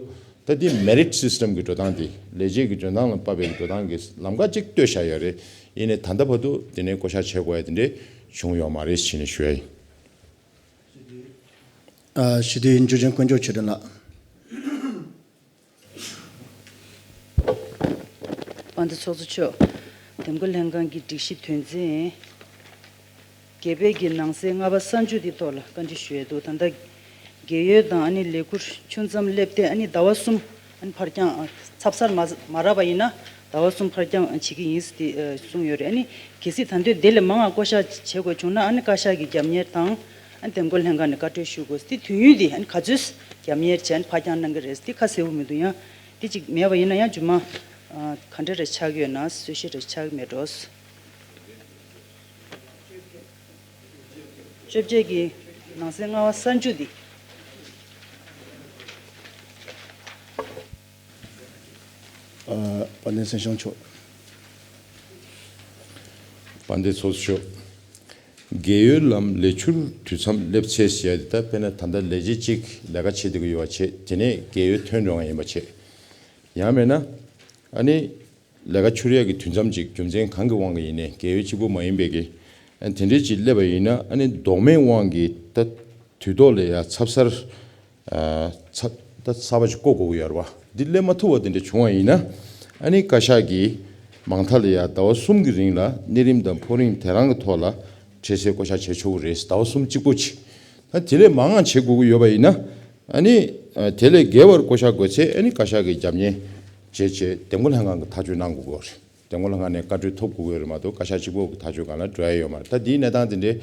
ད་དེ་མེ་རིཊ་སིས་ཊམ་གྱི་འགྲོ་སྟངས་དེ། ལས་བྱེད་ཀྱི་འཇོན་ཐང་ལ་དཔག་པའི་འགྲོ་སྟངས་ཀྱི་ལམ་ཁ་ཅིག་བཏོད་བཞག་ཡོད་རེད། ཡིན་ནའི་ད་ལྟ་བར་དུ་དེ་ནས་བསྐོ་བཞག་བྱེད་དགོས་ཡ་དེ་འདྲ་བྱུང་ཡོད་མ་རེད་ཟེར་ནས་ཞུ་ཡ་ཡིན། ཨ། སྤྱི་འཐུས་འཇུ་ཆེན་དཀོན་མཆོག་ཆོས་སྒྲོན་ལགས། དཔལ་ལྡན་ཚོགས་གཙོ་མཆོག་འདེམས་བསྐོ་ལྷན་ཁང་གི་སྒྲིག་གཞི་དོན་ཚན་བརྒྱད་པའི་གི་ནང་གསེས་ལྔ་པ་གསར་འཇུག་དེ་ཐོག་ལ་བཀའ་འདྲི་ཞུ་ཡས་འདུག། ད་ལྟ་རྒས་ཡོལ་དང་ཨ་ནི་ལས་འཁུར་ཆུང་ཙམ་སླེབས་ཏེ། ཨ་ནི་ཟླ་བ་གསུམ་ཨ་ནི་ཕར་འགྱངས། ཚབ་གསར་མ་མ་རག་པ་ཡིན་ན་ཟླ་བ་གསུམ་ཕར་འགྱངས་བྱེད་ཀྱི་ཡིན་ཟེར་ཏེ་གསུངས་ཡོད་རེད། ཨ་ནི་གལ་སྲིད་ད་དུང་དེ་ལས་མང་བ་བསྐོ་བཞག་བྱེད་དགོས་བྱུང་ན། ཨ་ནི་བཀའ་ཤག་གི་རྒྱབ་གཉེར་དང་། ཨ་ནི་འདེམས་བསྐོ་ལྷན་ཁང་ནས་བཀའ་འཁྲོལ་ཞུ་དགོས་ཟེར་ཏེ། དུས་ཡུན་དེ་ཨ་ནི་ག་ཚོད་རྒྱབ་གཉེར་བྱས། ཨ་ནི་ཕར་འགྱངས་གནང་གི་རེད་ཟེར་ཏེ་ཁ་གསལ་པོ་མི་འདུག། ཡང་དེ་གཅིག་མེད་པ་ཡིན་ན་ཡང་རྗེས་མ་ག་འདྲ་རེ་ཆགས་ཀྱི་ཡོད་ན། གསལ་བཤད་རེ་ཆགས་ཀྱི་མེད་འགྲོ། བཅོ་བརྒྱད་ཀྱི་ནང་གསེས་ལྔ་པ་གསར་འཇུག་འདི། ཨ། དཔལ་ལྡན་སྲིད་སྐྱོང་མཆོག། དཔལ་ལྡན་ཚོགས་གཙོ་མཆོག། རྒས་ཡོལ་ལམ་ལས་འཁྱུར་དུས་མཚམས་སླེབས་ཚེས་ཟེར་ཡ་དེ། ད་དཔེར་ན་ད་ལྟ་ལས་བྱེད་གཅིག་ལས་ཀ་བྱེད་བསྡད་ཀྱི་ཡོད་པ་བྱས། དེ་ནས་རྒས་ཡོལ་ཐོན་འགྲོ་ཡ་ཡིན་པ་བྱས། ཡང་མིན་ན་ཨ་ནི་ལས་ཀ་འཁྱུར་ཡས་ཀྱི་དུས་མཚམས་ཅིག་རྒྱུ་མཚན་གང་གི་དབང་གིས་ཡིན་ནའི། རྒས་ཡོལ་གཅིག་པུ་མ་ཡིན་པའི་གི། ཨ། དེ་འདྲའི་ཅིག་སླེབས་པ་ཡིན་ན། ཨ་ནི་ལྡོག་མེད་དབང་གིས་ད་དུས་ཐོག་ལ་ཡ་ཚབ་གསར། ཨ། ཚབ་ད་གསར་པ་ཅིག་བསྐོ་དགོས་ཀྱི་ཡོད་རེད་བ། འདི་སླེབས་མ་ཐུབ་པ་དེ་འདྲ་བྱུང་བ་ཡིན་ན། ཨ་ནི་བཀའ་ཤག་གིས་མང་མཐའ་ལ་ཡ་ཟླ་བ་གསུམ་གྱི་རིང་ལ་གནས་རིམ་དང་ཕོགས་རིམ་དེ་རང་གི་ཐོག་ལ་འཕྲལ་སེལ་བསྐོ་བཞག་བྱེད་ཆོག་གི་རེད། ཟླ་བ་གསུམ་གཅིག་པོ་ཅིག། ད་དེ་ལས་མང་བ་བྱེད་དགོས་ཀྱི་ཡོད་པ་ཡིན་ན། ཨ་ནི་དེ་ལས་བརྒལ་བར་བསྐོ་བཞག་དགོས་ཚེ། ཨ་ནི་བཀའ་ཤག་གི་རྒྱབ་གཉེར་བྱས་བྱས་འདེམས་བསྐོ་ལྷན་ཁང་གིས་ཐག་གཅོད་གནང་དགོས་ཀྱི་ཡོད་རེད། འདེམས་བསྐོ་ལྷན་ཁང་ནས་བཀའ་འཁྲོལ་ཐོབ་དགོས་ཀྱི་ཡོད་རེད་མ་གཏོགས། བཀའ་ཤག་གཅིག་པོ་གི་ཐག་གཅོད་སྒང་ལ་འགྲོ་ཡ་ཡོད་མ་རེད། ད་འདིའི་གནས་སྟངས་དེ་འདྲའི་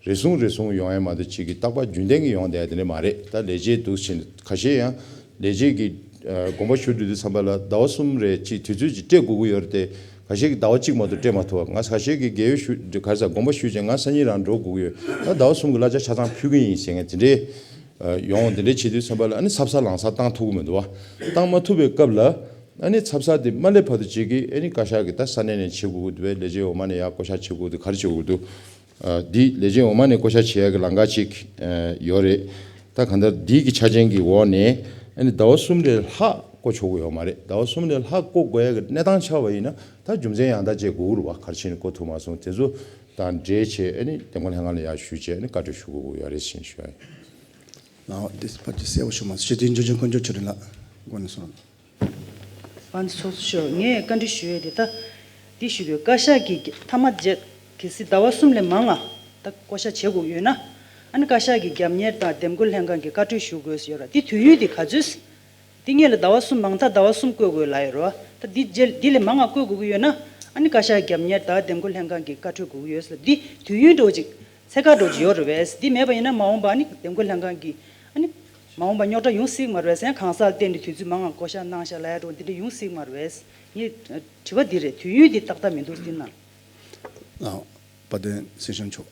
རེ་ཟུང་རེ་ཟུང་ཡོང་ཡ་མ་གཏོགས། གཅིག་གི་རྟག་པར་རྒྱུན་ལྡན་གྱི་ཡོང་བསྡད་ཡ་དེ་འདྲ་མ་རེད། ད་ལས་བྱེད་འདུག་ཟེར་ནས་ཁ་ཤས་ཡང་ལས་བྱེད་ཀྱི་ཨ་དགོངས་པ་ཞུ་དུས་ཙམ་པ་ལ་ཟླ་བ་གསུམ་རེ་ཅིག་དུས་ཚོད་ཅིག་སྤྲད་དགོས་ཀྱི་ཡོད་རེད་དེ། ཁ་ཤས་ཀྱིས་ཟླ་བ་གཅིག་མ་གཏོགས་སྤྲད་མ་ཐུབ་པ། ང་ཁ་ཤས་ཀྱིས་རྒས་ཡོལ་ཞུ་ག་རེ་ཟེར། དགོངས་པ་ཞུས་བྱས་ང་སང་ཉིན་རང་འགྲོ་དགོས་ཀྱི་ཡོད། ད་ཟླ་བ་གསུམ་གྱི་གླ་ཆ་ཆ་ཚང་ཕུལ་གྱི་ཡིན་ཟེར་མཁན་དེ་འདྲའི་ཨ་ཡོང་། དེ་འདྲའི་བྱེད་དུས་ཙམ་པ་ལ་ཨ་ནི་ཚབ་གསར་ལངས་ས་བཏང་ཐུབ་ཀྱི་མི་འདུག་བ། བཏང་མ་ཐུབ་པའི་སྐབས་ལ། ཨ་ནི་ཚབ་གསར་དེ་མ་སླེབས་བར་དུ་གཅིག་གི་ཨ་ནི་བཀའ་ཤག་གིས་ད་ས་གནས་ནས་བྱེད་དགོས་ཀྱི་འདུག་པས། ལས་བྱེད་འོག་མ་ནས་ཡར་བསྐོ་བཞག་བྱེད་དགོས་ཀྱི་འདུག། ག་རེ་བྱེད་དགོས་ཀྱི་འདུག། ཨ། འདི་ལས་བྱེད་འོག་མ་ནས་བསྐོ་བཞག་བྱེད་ཡ་གི་ལམ་ཁ་ཅིག་ཨ་ཡོད་རེད། ད་གང་ལྟར་འདི་གི་ཆ་རྐྱེན་གྱི་འོག་ནས་ཨ་ནི་ཟླ་བ་གསུམ་ལས་ལྷག་བསྐོ་ཆོག་གི་ཡོད་མ་རེད། ཟླ་བ་གསུམ་ལས་ལྷག་བསྐོ་དགོས་ཡ་གི་གནས་སྟངས་ཆགས་པ་ཡིན་ན། ད་རྒྱུ་མཚན་ཡང་དག་ཅིག་དགོས་ཀྱི་རེད་བ། ག་རེ་བྱས་ནས་བསྐོ་ཐུབ་མ་སོང་། དེ་ཚོ་དང་འབྲེལ་བྱས་ཨ་ནི་འདེམས་བསྐོ་ལྷན་ཁང་ལ་ཡར་ཞུས་བྱས་ཨ་ནི་བཀའ་འཁྲོལ་ཞུ་དགོས་ཀྱི་ཡོད་རེད་ཟེར་ཞུ་ཡ་ཡིན། ལའོ། འདི་ཕལ་ཆེར་གསལ་པོ་ཞུ་མ་སོང་། སྤྱི་འཐུས་འཇུ་ཆེན་དཀོན་མཆོག་ཆོས་སྒྲོན་ལགས། དགོངས་ནས་གསུངས་རོགས། དཔལ་ལྡན་ཚོགས་གཙོ་མཆོག། ངས་བཀའ་འདྲི་ཞུ་ཡས་དེ་ད་འདི་ཞུ་དགོས། བཀའ་ཤག་གིས་མཐའ་མ་རྗེས་གལ་སྲིད་ཟླ་བ་གསུམ་ལས་མང་ང་ད་བསྐོ་བཞག་བྱེད་དགོས་ཡོད་ན། ཨ་ནི་བཀའ་ཤག་གི་རྒྱབ་གཉེར་དང་འདེམས་བསྐོ་ལྷན་ཁང་གི་བཀའ་འཁྲོལ་ཞུ་དགོས་ཡོད་ར། འདི་དུས་ཡུན་དེ་ག་ཚོད། འདི་སྔོན་ལ་ཟླ་བ་གསུམ། མང་མཐའ་ཟླ་བ་གསུམ་བསྐོ་དགོས་ལབ་ཡོད་ར། ད་འདི་རྗེས་འདི་ལས་མང་ང་བསྐོ་དགོས་ཀྱི་ཡོད་ན། ཨ་ནི་བཀའ་ཤག་གི་རྒྱབ་གཉེར་དང་འདེམས་བསྐོ་ལྷན་ཁང་གི་བཀའ་འཁྲོལ་དགོས་ཀྱི་ཡོད་ཟེར་ལབ། འདི་དུས་ཡུན་འདྲ་བོ་ཅིག་ ཚད་བཀག་འགྲོ་གི་ཡོད་རེད་པས། འདི་མེད་པ་ཡིན་ན་མ་འོངས་པ་ནི་འདེམས་བསྐོ་ལྷན་ཁང་གི་ཨ་ནི་མ་འོངས་པ་རྙོག་དྲ་ཡོང་སྲིད་མ་རེད་པས། ཡང་གང་ཟག་བསྟེན་ནས་དུས་ཚོད་མང་བ་བསྐོ་བཞག་གནང་བཞག་ལབ་ཡ་འདྲ་བོ་འདི་འདྲ་ཡོང་སྲིད་མ་རེད་པས། ངས་དྲི་བ་འདི་རེད། དུས་ཡུན་འདི་ཏག་ཏག་མི་འདུག་འདི་ན། ཨ། དཔལ་ལྡན་སྲིད་སྐྱོང་མཆོག་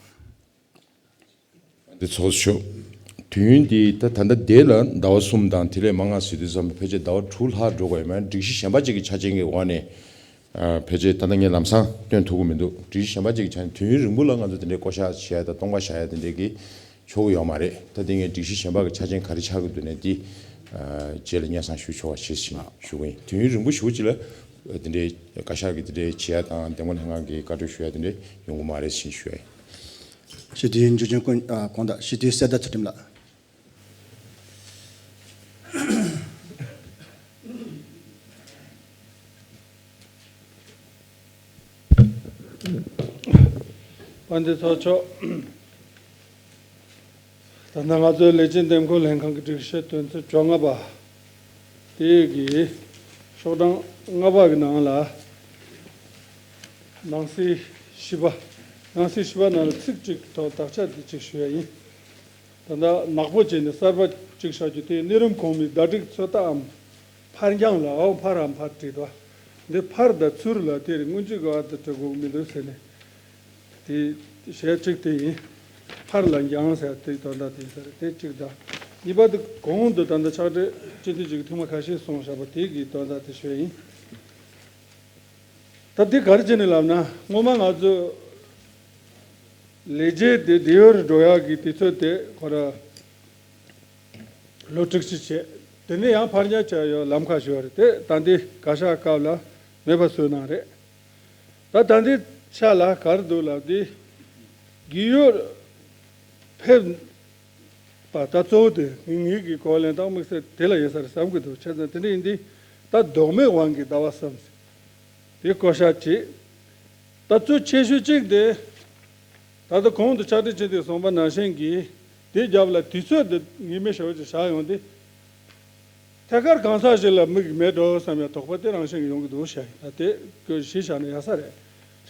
འདི་ཚོགས་ཞུ། དུས་ཡུན་འདི་ད་ད་ལྟ་འདི་ལ་ཟླ་བ་གསུམ་དང་དེ་ལས་མང་ང་ཟེར་དུས་ཙམ་ཕལ་ཆེར་ཟླ་བ་དྲུག་ལྷག་འགྲོ་དགོས་ཡོད་མ་རེད། སྒྲིག་གཞི་གཞན་པ་ཅིག་གི་ཆ་རྐྱེན་གྱི་འོག་ནས། ཨ། ཕལ་ཆེར་ད་ལྟ་ངས་ལམ་སང་སྟོན་ཐུབ་ཀྱི་མི་འདུག་སྒྲིག་གཞི་གཞན་པ་ཅིག་གི་ཆ་ནས་དུས་ཡུན་རིང་པོ་ལ་ང་ཚོ་དེ་འདྲའི་བསྐོ་བཞག་བྱེད་ཡ་དང་སྟོང་པ་བཞག་ཡ་དེ་འདྲའི་གི་ཆོག་གི་ཡོད་མ་རེད། ད་དེ་ངས་སྒྲིག་གཞི་གཞན་པ་གི་ཆ་རྐྱེན་ག་རེ་ཆགས་ཀྱི་འདུག་ནས་འདི། ཨ། རྗེས་ལ་སྙན་སེང་ཞུ་ཆོག་པ་བྱེད་ཟིན་ཞུ་གི་ཡིན། དུས་ཡུན་རིང་པོ་ཞེ་པོ་ཅིག་ལ་དེ་འདྲའི་བཀའ་ཤག་གི་དེ་འདྲའི་བྱེད་ཡ་དང་འདེམས་བསྐོ་ལྷན་ཁང་གི་བཀའ་འཁྲོལ་ཞུ་ཡ་དེ་འདྲའི་ཡོང་གི་མ་རེད་ཟེར་ཞུ་ཡ་ཡིན། སྤྱི་འཐུས་འཇུ་ཆེན་ཀུན། ཨ། དགོངས་དག་སྤྱི་འཐུས་གསེར་རྟ་ཚུལ་ཁྲིམས་ལགས། དཔལ་ལྡན་ཚོགས་མཆོག་ད་ལྟ་ང་ཚོའི་ལས་བྱེད་འདེམས་བསྐོ་ལྷན་ཁང་གི་སྒྲིག་གཞི་དོན་ཚན་བཅོ་ལྔ་པ་དེ་གི་ཤོག་གྲངས་ལྔ་པ་གི་ནང་ལ། ནང་གསེས་བཞི་པ། ནང་གསེས་བཞི་པ་ནང་ལ་ཚིག་གཅིག་ཐོག་དག་ཆ་འདི་གཅིག་ཞུ་ཡ་ཡིན། ད་ལྟ་ནག་པོ་བྱས་ནས་གསར་པ་གཅིག་བཞག་རྒྱུ་དེ་གནས་རིམ་གོང་མའི་ཟླ་སྒྲིག་ཚོད་ལྟའམ་ཕར་འགྱངས་ལ། འོ། ཕར་རམ་ཕར་བྲིས་ཏོ། འདི་ཕར་དང་ཚུར་ལ་དེ་རིང་སྔོན་ཆད་ག་བ་དུ་འབྲི་དགོས་མི་འདུག་ཟེར་ནས། དེ་ཞལ་གཅིག་དེ་ཡིན། ཕར་ལ་འགྱངས་ཟེར་དེའི་དོན་དག་དེ་ཡིན་ས་རེད། དེ་གཅིག་དང་། གཉིས་པ་དེ་གོང་དུ་ད་ལྟ་ཕྱག་སྦྲེལ་སྤྱི་འཐུས་ཀྱི་ཐེངས་མ་ཁ་ཤས་གསུངས་བཞག་པ་དེ་གི་དོན་དག་དེ་ཞུ་ཡ་ཡིན། ད་འདི་ག་རེ་བྱས་ནས་ལབ་ན། སྔོན་མ་ང་ཚོ་ལས་བྱེད་དེ་བགྲེས་ཡོལ་འགྲོ་ཡག་གི་དུས་ཚོད་དེ་ཁོ་ར་ལོ་དྲུག་ཅུ་བྱས། དེ་ནས་ཡང་ཕར་འགྱངས་བྱས་ཡོད། ལམ་ཁ་ཞོར་རེད། དེ་ད་འདི་བཀའ་ཤག་སྐབས་ལ་མེད་པ་བཟོས་གནང་རེད། ད་ད་འདི་ཆ་ལ་ག་རེ་འདུག་ལབ་དུས། བགྲེས་ཡོལ་ཕེབས་པ་ད་གཙོ་བོ་དེ་ངེད་ཀྱི་གོ་ལེན་དང་དམིགས་བསལ་དེ་ལ་ཡིན་ས་རེད་བསམ་གྱི་འདུག་བྱས་ཙང་དེ་འདྲ་ཡིན་དུས། ད་ལྡོག་མེད་དབང་གིས་ཟླ་བ་གསུམ་དེ་བསྐོ་བཞག་བྱས། ད་གཙོ་ཆེ་ཤོས་གཅིག་དེ། ད་ལྟ་གོང་དུ་ཕྱག་སྦྲེལ་སྤྱི་འཐུས་གསུངས་པ་ནང་བཞིན་གྱི་དེ་རྒྱབ་ལ་དུས་ཚོད་དེ་ངེས་མེད་ཞེ་པོ་ཅིག་བཞག་ཡོང་དུས། ཐད་ཀར་གང་ཟག་ཞིག་ལ་དམིགས་མེད་འགྲོ་བསམ་ཡ་དོགས་པ་དེ་རང་བཞིན་གྱིས་ཡོང་གི་འདུག་ཤག་ད་དེ་གི་གཞི་བཞག་ན་ཡག་ས་རེད།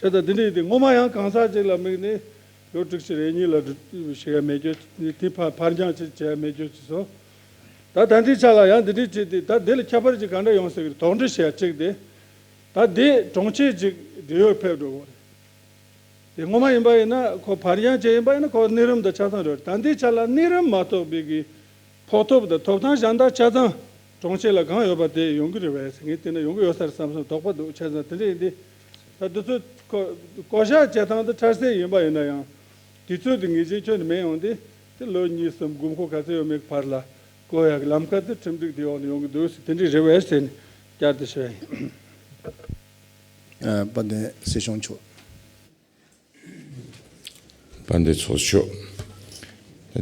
བྱས་ཙང་འདི་འདྲ་ཡིན་དུས་སྔོན་མ་ཡང་གང་ཟག་ཅིག་ལ་དམིགས་ནས་ལོ་དྲུག་ཅུ་རེ་གཉིས་ལ་བཞེས་ཡ་མེད་རྒྱུ། དེ་ཕར་ཕར་འགྱངས་ཅིག་བྱས་ཡ་མེད་རྒྱུ་ཅིག་བཟོ། ད་ད་ལྟའི་ཆ་ལ་ཡང་འདི་འདྲ་བྱས་དུས། ད་འདི་ལ་ཁྱད་པར་ཅིག་ག་འདྲ་ཡོང་སྲིད་ཀྱི་རེད། དོགས་འདྲི་བྱེད་ཡ་གཅིག་དེ། ད་འདི་གྲོང་ཁྱེར་ཅིག་བགྲེས་ཡོལ་ཕེབས་འགྲོ་གི་རེད། དེ་སྔོན་མ་ཡིན་པ་ཡིན་ན། ཁོ་ཕར་འགྱངས་བྱས་ཡིན་པ་ཡིན་ན་ཁོ་གནས་རིམ་དང་ཆ་ཚང་རེད། ད་ལྟའི་ཆ་ལ་གནས་རིམ་མ་གཏོགས་པའི་གི་ཕོགས་ཐོབ་དང་ཐོབ་ཐང་གཞན་དག་ཆ་ཚང་གྲོང་ཁྱེར་ལ་གང་ཡོད་པ་དེ་ཡོང་གི་རེད་པས་ཟེར། ངས་བལྟས་ན་ཡོང་གི་ཡོད་ས་རེད་བསམ་སོང་། དོགས་པ་འདུག་བྱས་ཙང་དེ་འདྲ་ཡིན་དུས། ད་དུས་ཚོད་བསྐོ་བསྐོ་བཞག་བྱེད་སྟངས་དེ་འཕྲལ་སེལ་ཡིན་པ་ཡིན་ན་ཡང་། དུས་ཚོད་དེ་ངེས་ཅན་ཁྱོན་ནས་མེད་ཡོང་དུས། དེ་ལོ་གཉིས་གསུམ་དགོས་མཁོ་ག་ཚོད་ཡོད་མེད་ཀྱི་བར་ལ་བསྐོ་ཡག་གི་ལམ་ཁ་དེ་ཁྲིམས་སྒྲིག་དེའི་འོག་ནས་ཡོང་གི་འདུག་ཟེར། དེ་འདྲ་རེད་པས་ཟེར་ནས་བསྐྱར་དུ་ཞུ་ཡ་ཡིན། ཨ། དཔལ་ལྡན་སྲིད་སྐྱོང་མཆོག་དཔལ་ལྡན་ཚོགས་གཙོ་མཆོག་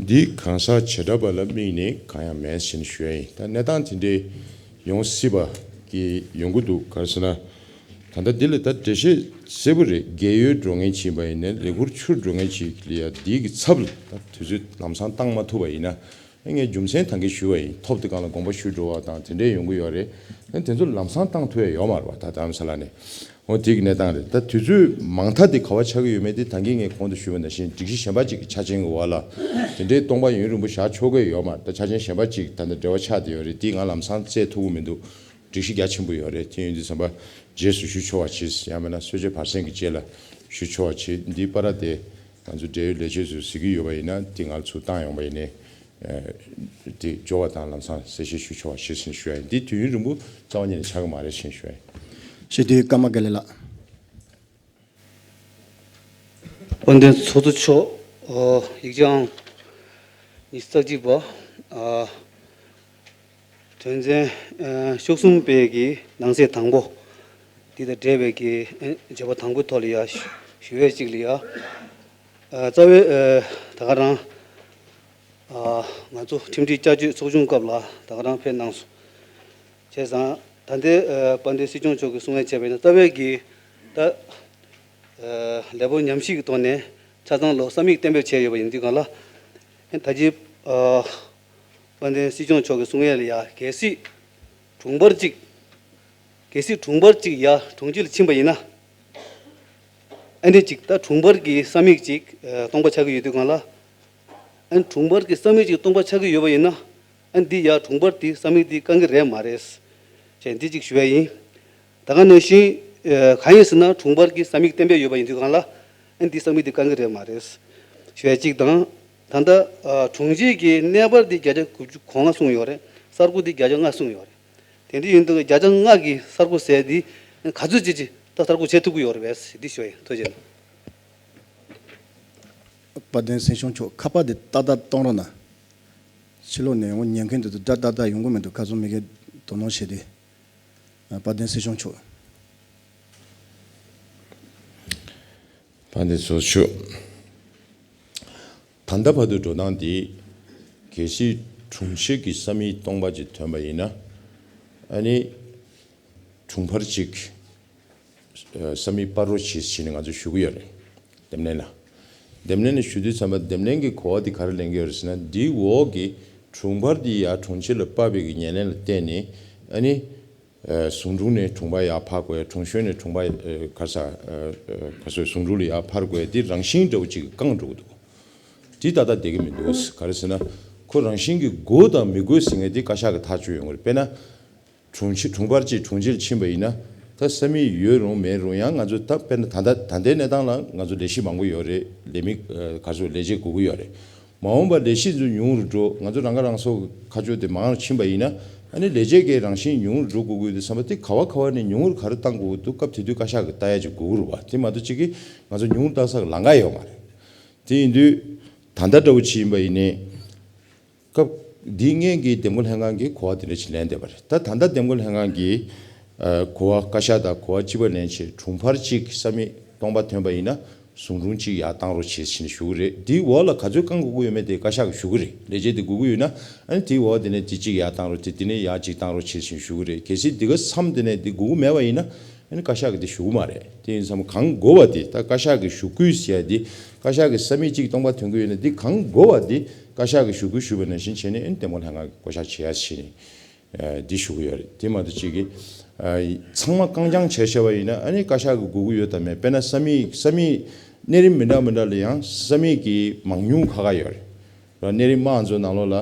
འདི་གང་ཟག་བྱེ་བྲག་པ་ལ་དམིགས་ནས་གང་ཡང་མེད་ཟེར་ནས་ཞུ་ཡ་ཡིན། ད་གནས་སྟངས་དེ་འདྲའི་ཡོང་སྲིད་པ་གི་ཡོང་གི་འདུག་ག་རེ་ཟེར་ན། ད་ལྟ་འདི་ལ་ད་འགྲེལ་བཤད་གསལ་པོ་རེད། བགྲེས་ཡོལ་འགྲོ་མཁན་ཅིག་ཡིན་པ་ཡིན་ན། ལས་འཁུར་ཚུར་འགྲོ་མཁན་ཅིག་ལ་ཡ་འདི་གི་ཚབ་ལ་ད་དུས་ཚོད་ལམ་སང་བཏང་མ་ཐུབ་པ་ཡིན་ན། ངས་རྒྱུ་མཚན་ད་གིན་ཞུས་པ་ཡིན། ཐོབ་དེ་སྒང་ལ་དགོངས་པ་ཞུ་འགྲོ་བ་དང་དེ་འདྲས་ཡོང་གི་ཡོད་རེད། ཨ། དེ་ཚོ་ལམ་སང་བཏང་ཐུབ་ཡ་ཡོད་མ་རེད་པ། ད་དྷ་རམ་ས་ལ་ནས། འོ། དེ་གི་གནས་སྟངས་རེད། ད་དུས་ཚོད་མང་མཐའ་དེ་ག་བ་ཆགས་ཀྱི་ཡོད་མེད་དེ་ད་གིན་ངས་གོང་དུ་ཞུས་པ་ནང་བཞིན་སྒྲིག་གཞི་གཞན་པ་ཅིག་གི་ཆ་རྐྱེན་གྱི་འོག་ལ་དེ་འདྲའི་སྟོང་པ་ཡུན་རིང་པོ་བཞག་ཆོག་གི་ཡོད་མ་རེད། ད་ཆ་རྐྱེན་གཞན་པ་ཅིག་ད་ལྟ་འབྲེལ་བ་ཆགས་བསྡད་ཡོད་རེད། དེ་ང་ལམ་སང་བཙལ་ཐུབ་ཀྱི་མི་འདུག་སྒྲིག་གཞི་རྒྱ་ཆེན་པོ་ཡོད་རེད། དེ་ཡིན་དུས་ཙམ་པ་རྗེས་སུ་ཞུ་ཆོག་པ་བྱེད། ཡང་མིན་ན་གསོལ་ཇ་བར་གསེང་གི་རྗེས་ལ་ཞུ་ཆོག་པ་བྱེད། འདི་པར་དེ་ང་ཚོ་འབྲེལ་ཡོད་ལས་བྱེད་ཚོས་གཟིགས་ཀྱི་ཡོད་པ་ཡིན་ན། དེ་ང་ཚོ་བཏང་ཡོང་པ་ཡིན་ནའི། ཨ། དེ་འབྱོར་བ་དང་ལམ་སང་གསལ་བཤད་ཞུ་ཆོག་པ་བྱེད་ཟེར་ཞུ་ཡ་ཡིན། འདི་དུས་ཡུན་རིང་པོ་རྩ་བ་ཉིད་ནས་ཆགས་ཀྱི་མ་རེད་ཟེར་ཞུ་ཡ་ཡིན། སྤྱི་འཐུས་ཀརྨ་དགེ་ལེགས་ལགས། དཔལ་ལྡན་ཚོགས་གཙོ་མཆོག་ཨོ། ཡིག་ཆ་ཨང་ཉི་ཤུ་རྩ་གཅིག་པ། ཨ། དོན་ཚན་ཨ་བཅུ་གསུམ་པའི་གི་ནང་གསེས་དང་པོ་འདི་དང་འབྲེལ་བའི་གི་ཨ་བརྗོད་པ་དང་པོའི་ཐོག་ལ་ཡ་ཞུ་ཞུ་བའི་གཅིག་ལ་ཡ། ཨ། རྩ་བའི་ཨ་ད་ག་རང་ཨ་ང་ཚོ་ཁྲིམས་སྒྲིག་བསྐྱར་བཅོས་ཚོགས་ཆུང་སྐབས་ལ་ད་ག་རང་ཕེབས་གནང་སོང་། བྱས་ཙང་ད་ལྟའི་ཨ་དཔལ་ལྡན་སྲིད་སྐྱོང་མཆོག་གིས་གསུང་བཤད་བྱས་པ་ཡིན་ན། རྩ་བའི་གི་ད་ཨ་ལས་འགུལ་ཉམས་ཞིབ་ཀྱི་ཐོག་ནས་ཆ་ཚང་ལོ་བསམ་ཡིག་གཏན་འབེབས་བྱས་ཡོད་པ་ཡིན་དུས་སྒང་ལ། ད་ཅི་ཨ་དཔལ་ལྡན་སྲིད་སྐྱོང་མཆོག་གི་གསུང་ཡས་ལ་ཡ། གལ་སྲིད་དྲུང་འཕར་གཅིག་གལ་སྲིད་དྲུང་འཕར་གཅིག་ཡ་དྲུང་ཆེ་ལ་ཕྱིན་པ་ཡིན་ན། ཨ་ནི་ཅིག་ད་དྲུང་འཕར་གྱི་ས་མིག་ཅིག་ཨ་སྟོང་པ་ཆགས་ཀྱི་ཡོད་དུས་སྒང་ལ། ཨ་ནི་དྲུང་འཕར་གྱི་ས་མིག་ཅིག་སྟོང་པ་ཆགས་ཀྱི་ཡོད་པ་ཡིན་ན། ཨ་ནི་འདི་ཡ་དྲུང་འཕར་དེ་ས་མིག་དེ་བཀང་གི་རེད་མ་རེད། ཅེས་འདི་ཅིག་ཞུ་བ་ཡིན། ད་ག་ནང་བཞིན་ཨ་གང་ཡིན་ཟེར་ན་དྲུང་འཕར་གྱི་ས་མིག་བརྟན་པོ་ཡོད་པ་ཡིན་དུས་སྒང་ལ། ཨ་ནི་འདི་ས་མིག་དེ་བཀང་གི་རེད་མ་རེད། ཞུ་བ་གཅིག་དང་། ད་ལྟ་ཨ་དྲུང་ཆེ་གི་གནས་སྤར་དེ་བརྒྱ་ཆ་དགུ་བཅུ་གོ་ལྔ་གསུངས་ཡོད་རེད། གསར་བསྐོ་དེ་བརྒྱ་ཆ་ལྔ་གསུངས་ཡོད་རེད། དེ་འདྲ་ཡིན་དུས་བརྒྱ་ཆ་ལྔ་གི་གསར་བསྐོ་ཟེར་དེ་ག་ཚོད་ཅིག་ཅིག་ད་གསར་བསྐོ་བྱེད་ཐུབ་ཀྱི་ཡོད་རེད་པས་འདི་ཞུ་ཡིན། ཐུགས་རྗེ་གནང་། དཔལ་ལྡན་སྲིད་སྐྱོང་མཆོག་ཁ་པར་དེ་ཏག་ཏག་གཏོང་རོགས་གནང་། ཕྱི་ལོགས་ནས་ཡོང་ཉན་མཁན་དེ་ཚོ་སྒྲ་ཏག་ཏག་ཡོང་གི་མི་འདུག་ཁ་སང་མི་གིས་དོ་སྣང་བྱས་ཏེ། དཔལ་ལྡན་སྲིད་སྐྱོང་མཆོག་དཔལ་ལྡན་ཚོགས་གཙོ། ད་ལྟ་བར་དུ་འགྲོ་སྟངས་འདི། གལ་སྲིད་དྲུང་ཆེ་གི་ས་མིག་སྟོང་པ་ཅིག་ཐོན་པ་ཡིན་ན། ཨ་ནི། དྲུང་འཕར་གཅིག་ས་མིག་སྤར་རོགས་བྱེད་ཟེར་ནས་ང་ཚོ་ཞུ་གི་ཡོད་རེད། འདེམས་ལྷན་ལ། འདེམས་ལྷན་ལ་ཞུ་དུས་ཙམ་པ་འདེམས་ལྷན་གྱི་གོ་བ་འདི་ག་རེ་ལེན་གྱི་ཡོད་རེད་ཟེར་ན། འདིའི་འོག་གི་དྲུང་འཕར་འདི་ཡར་དྲུང་ཆེ་ལ་སྤར་བའི་གི་ཉན་ལེན་ལ་བརྟེན་ནས། ཨ་ནི། ཨ་ཟུང་དྲུང་ནས་དྲུང་འཕར་ཡར་འཕར་དགོས། དྲུང་གཞོན་ནས་དྲུང་འཕར་ཨ་ག་ས་ཨ་ག་སོ་ཟུང་དྲུང་ལ་ཡར་འཕར་དགོས། འདི་རང་བཞིན་འདྲ་བོ་ཅིག་བསྐངས་འགྲོ་གི་འདུག་འདི་ཏག་ཏག་བསྡད་ཀྱི་མི་འདུག་ག་རེ་ཟེར་ན། ཁོ་རང་བཞིན་གྱི་དགོས་དང་མི་དགོས་ཟེར་མཁན་འདི་བཀའ་ཤག་གི་ཐག་གཅོད་ཡོང་གི་རེད། དཔེར་ན། དྲུང་ཆེ་དྲུང་འཕར་གཅིག་དྲུང་ཆེར་ཕྱིན་པ་ཡིན་ན། ད་ས་མིག་ཡོད་རུང་མེད་རུང་། ཡང་ང་ཚོ་ད་དཔེར་ན་ད་ལྟ་ད་ལྟའི་གནས་སྟངས་ལ་ང་ཚོ་ལས་གཞི་མང་པོ་ཡོད་རེད། ལས་མི་ཨ་ག་ཚོད་ལས་བྱེད་དགོས་ཀྱི་ཡོད་རེད། མ་འོངས་པར་ལས་གཞི་ཚོ་ཉུང་རུ་འགྲོ། ང་ཚོ་རང་ཁ་རང་གསོ་ཁ་ཕྱོགས་དེ་མང་རུ་ཕྱིན་པ་ཡིན་ན། ཨ་ནི་ལས་བྱེད་ཀྱི་རང་བཞིན་ཉུང་རུ་འགྲོ་དགོས་ཀྱི་འདུག་བསམ་པ་དེ། ག་བ་ག་བ་ནས་ཉུང་རུ་ག་རེ་བཏང་དགོས་ཀྱི་འདུག་སྐབས་དེ་དུས་བཀའ་ཤག་གིས་ལྟ་ཡ་ཅིག་དགོས་ཀྱི་རེད་པ། དེ་མ་གཏོགས་གཅིག་གིས་ང་ཚོ་ཉུང་རུ་བཏང་ས་གི་ལམ་ཁ་ཡོད་མ་རེད། དེ་ཡིན་དུས་ད་ལྟ་འདྲ་བོ་ཅིག་ཡིན་པ་ཡིན་ནའི། སྐབས་འདིའི་སྔོན་གྱི་འདེམས་བསྐོ་ལྷན་ཁང་གིས་གོ་བ་དེ་འདྲ་ཞིག་ལེན་བསྡད་པ་རེད། ད་ད་ལྟ་འདེམས་བསྐོ་ལྷན་ཁང་གིས་ཨ་གོ་བ། བཀའ་ཤག་དང་གོ་བ་གཅིག་པ་ལེན་བྱས། དྲུང་འཕར་གཅིག་ས་མིག་སྟོང་པ་ཐོན་པ་ཡིན་ན། ཟུང་དྲུང་གཅིག་ཡར་བཏང་རོགས་བྱེད་ཟེར་ནས་ཞུ་གི་རེད། དེའི་འོག་ལ་ག་ཚོད་བསྐང་དགོས་ཀྱི་ཡོད་མེད་དེ་བཀའ་ཤག་གིས་ཞུ་གི་རེད། ལས་བྱེད་དེ་དགོས་ཀྱི་ཡོད་ན། ཨ་ནི་དེའི་འོག་དེ་ནས་དེ་གཅིག་ཡར་བཏང་རོགས། དེ་དེ་ནས་ཡར་གཅིག་བཏང་རོགས་བྱེད་ཟེར་ནས་ཞུ་གི་རེད། གལ་སྲིད་དེ་ག་མཚམས་དེ་ནས་དེ་དགོས་ཀྱི་མེད་པ་ཡིན་ན། ཨ་ནི་བཀའ་ཤག་གིས་དེ་ཞུ་གི་མ་རེད། དེ་ཡིན་ཙང་གང་དགོས་པ་དེ། ད་བཀའ་ཤག་གིས་ཞུ་དགོས་ཟེར་ཡ་དེ། བཀའ་ཤག་གིས་ས་མིག་གཅིག་སྟོང་པ་ཐོན་གྱི་ཡོད་ན། དེ་གང་དགོས་པ་དེ་བཀའ་ཤག་གིས་ཞུ་དགོས་ཞུས་པ་ནང་བཞིན་བྱས་ནས། ཨ་ནི་འདེམས་བསྐོ་ལྷན་ཁང་གིས་བསྐོ་གཞག་བྱེད་ཡ་བྱས་ནས། ཨ་འདི་ཞུ་གི་ཡོད་རེད། དེ་མ་གཏོགས་གཅིག་གིས་ཨ་ཚང་མ་བསྐང་རྐྱང་བྱས་བྱས་པ་ཡིན་ན། ཨ་ནི་བཀའ་ཤག་གིས་དགོས་ཀྱི་ཡོད་དམ་མེད། དཔེར་ན་ས་མིག་ས་མིག་གནས་རིམ་མི་འདྲ་མི་འདྲ་ལ་ཡང་ས་མིག་གི་མང་ཉུང་ཁག་ཁག་ཡོད་རེད། གནས་རིམ་དམའ་ཚོ་ནང་ལོགས་ལ་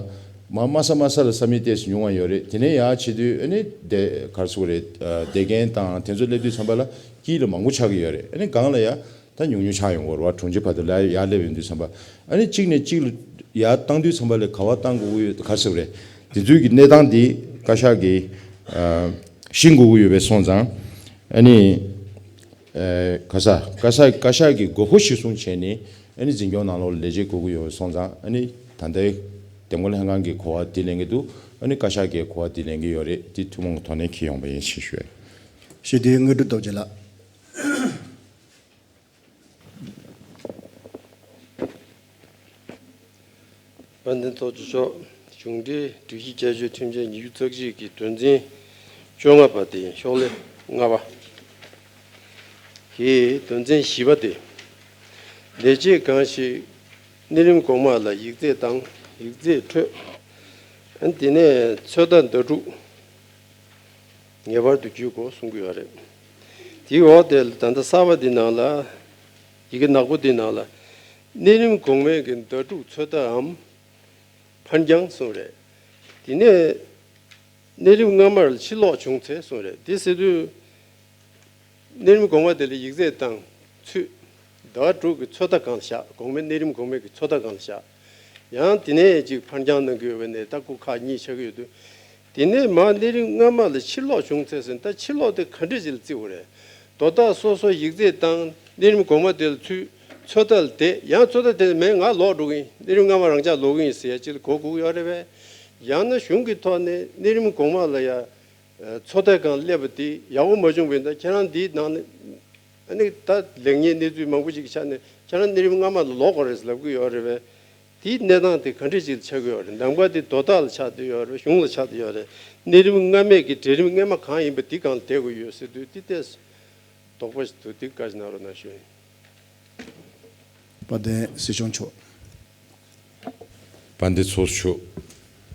མ་དམའ་ས་དམའ་ས་ལ་ས་མིག་ཏོག་ཙམ་ཉུང་བ་ཡོད་རེད། དེ་ནས་ཡར་བྱེད་དུས་ཨ་ནི་དེ་ག་རེ་ཟེར་དགོས་རེད། ཨ་དགེ་རྒན་དང་དེ་ཚོ་སླེབས་དུས་ཙམ་པ་ལ་དཀྱིལ་ལ་མང་པོ་ཆགས་ཀྱི་ཡོད་རེད། ཨ་ནི་སྒང་ལ་ཡ་ད་ཉུང་ཉུང་ཆགས་ཡོང་གི་རེད་པ། དྲུང་ཆེ་བར་དུ་ལ་ཡར་སླེབས་ཡོང་དུས་ཙམ་པ། ཨ་ནི་གཅིག་ནས་གཅིག་ལ་ཡར་བཏང་དུས་ཙམ་པ་ལ་ག་བ་བཏང་དགོས་ཀྱི་ཡོད། ག་རེ་ཟེར་དགོས་རེད། དེ་ཚོའི་གི་གནས་སྟངས་འདི་བཀའ་ཤག་གིས་ཨ་ཤེས་དགོས་ཀྱི་ཡོད་པ་སོང་ཙང་། ཨ་ནི་ཨ་ག་ས་བཀའ་ཤག་བཀའ་ཤག་གིས་དགོས་མཁོ་གཞིར་བཟུང་བྱས་ནས། ཨ་ནི་འཛིན་སྐྱོང་ནང་ལོགས་ལ་ལས་བྱེད་དགོས་ཀྱི་ཡོད་པ་སོང་ཙང་། ཨ་ནི་ད་ལྟའི་འདེམས་བསྐོ་ལྷན་ཁང་གིས་གོ་བ་འདི་ལེན་གྱི་འདུག་ཨ་ནི་བཀའ་ཤག་གིས་གོ་བ་འདི་ལེན་གྱི་ཡོད་རེད། འདི་ཐུན་མོང་གི་ཐོག་ནས་འཁྱེར་ཡོང་པ་ཡིན་ཞེས་ཞུ་ཡ། ཞུ་དེ་དངོས་གྲུབ་རྡོ་རྗེ་ལགས། དཔལ་ལྡན་ཚོགས་གཙོ་མཆོག་གཞུང་འབྲེལ་སྒྲིག་གཞི་བསྐྱར་བཅོས་ཁྲིམས་འཆར་ཉི་ཤུ་རྩ་གཅིག་གི་དོན་ཚན་བཅོ་ལྔ་པ་དེ་ཤོག་ལྷེ་ལྔ་པ་གི་དོན་ཚན་བཞི་པ་དེ། ལས་བྱེད་གང་ཞིག་གནས་རིམ་གོང་མ་ལ་ཡིག་ཚད་དང་ཡིག་ཚད་འཕྲོད། དེ་ནས་ཚོད་ལྟ་ཟླ་དྲུག་ངེས་པར་དུ་བརྒྱུད་དགོས་གསུང་གི་ཡོད་རེད། དེའི་འོག་དེ་ལ་ད་ལྟ་གསར་པ་འདི་ནང་ལ། ཡི་གེ་ནག་པོ་འདི་ནང་ལ། གནས་རིམ་གོང་མའི་གི་ཟླ་དྲུག་ཚོད་ལྟའམ་ཕར་འགྱངས་གསུངས་རེད། དེ་ནས་གནས་རིམ་སྔ་མར་ཕྱིར་ལོག་བྱུང་ཚེ་གསུངས་རེད། དེ་ཟེར་དུས། གནས་རིམ་གོང་མ་དེ་ལ་ཡིག་ཚད་དང་ཚོད། ཟླ་བ་དྲུག་གི་ཚོད་ལྟ་སྒང་ལ་བཞག་གོང་མའི་གནས་རིམ་གོང་མའི་གི་ཚོད་ལྟ་སྒང་ལ་བཞག་ཡང་དེ་ནས་ཅིག་ཕར་འགྱངས་གནང་གི་ཡོད་པ་ནས་ད་སྐུ་ཁག་གཉིས་ཆགས་ཀྱི་ཡོད་དུས། དེ་ནས་མར་གནས་རིམ་སྔ་མ་ལ་ཕྱིར་ལོག་བྱུང་ཚེ་ཟེར། ད་ཕྱིར་ལོག་དེ་ག་འདྲས་ཅིག་ལ་བརྩི་དགོས་རེད། དོ་བདག་སོ་སོ་ཡིག་ཚད་དང་གནས་རིམ་གོང་མ་དེ་ལ་ཚུད། ཚོད་ལྟ་ལ་བསྡད། ཡང་ཚོད་ལྟ་དེ་མེད། ང་ལོག་འགྲོ་གི་ཡིན། གནས་རིམ་སྔ་མ་རང་འཇགས་ལོག་གི་ཡིན་ཟེར་ཡ་ཅིག་ལ་གོ་དགོས་ཀྱི་ཡོད་རེད་པས། ཡང་ན་གཞུང་གི་ཐོག་ནས་གནས་རིམ་གོང་མ་ལ་ཡ། ཚོད་ལྟའི་སྒང་སླེབས་པ་དེ་ཡག་པོ་མ་བྱུང་བ་ཡིན་ན། ཁྱེད་རང་འདིའི་ནང་ནས་ཨ་ནི་ད་ལེགས་ཉེས་གནས་ཚུལ་མང་པོ་ཞིག་གི་ཆ་ནས་ཁྱེད་རང་གནས་རིམ་སྔ་མ་ལ་ལོག་དགོས་རེད་ལབ་ཀྱི་ཡོད་རེད་པས། དེའི་གནས་སྟངས་དེ་ག་འདྲས་ཅིག་ལ་ཆགས་ཀྱི་ཡོད་རེད། གདམ་ག་དེ་དོ་བདག་ལ་ཆགས་བསྡད་ཡོད་རེད། གཞུང་ལ་ཆགས་བསྡད་ཡོད་རེད། གནས་རིམ་སྔ་མའི་གི་གྲལ་རིམ་སྔ་མ་གང་ཡིན་པ་དེ་སྒང་ལ་བསྡད་དགོས་ཡོད་ཟེར་དུས། དེ་ཏོག་ཙམ་དོགས་པ་ཞིག་འདུག་དེ་བཀའ་ཞིག་གནང་རོགས་གནང་ཞུ་ཡིན། དཔལ་ལྡན་སྲིད་སྐྱོང་མཆོག་དཔལ་ལྡན་ཚོགས་གཙོ་མཆོག་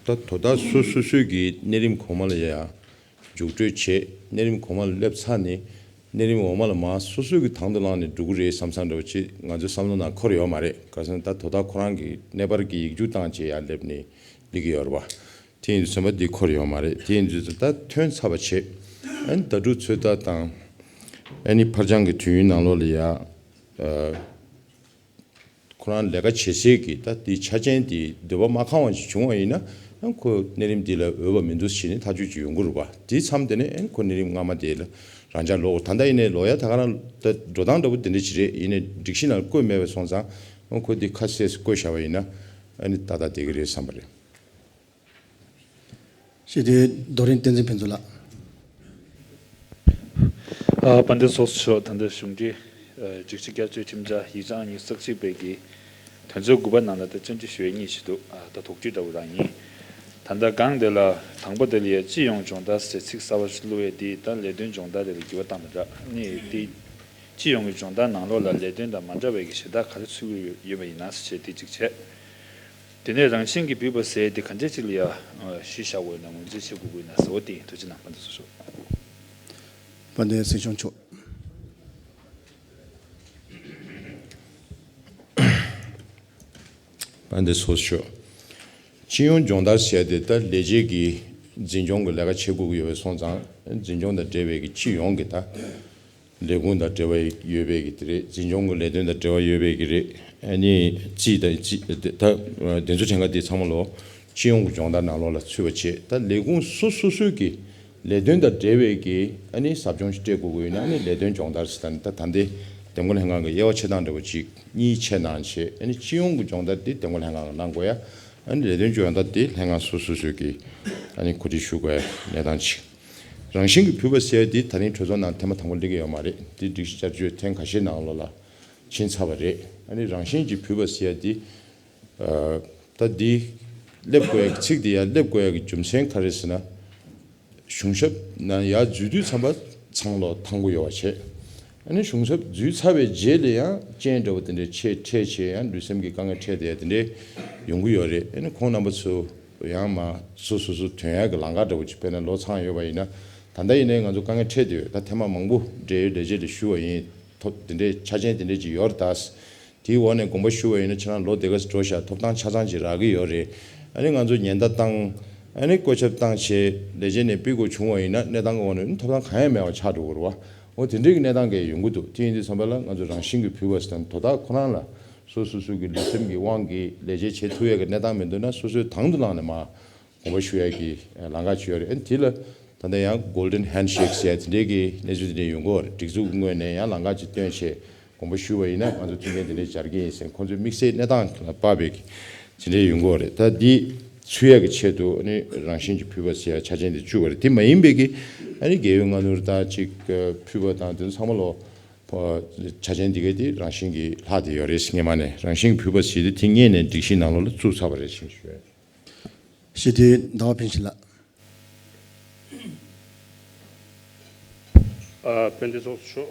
ད་དོ་བདག་སོ་སོ་སོའི་གི་གནས་རིམ་གོང་མ་ལ་ཡ་རྒྱུགས་སྤྲོད་བྱས། གནས་རིམ་གོང་མ་ལ་སླེབས་ཚར་ནས། གནས་རིམ་འོག་མ་ལ་མར་སོ་སོ་གི་དང་དུ་བླངས་ནས་འགྲོ་གི་རེད་བསམ་བསམ་འདྲ་བོ་ཅིག་ང་ཚོའི་བསམ་བློ་ནང་འཁོར་ཡོད་མ་རེད། ག་རེ་ཟེར་ན་ད་དོ་བདག་ཁོ་རང་གི་གནས་པར་གྱི་ཡིག་རྒྱུགས་བཏང་བྱས་ཡར་སླེབས་ནས་སླེབས་ཀྱི་ཡོད་རེད་བ། དེ་ཡིན་དུས་ཚོད་མ་འདི་འཁོར་ཡོད་མ་རེད། དེ་ཡིན་དུས་ད་ཐོན་ཚར་བ་བྱས། ཨ་ནི་ཟླ་དྲུག་ཚོད་ལྟ་དང་། ཨ་ནི་ཕར་འགྱངས་ཀྱི་དུས་ཡུན་ནང་ལོགས་ལ་ཡ། ཨ། ཁོ་རང་ལས་ཀ་བྱེད་སའི་གི་ད་དེ་ཆ་རྐྱེན་དེ་འདོད་པ་མ་ཁེངས་པ་ཞིག་བྱུང་བ་ཡིན་ན། ཨ་ཁོ་གནས་རིམ་འདི་ལ་འོས་པ་མི་འདུག་ཟེར་ནས་ཐག་གཅོད་ཅིག་ཡོང་གི་རེད་བ། དེ་མཚམས་དེ་ནས་ཨ་ཁོ་གནས་རིམ་སྔ་མ་དེ་ལ་རང་འཇགས་ལོག་ད་ལྟ་ཡིན་ནའི་ལོག་ཡ་ད་ག་རང་ད་འགྲོ་སྟངས་འདྲ་པོ་དེ་འདྲ་ཅིག་རེད། ཡིན་ནའི་སྒྲིག་གཞི་ནང་བཀོད་མེད་པ་སོང་ཙང་། ཨ་ཁོ་འདི་ཁ་གསལ་བཀོད་བཞག་པ་ཡིན་ན་ཨ་ནི་ཏག་ཏག་བསྡད་ཀྱི་རེད་བསམ་པ་རེད། ཞེས་དེ་རྡོ་རིང་བསྟན་འཛིན་ཕུན་ཚོགས་ལགས། ཨ། དཔལ་ལྡན་ཚོགས་གཙོ་མཆོག་ད་ལྟ་གཞུང་འབྲེལ་ཨ་སྒྲིག་གཞི་བསྐྱར་བཅོས་ཁྲིམས་འཆར་ཡིག་ཆ་ཨང་གཉིས་རྩ་གཅིག་པའི་གི་དོན་ཚན་དགུ་པ་ནང་ལ་ད་བཅར་འདྲི་ཞུ་ཡས་གཉིས་ཤིག་འདུག་ཨ། ད་དོགས་འདྲི་འདྲ་བོ་རང་ཡིན། ད་ལྟ་སྒང་དེ་ལ་དང་པོ་དེ་ལ་ཡ་སྤྱི་ཡོངས་སྦྱོང་བརྡར་ཟེར་ཚིག་གསར་པ་ཞིག་བླུགས་ཡས་འདི་ད་ལས་དོན་སྦྱོང་བརྡར་དེ་ལ་འགྱུར་བ་བཏང་དང་འདྲ་ནི་དེ། སྤྱི་ཡོངས་ཀྱི་སྦྱོང་བརྡར་ནང་ལོགས་ལ་ལས་དོན་དང་མ་འདྲ་བའི་གི་གཞན་དག་ག་རེ་ཚུད་ཀྱི་ཡོད་པ་ཡིན་ན་ཟེར་བྱས་དེ་གཅིག་བྱས། དེ་ནས་རང་བཞིན་གྱིས་བུད་པ་ཟེར་དེ་ག་འདྲས་ཅིག་ལ་ཡ་གཞི་བཞག་དགོས་ན་ངོས་འཛིན་བྱེད་དགོས་ཀྱི་ཡིན་ན་ཟེར་བ་དེ་ཡིན། ཐུགས་རྗེ་གནང་། དཔལ་ལྡན་ཚོགས་གཙོ་མཆོག་དཔལ་ལྡན་སྲིད་སྐྱོང་མཆོག་དཔལ་ལྡན་ཚོགས་གཙོ་མཆོག་སྤྱི་ཡོངས་སྦྱོང་བརྡར་ཟེར་དེ་ད་ལས་བྱེད་ཀྱི་འཛིན་སྐྱོང་གི་ལས་ཀ་བྱེད་དགོས་ཀྱི་ཡོད་པ་སོང་ཙང་། འཛིན་སྐྱོང་དང་འབྲེལ་བའི་གི་སྤྱི་ཡོངས་ཀྱི་ད། ལས་ཁུངས་དང་འབྲེལ་བ་ཡོད་པའི་གི་དེ་རེད། འཛིན་སྐྱོང་གི་ལས་དོན་དང་འབྲེལ་བ་ཡོད་པའི་གི་རེད། ཨ་ནི་རྩིས་དང་རྩིས་ད་དེ་ཚོ་གྲངས་ཀ་དེ་ཚང་མ་ལོ་སྤྱི་ཡོངས་ཀྱི་སྦྱོང་བརྡར་ནང་ལོགས་ལ་ཚུད་པ་བྱས། ད་ལས་ཁུངས་སོ་སོ་སོའི་གི་ལས་དོན་དང་འབྲེལ་བའི་གི་ཨ་ནི་ཟབ་སྦྱོང་ཞིག་སྤྲད་དགོས་ཀྱི་ཡོད་ན། ཨ་ནི་ལས་དོན་སྦྱོང་བརྡར་ཟེར། ད་ནི་ད་ད་ལྟའི་འདེམས་བསྐོ་ལྷན་ཁང་གི་དབྱེ་བ་ཕྱེ་སྟངས་འདྲ་བོ་ཅིག་གཉིས་ཕྱེ་གནང་བྱས། ཨ་ནི་སྤྱི་ཡོངས་ཀྱི་སྦྱོང་བརྡར་དེ་འདེམས་བསྐོ་ལྷན་ཁང་གིས་གནང་དགོས་ཡ། ཨ་ནི་ལས་དོན་སྦྱོང་བརྡར་དེ་ལྷན་ཁང་སོ་སོ་སོ་སོའི་གི་ཨ་ནི་གོ་སྒྲིག་ཞུ་དགོས་ཡ་གནས་སྟངས་ཅིག་རང་བཞིན་གྱིས་བུད་པ་ཟེར་ཡ་དེ་ད་རིང་གྲོས་ཚོགས་ནང་ཐེངས་མ་དང་པོ་སླེབས་ཀྱི་ཡོད་མ་རེད། དེ་སྒྲིག་གཞི་བསྐྱར་བཅོས་ཐེངས་ཁ་ཤས་ནང་ལོགས་ལ་ཕྱིན་ཚར་བ་རེད། ཨ་ནི་རང་བཞིན་གྱིས་བུད་པ་ཟེར་ཡ་དེ། ཨ། ད་འདི་སླེབས་དགོས་ཡ་གི་ཚིག་དེ་ཡར་སླེབས་དགོས་ཡ་གི་རྒྱུ་མཚན་ག་རེ་ཟེར་ན། གཞུང་ཞབས་ནང་ཡར་འཛུལ་དུས་ཙམ་པ་ཚང་ལོ་ཐང་པོ་ཡོད་པ་བྱས། ཨ་ནི་གཞུང་ཞབས་འཛུལ་ཚར་བའི་རྗེས་ལ་ཡང་རྐྱེན་འདྲ་བོ་དེ་འདྲའི་ཆེ་འཕྲད་བྱས་ཡང་ལུས་སེམས་ཀྱི་དཀའ་ངལ་འཕྲད་བསྡད་ཡ་དེ་འདྲའི་ཡོང་གི་ཡོད་རེད། ཨ་ནི་ཁོང་རྣམ་པ་ཚོ་ཡང་མར་སོ་སོ་སོ་ཐོན་ཡ་གི་ལམ་ཁ་འདྲ་བོ་ཅིག་དཔེར་ན་ལོ་ཚང་ཡོད་པ་ཡིན་ན། ད་ལྟ་ཡིན་ནའི་ང་ཚོ་དཀའ་ངལ་འཕྲད་བསྡད་ཡོད། ད་ཐེངས་མ་མང་པོ་འབྲེལ་ཡོད་ལས་བྱེད་ལ་ཞུ་བ་ཡིན། ཐོབ་དེ་འདྲའི་ཆ་རྐྱེན་དེ་འདྲའི་ཅིག་ཡོད་རེད་ད། དེའི་འོག་ནས་དགོངས་པ་ཞུ་བ་ཡིན་ན་ཁྱེད་རང་ལོ་དེ་ག་ཙམ་འགྲོ་ཤག་ཐོབ་ཐང་ཆ་ཚང་ཅིག་རག་གི་ཡོད་རེད། ཨ་ནི་ང་ཚོ་ཉེན་བརྡ་བཏང་། ཨ་ནི་བཀོད་ཁྱབ་བཏང་བྱས་ལས་བྱེད་ནས་ཕུད་དགོས་བྱུང་བ་ཡིན་ན་གནས་སྟངས་ཀྱི་འོག་ནས་ཐོབ་ཐང་གང་ཡང་མེད་པ་ཆགས་འགྲོ་གི་རེད་བ། འོ་དེ་འདྲའི་གི་གནས་སྟངས་གས་ཡོང་གི་འདུག་དེ་ཡིན་དུས་ཙམ་པ་ལ་ང་ཚོ་རང་བཞིན་གྱིས་བུད་པ་ཟེར་དང་དོ་བདག་ཁོ་རང་ལ་སོ་སོ་སོ་གི་ལུས་སེམས་ཀྱི་དབང་གིས་ལས་བྱེད་བྱེད་ཐུབ་ཡས་ཀྱི་གནས་སྟངས་མི་འདུག་ན། སོ་སོའི་དང་དུ་བླངས་ནས་མར་དགོངས་པ་ཞུ་ཡ་གི་ལམ་ཁ་ཅིག་ཡོད་རེད། ཨ་ནི་དེ་ལ་ད་ལྟ་ཡང་Golden Handshake་ཟེར་ཡ་དེ་འདྲའི་གི་གནས་ཚུལ་དེ་འདྲ་ཡོང་གི་ཡོད་རེད། སྒྲིག་འཛུགས་ངོས་ནས་ཡང་ལམ་ཁ་ཅིག་སྟོན་བྱས་དགོངས་པ་ཞུས་པ་ཡིན་ན་ང་ཚོ་མཐུན་རྐྱེན་དེ་འདྲའི་སྦྱར་གྱི་ཡིན་ཟེར། ཁོང་ཚོའི་དམིགས་བསལ་གནས་སྟངས་ལ་དཔག་པའི་གི་དེ་འདྲའི་ཡོང་གི་ཡོད་རེད། ད་འདི་ཚུད་ཡ་གི་ཆེད་དུ་ཨ་ནི་རང་བཞིན་གྱིས་བུད་པ་ཟེར་ཡ་ཆ་རྐྱེན་དེ་བཅུག་པ་རེད། དེ་མ་ཡིན་པའི་གི་ཨ་ནི་རྒས་ཡོལ་སྔ་སྣུར་དང་ཅིག་ཕུད་པ་དང་དེ་ཚོ་ཚང་མ་ལོ་ཆ་རྐྱེན་དེ་གའི་དེ་རང་བཞིན་གྱིས་ལྷག་བསྡད་ཡོད་རེད། སྔས་མ་ནས་རང་བཞིན་གྱིས་བུད་པ་ཟེར་དེ་དེ་སྔས་ནས་སྒྲིག་གཞི་ནང་ལོགས་ལ་བཙུགས་ཚར་བ་རེད་ཅེས་ཞུ་ཡ། ཞི་བདེའི་ཟླ་བ་ཕུན་ཚོགས་ལགས། ཨ། དཔལ་ལྡན་ཚོགས་གཙོ་མཆོག་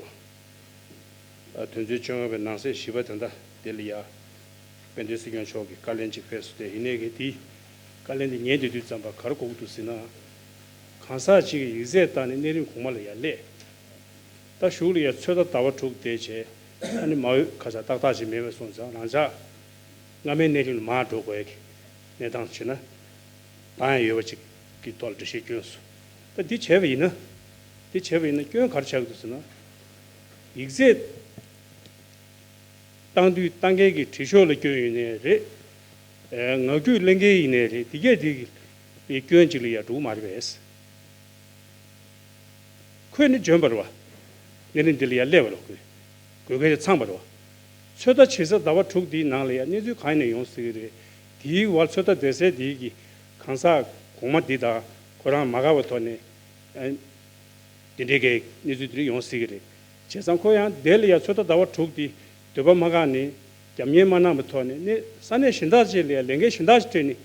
ཨ། དོན་ཚན་བཅོ་ལྔ་པའི་ནང་གསེས་བཞི་པ་དེ་འདྲ་དེ་ལ་ཡ། དཔལ་ལྡན་སྲིད་སྐྱོང་མཆོག་གིས་བཀའ་ལན་ཅིག་ཕེབས་སོང་སྟེ། ཡིན་ནའི་གི་དེ་བཀའ་ལན་དེ་ཉན་བསྡད་དུས་ཙམ་པ་ག་རེ་གོ་གི་འདུག་ཟེར་ན། གང་ཟག་ཅིག་གིས་ཡིག་ཚད་བཏང་ནས་གནས་རིམ་གོང་མ་ལ་ཡར་སླེབས། ད་གཞུག་ལ་ཡ་ཚོད་ལྟ་ཟླ་བ་དྲུག་བསྡད་བྱས། ཨ་ནི་མ་འོས་ཁ་ཤས་ཏག་ཏག་ཅིག་མེད་པ་སོང་ཙང་རང་འཇགས་སྔ་མའི་གནས་རིམ་ལ་མར་འགྲོ་དགོས་ཀྱི་གནས་སྟངས་བྱས་ན། དང་ཡང་ཡོད་པ་ཅིག་གི་ཐོག་ལ་འགྲེལ་བཤད་བསྐྱོན་སོང་། ད་འདི་བྱས་པ་ཡིན་ན། འདི་བྱས་པ་ཡིན་ན་སྐྱོན་ག་རེ་ཆགས་ཀྱི་འདུག་ཟེར་ན། ཡིག་ཚད་བཏང་དུས་བཏང་མཁན་གྱི་དྲི་ཤོག་ལ་སྐྱོན་ཡིན་ནའི་རེད། ཨེ། ངག་བརྒྱུད་ལེན་མཁན་ཡིན་ནའི་རེད། དེ་གས་དེ་གི་སྐྱོན་ཅིག་ལ་ཡ་འགྲོ་གི་མ་རེད་པས། ཁོས་ནི་འཇོན་པ་རེད་བ། གནས་རིམ་འདི་ལ་ཡ་སླེབས་པ་རེད་བ། ཁོས་དགོས་གལ་ཆེ་ཚང་བ་རེད་བ། ཚོད་ལྟ་བྱེད་ས་ཟླ་བ་དྲུག་འདིའི་ནང་ལ་ཡ་གནས་ཚུལ་གང་ཡིན་ནའི་ཡོང་སྲིད་ཀྱི་རེད། དེའི་བར་ཚོད་ལྟ་སྡེ་ཚན་འདིའི་གི་གང་ཟག་གོང་མ་འདི་དང་ཁོ་རང་མ་དགའ་བའི་ཐོག་ནས། ཨ། འདི་འདྲའི་གི་གནས་ཚུལ་འདི་འདྲ་ཡོང་སྲིད་ཀྱི་རེད། བྱས་ཙང་ཁོ་ཡང་དེ་ལ་ཡ་ཚོད་ལྟ་ཟླ་བ་དྲུག་འདི་འདོད་པ་མ་ཁེངས་ནས་རྒྱབ་གཉེར་མ་གནང་བའི་ཐོག་ནས་ནི་ས་གནས་གཞན་དག་ཅིག་ལ་ཡ་ལས་འགན་གཞན་དག་ཅིག་སྤྲད་ནས་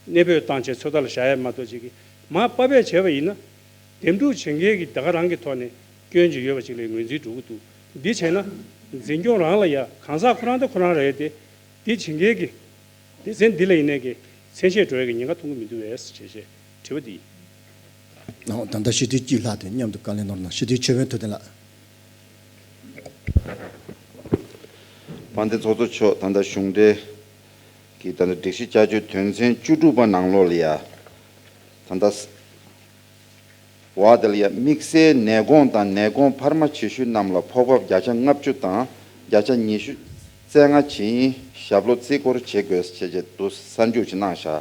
གནས་སྤོས་བཏང་བྱས་ཚོད་ལྟ་ལ་བཞག་ཡ་མ་གཏོགས་ཅིག་གི་མར་པ་ཕབ་བྱས་པ་ཡིན་ན། འདེམས་སྒྲུག་བྱེད་མཁན་གྱི་དེ་ག་རང་གི་ཐོག་ནས་སྐྱོན་ཅིག་ཡོད་པ་ཅིག་ལ་ངོས་འཛིན་འགྲོ་གི་འདུག་འདི་བྱས་ན་འཛིན་སྐྱོང་རང་ལ་ཡ་གང་ཟག་ཁོ་རང་དེ་ཁོ་རང་རེད་དེ། འདི་བྱེད་མཁན་གྱི་སྡེ་ཚན་འདི་ལ་ཡིན་ནའི་གི་མཚན་ཤས་འགྲོ་ཡ་གི་ཉེན་ཁ་མཐོང་གི་མི་འདུག་བས་ཞེས་བྱས་དྲི་བ་འདི་ཡིན། ཨོ། ད་ལྟ་སྤྱི་འཐུས་གཅིག་ལྷག་སྟེ་མཉམ་དུ་བཀའ་ལན་ནོར་ན། སྤྱི་འཐུས་ཆོས་དཔོན་ཐུབ་བསྟན་ལགས། དཔལ་ལྡན་ཚོགས་གཙོ་མཆོག་ད་ལྟ་གཞུང་འབྲེལ་གྱི་ད་ལྟ་སྒྲིག་གཞི་བསྐྱར་བཅོས་དོན་ཚན་བཅུ་དྲུག་པ་ནང་ལོགས་ལ་ཡ། ད་ལྟ་བ་དེ་ལ་ཡ་དམིགས་བསལ་ནད་གོང་དང་ནད་གོང་འཕར་མ་ཆེ་ཤོས་རྣམས་ལ་ཕོགས་འབབ་བརྒྱ་ཆ་ལྔ་བཅུ་དང་བརྒྱ་ཆ་ཉི་ཤུ་རྩ་ལྔ་བྱིན་ཞབས་ལོ་རྩིས་སྐོར་བྱེད་དགོས་ཞེས་བྱས་འདུག་གསར་འཇུག་ཅིག་གནང་བཞག་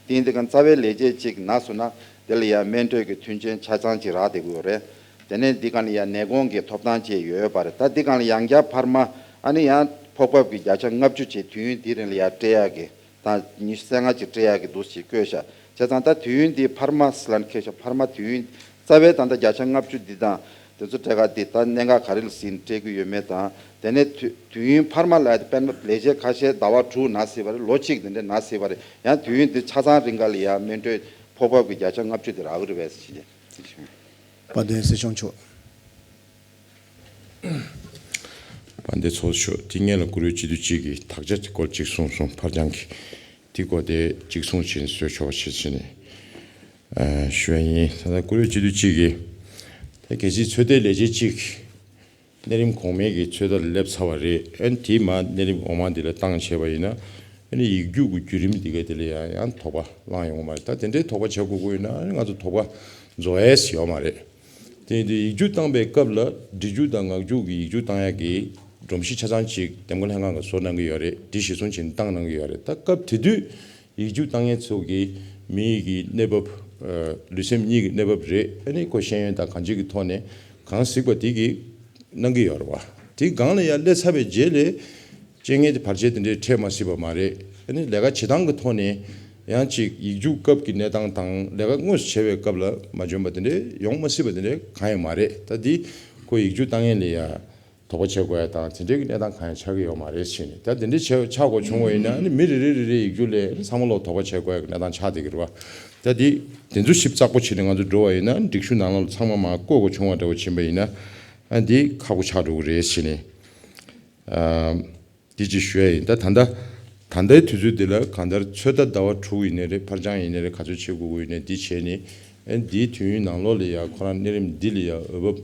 དེ་ཡིན་དུས་ཀྱང་རྩ་བའི་ལས་བྱེད་ཅིག་ན་སོང་ན་དེ་ལ་ཡ་སྨན་སྤྲོད་ཀྱི་མཐུན་རྐྱེན་ཆ་ཚང་ཅིག་རག་བསྡད་ཀྱི་ཡོད་རེད། དེ་ནས་འདི་ག་ལ་ཡ་ནད་གོང་གི་ཐོབ་ཐང་ཅིག་ཡོད་པ་རེད། ད་འདི་ག་ལ་ཡང་བསྐྱར་འཕར་མ་ཨ་ནི་ཡང་ཕོགས་འབབ་ཀྱི་བརྒྱ་ཆ་ལྔ་བཅུ་ཅིག་དུས་ཡུན་འདི་རིང་ལ་ཡ་སྤྲད་ཡག་གི་ད་ཉི་ཤུ་རྩ་ལྔ་ཅིག་སྤྲད་ཡག་གི་འདུག་ཅིག་བཀོད་ཤག་བྱས་ཙང་ད་དུས་ཡུན་འདི་འཕར་མ་སི་ལན་ཁེ་ཤག་འཕར་མ་དུས་ཡུན་རྩ་བའི་ད་ལྟ་བརྒྱ་ཆ་ལྔ་བཅུ་འདི་དང་དེ་ཚོ་སྤྲད་ག་འདི་ད་གནད་འགག་ག་རེ་ལ་ཟིན་སྤྲད་ཀྱི་ཡོད་མེད་དང་དེ་ནས་དུས་དུས་ཡུན་འཕར་མ་ལ་དཔེར་ན་ལས་བྱེད་ཁ་ཤས་ཟླ་བ་དྲུག་ན་སྲིད་པ་རེད། ལོ་གཅིག་དེ་འདྲ་ན་སྲིད་པ་རེད། ཡང་དུས་ཡུན་འདི་ཆ་ཚང་རིང་ག་ལ་ཡ་སྨན་སྤྲོད་ཕོགས་འབབ་ཀྱི་བརྒྱ་ཆ་ལྔ་བཅུ་དེ་རག་གི་རེད་པས་ཟེར་གྱི། དཔལ་ལྡན་སྲིད་སྐྱོང་མཆོག་དཔལ་ལྡན་ཚོགས་གཙོ་མཆོག་དེ་སྔོན་ལ་བཀུར་འོས་སྤྱི་འཐུས་གཅིག་གིས་དག་ཆ་དེ་སྐོར་གཅིག་གསུངས་སོང་། ཕར་འགྱངས་ཀྱིས་དེ་སྐོར་དེ་གཅིག་གསུངས་བྱས་བཟོས་ཆོག་པ་བྱེད་ཟེར་ནས་ཨ་ཞུ་ཡ་ཡིན། ད་ལྟ་བཀུར་འོས་སྤྱི་འཐུས་གཅིག་གིས་ད་གལ་སྲིད་ཚོད་ལྟའི་ལས་བྱེད་གཅིག་གནས་རིམ་གོང་མའི་གི་ཚོད་ལྟ་ལ་སླེབས་ཚར་བ་རེད། ཨ་ནི་དེའི་མ་གནས་རིམ་འོག་མ་འདི་ལ་བཏང་བྱས་པ་ཡིན་ན་ཨ་ནི་ཡིག་རྒྱུགས་ཀྱི་བརྒྱུད་རིམ་འདི་ག་དེ་ལ་ཡང་ཡང་དོགས་པ་ལངས་ཡོང་གི་མ་རེད། ད་དེ་འདྲའི་དོགས་པ་བྱེད་དགོས་ཀྱི་ཡོད་ན་ཨ་ནི་ང་ཚོ་དོགས་པ་རྫོགས་ཡས་ཡོད་མ་རེད། དེ་ཡིན་དུས་ཡིག་རྒྱུགས་བཏང་པའི་སྐབས་ལ་འབྲི་རྒྱུགས་དང་ངག་རྒྱུགས་ཀྱི་ཡིག་རྒྱུགས་བཏང་ཡག་གི་སྒྲོམ་གཞི་ཆ་ཚང་ཅིག་འདེམས་བསྐོ་ལྷན་ཁང་གིས་བཟོ་གནང་གི་ཡོད་རེད། འདི་གཞིར་བཟུང་བྱས་ནས་བཏང་གནང་གི་ཡོད་རེད། ད་སྐབས་དེ་དུས་ཡིག་རྒྱུགས་བཏང་མཁན་ཚོ་གིས་མི་ཡི་གི་གནས་བབ་ཨ་ལུས་སེམས་གཉིས་ཀྱི་གནས་བབ་རེད། ཨ་ནི་ཁོ་ཤེས་ཡོན་དང་གང་ཅིའི་གི་ཐོག་ནས་གང་གཟིགས་པ་དེ་གིས་གནང་གི་ཡོད་རེད་བ། དེ་སྒང་ལ་ཡར་སླེབས་ཚར་བའི་རྗེས་ལ་རྐྱེན་ངན་དེ་བར་ཆད་དེ་འདྲའི་འཕྲད་མ་སྲིད་པ་མ་རེད། ཨ་ནི་ལས་ཀ་བྱེད་སྟངས་ཀྱི་ཐོག་ནས་ཡང་ཅིག་ཡིག་རྒྱུགས་སྐབས་ཀྱི་གནས་སྟངས་དང་ལས་ཀ་དངོས་སུ་བྱེད་པའི་སྐབས་ལ་མ་འཇོན་པ་དེ་འདྲའི་ཡོང་མ་སྲིད་པ་དེ་འདྲའི་གང་ཡང་མ་རེད། ད་འདི་ཁོ་ཡིག་རྒྱུགས་བཏང་མཁན་ལ་ཡ་དོགས་པ་བྱེད་དགོས་ཡ་དང་དེ་འདྲའི་གི་གནས་སྟངས་གང་ཡང་ཆགས་ཀྱི་ཡོད་མ་རེད་ཟེར་ནས། ད་དེ་འདྲའི་བྱས་ཆགས་དགོས་བྱུང་བ་ཡིན་ན་ཨ་ནི་མི་རེ་རེ་རེ་རེའི་ཡིག་རྒྱུགས་ལ་ཚང་མ་ལོག་དོགས་པ་བྱེད་དགོས་ཡ་གི་གནས་སྟངས་ཆགས་བསྡད་ཀྱི་རེད་བ། ད་འདི་དེ་ཚོ་ཞིབ་ཚགས་པོ་བྱས་ནས་ང་ཚོ་འགྲོ་བ་ཡིན་ན་སྒྲིག་གཞི་ནང་ལོགས་ཚང་མ་མར་བཀོད་དགོས་བྱུང་བ་འདྲ་བོ་ཕྱིན་པ་ཡིན་ན་ཨ་འདི་ཁག་པོ་ཆགས་འགྲོ་གི་རེད་ཟེར་ནས། ཨ། འདི་ཅིག་ཞུ་ཡ་ཡིན། ད་ད་ལྟ་ད་ལྟའི་དུས་ཚོད་འདི་ལ་གང་ལྟར་ཚོད་ལྟ་ཟླ་བ་དྲུག་ཡིན་ནའི་རེད། ཕར་འགྱངས་ཡིན་ནའི་རེད། ག་ཚོད་བྱེད་དགོས་ཀྱི་ཡོད་ནའི་འདི་བྱས་ནས་ཨ་འདིའི་དུས་ཡུན་ནང་ལོགས་ལ་ཡ་ཁོ་རང་གནས་རིམ་འདི་ལ་ཡ་འོས་བབ་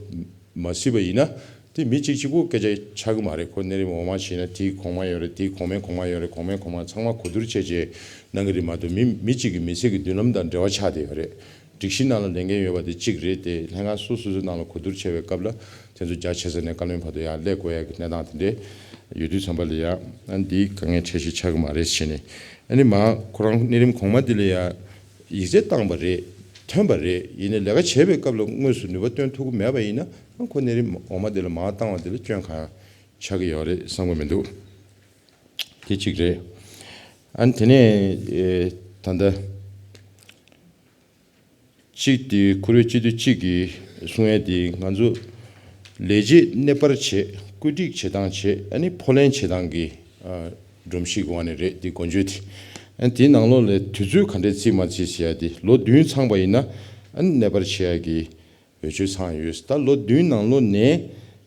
མ་སྲིད་པ་ཡིན་ན་དེ་མི་གཅིག་གཅིག་པོ་སྐད་ཆ་ཆགས་ཀྱི་མ་རེད། ཁོ་གནས་རིམ་འོག་མ་བྱས་ན་དེའི་གོང་མ་ཡོད་རེད། དེའི་གོང་མའི་གོང་མ་ཡོད་རེད། གོང་མའི་གོང་མ་ཚང་མ་གོ་བསྡུར་བྱས་བྱས་གནང་གི་རེད་མ་གཏོགས་མི་མི་གཅིག་གི་མི་ཚེ་གི་མདུན་ལམ་དང་འབྲེལ་བ་ཆགས་བསྡད་ཡོད་རེད། སྒྲིག་གཞི་ནང་ལ་ལས་འགན་ཡོད་པ་དེ་གཅིག་རེད་དེ། ལྷན་ཁང་སོ་སོ་སོའི་ནང་ལ་གོ་བསྡུར་བྱས་པའི་སྐབས་ལ་དེ་ཚོ་རྒྱ་ཆེ་ས་ནས་བཀའ་བློན་བར་དུ་ཡར་སླེབས་དགོས་ཡ་གི་གནས་སྟངས་དེ་འདྲས་ཡོད་དུས་ཙམ་པ་ལ་ཡ་ཨ་འདི་དཀའ་ངལ་འཕྲད་གཞི་ཆགས་ཀྱི་མ་རེད་ཟེར་ནས། ཨ་ནི་མ་ཁོ་རང་གནས་རིམ་གོང་མ་འདི་ལ་ཡ་ཡིག་ཚད་བཏང་པ་རེད། ཐོན་པ་རེད། ཡིན་ནའི་ལས་ཀ་བྱེད་པའི་སྐབས་ལ་དངོས་སུ་ནུས་པ་བཏོན་ཐུབ་ཀྱི་མེད་པ་ཡིན་ན་ཨ་ཁོ་གནས་རིམ་འོག་མ་འདི་ལ་མར་བཏང་བ་འདི་ལ་སྐྱོན་གང་ཡང་ཆགས་ཀྱི་ཡོད་རེད་བསམ་གྱི་མི་འདུག་དེ་གཅིག་རེད། ཨ་ནི་དེ་ནས་ཨེ་ད་ལྟ། གཅིག་དེ་བཀུར་འོས་སྤྱི་འཐུས་གཅིག་གིས་གསུང་ཡས་དེ་ང་ཚོ་ལས་བྱེད་གནས་སྤར་བྱེད། བཀོད་སྒྲིག་བྱེད་སྟངས་བྱེད། ཨ་ནི་ཕོ་ལེན་བྱེད་སྟངས་ཀྱི་ཨ་སྒྲོམ་གཞི་གི་འོག་ནས་རེད། དེ་འགོ་བརྗོད་དེ། ཨ་ནི་དེའི་ནང་ལོགས་ལ་དུས་ཚོད་ག་འདྲས་བརྩིས་མ་བརྩིས་ཟེར་ཡ་དེ་ལོ་བདུན་ཚང་པ་ཡིན་ན་ཨ་ནི་གནས་སྤར་བྱེད་ཡ་གི་འོས་ཆོས་ཚང་ཡོད། ད་ལོ་བདུན་ནང་ལོགས་ནས་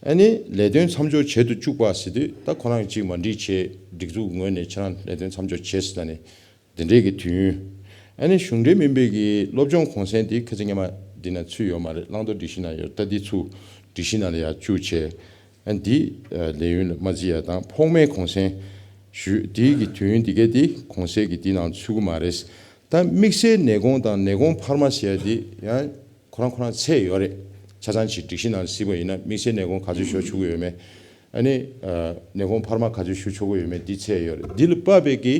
ཨ་ནི་ལས་དོན་མཚམས་འཇོག་བྱེད་དུ་བཅུག་པ་ཟེར་དུས་ད་ཁོ་རང་གཅིག་མ་འགྲིག་བྱས་སྒྲིག་འཛུགས་ངོས་ནས་ཁྱེད་རང་ལས་དོན་མཚམས་འཇོག་བྱས་ཟེར་ད་ནི། འདི་འདྲའི་གི་དུས་ཡུན། ཨ་ནི་གཞུང་འབྲེལ་མིན་པའི་གི་སློབ་སྦྱོང་གུང་སེང་དེ་ཁ་ཚིག་སྔ་མ་འདི་ན་ཚུད་ཡོད་མ་རེད། བླང་དོར་སྒྲིག་གཞི་ན་ཡོད། ད་འདི་ཚུར་སྒྲིག་གཞི་ནང་ལ་ཡར་བཅུག་བྱས། ཨ་འདི་ལས་ཡུན་ལ་མ་བརྩི་ཡ་དང་ཕོགས་མའི་གུང་སེང་ཞུས་དེའི་གི་དུས་ཡུན་འདི་གས་དེ་གུང་སེང་གི་འདི་ནང་ཚུད་ཀྱི་མ་རེད། ད་དམིགས་བསལ་ནད་གོང་དང་ནད་གོང་འཕར་མ་ཟེར་ཡ་དེ་ཡང་ཁོ་རང་ཁོ་རང་ཚད་ཡོད་རེད། ཆ་ཚང་ཅིག་སྒྲིག་གཞི་ནང་གཟིགས་པ་ཡིན་ན་དམིགས་བསལ་ནད་གོང་ག་ཚོད་ཞུ་ཆོག་གི་ཡོད་མེད། ཨ་ནི་ནད་གོང་འཕར་མ་ག་ཚོད་ཞུ་ཆོག་གི་ཡོད་མེད་འདི་ཚད་ཡོད་རེད། འདི་ལ་དཔག་པའི་གི་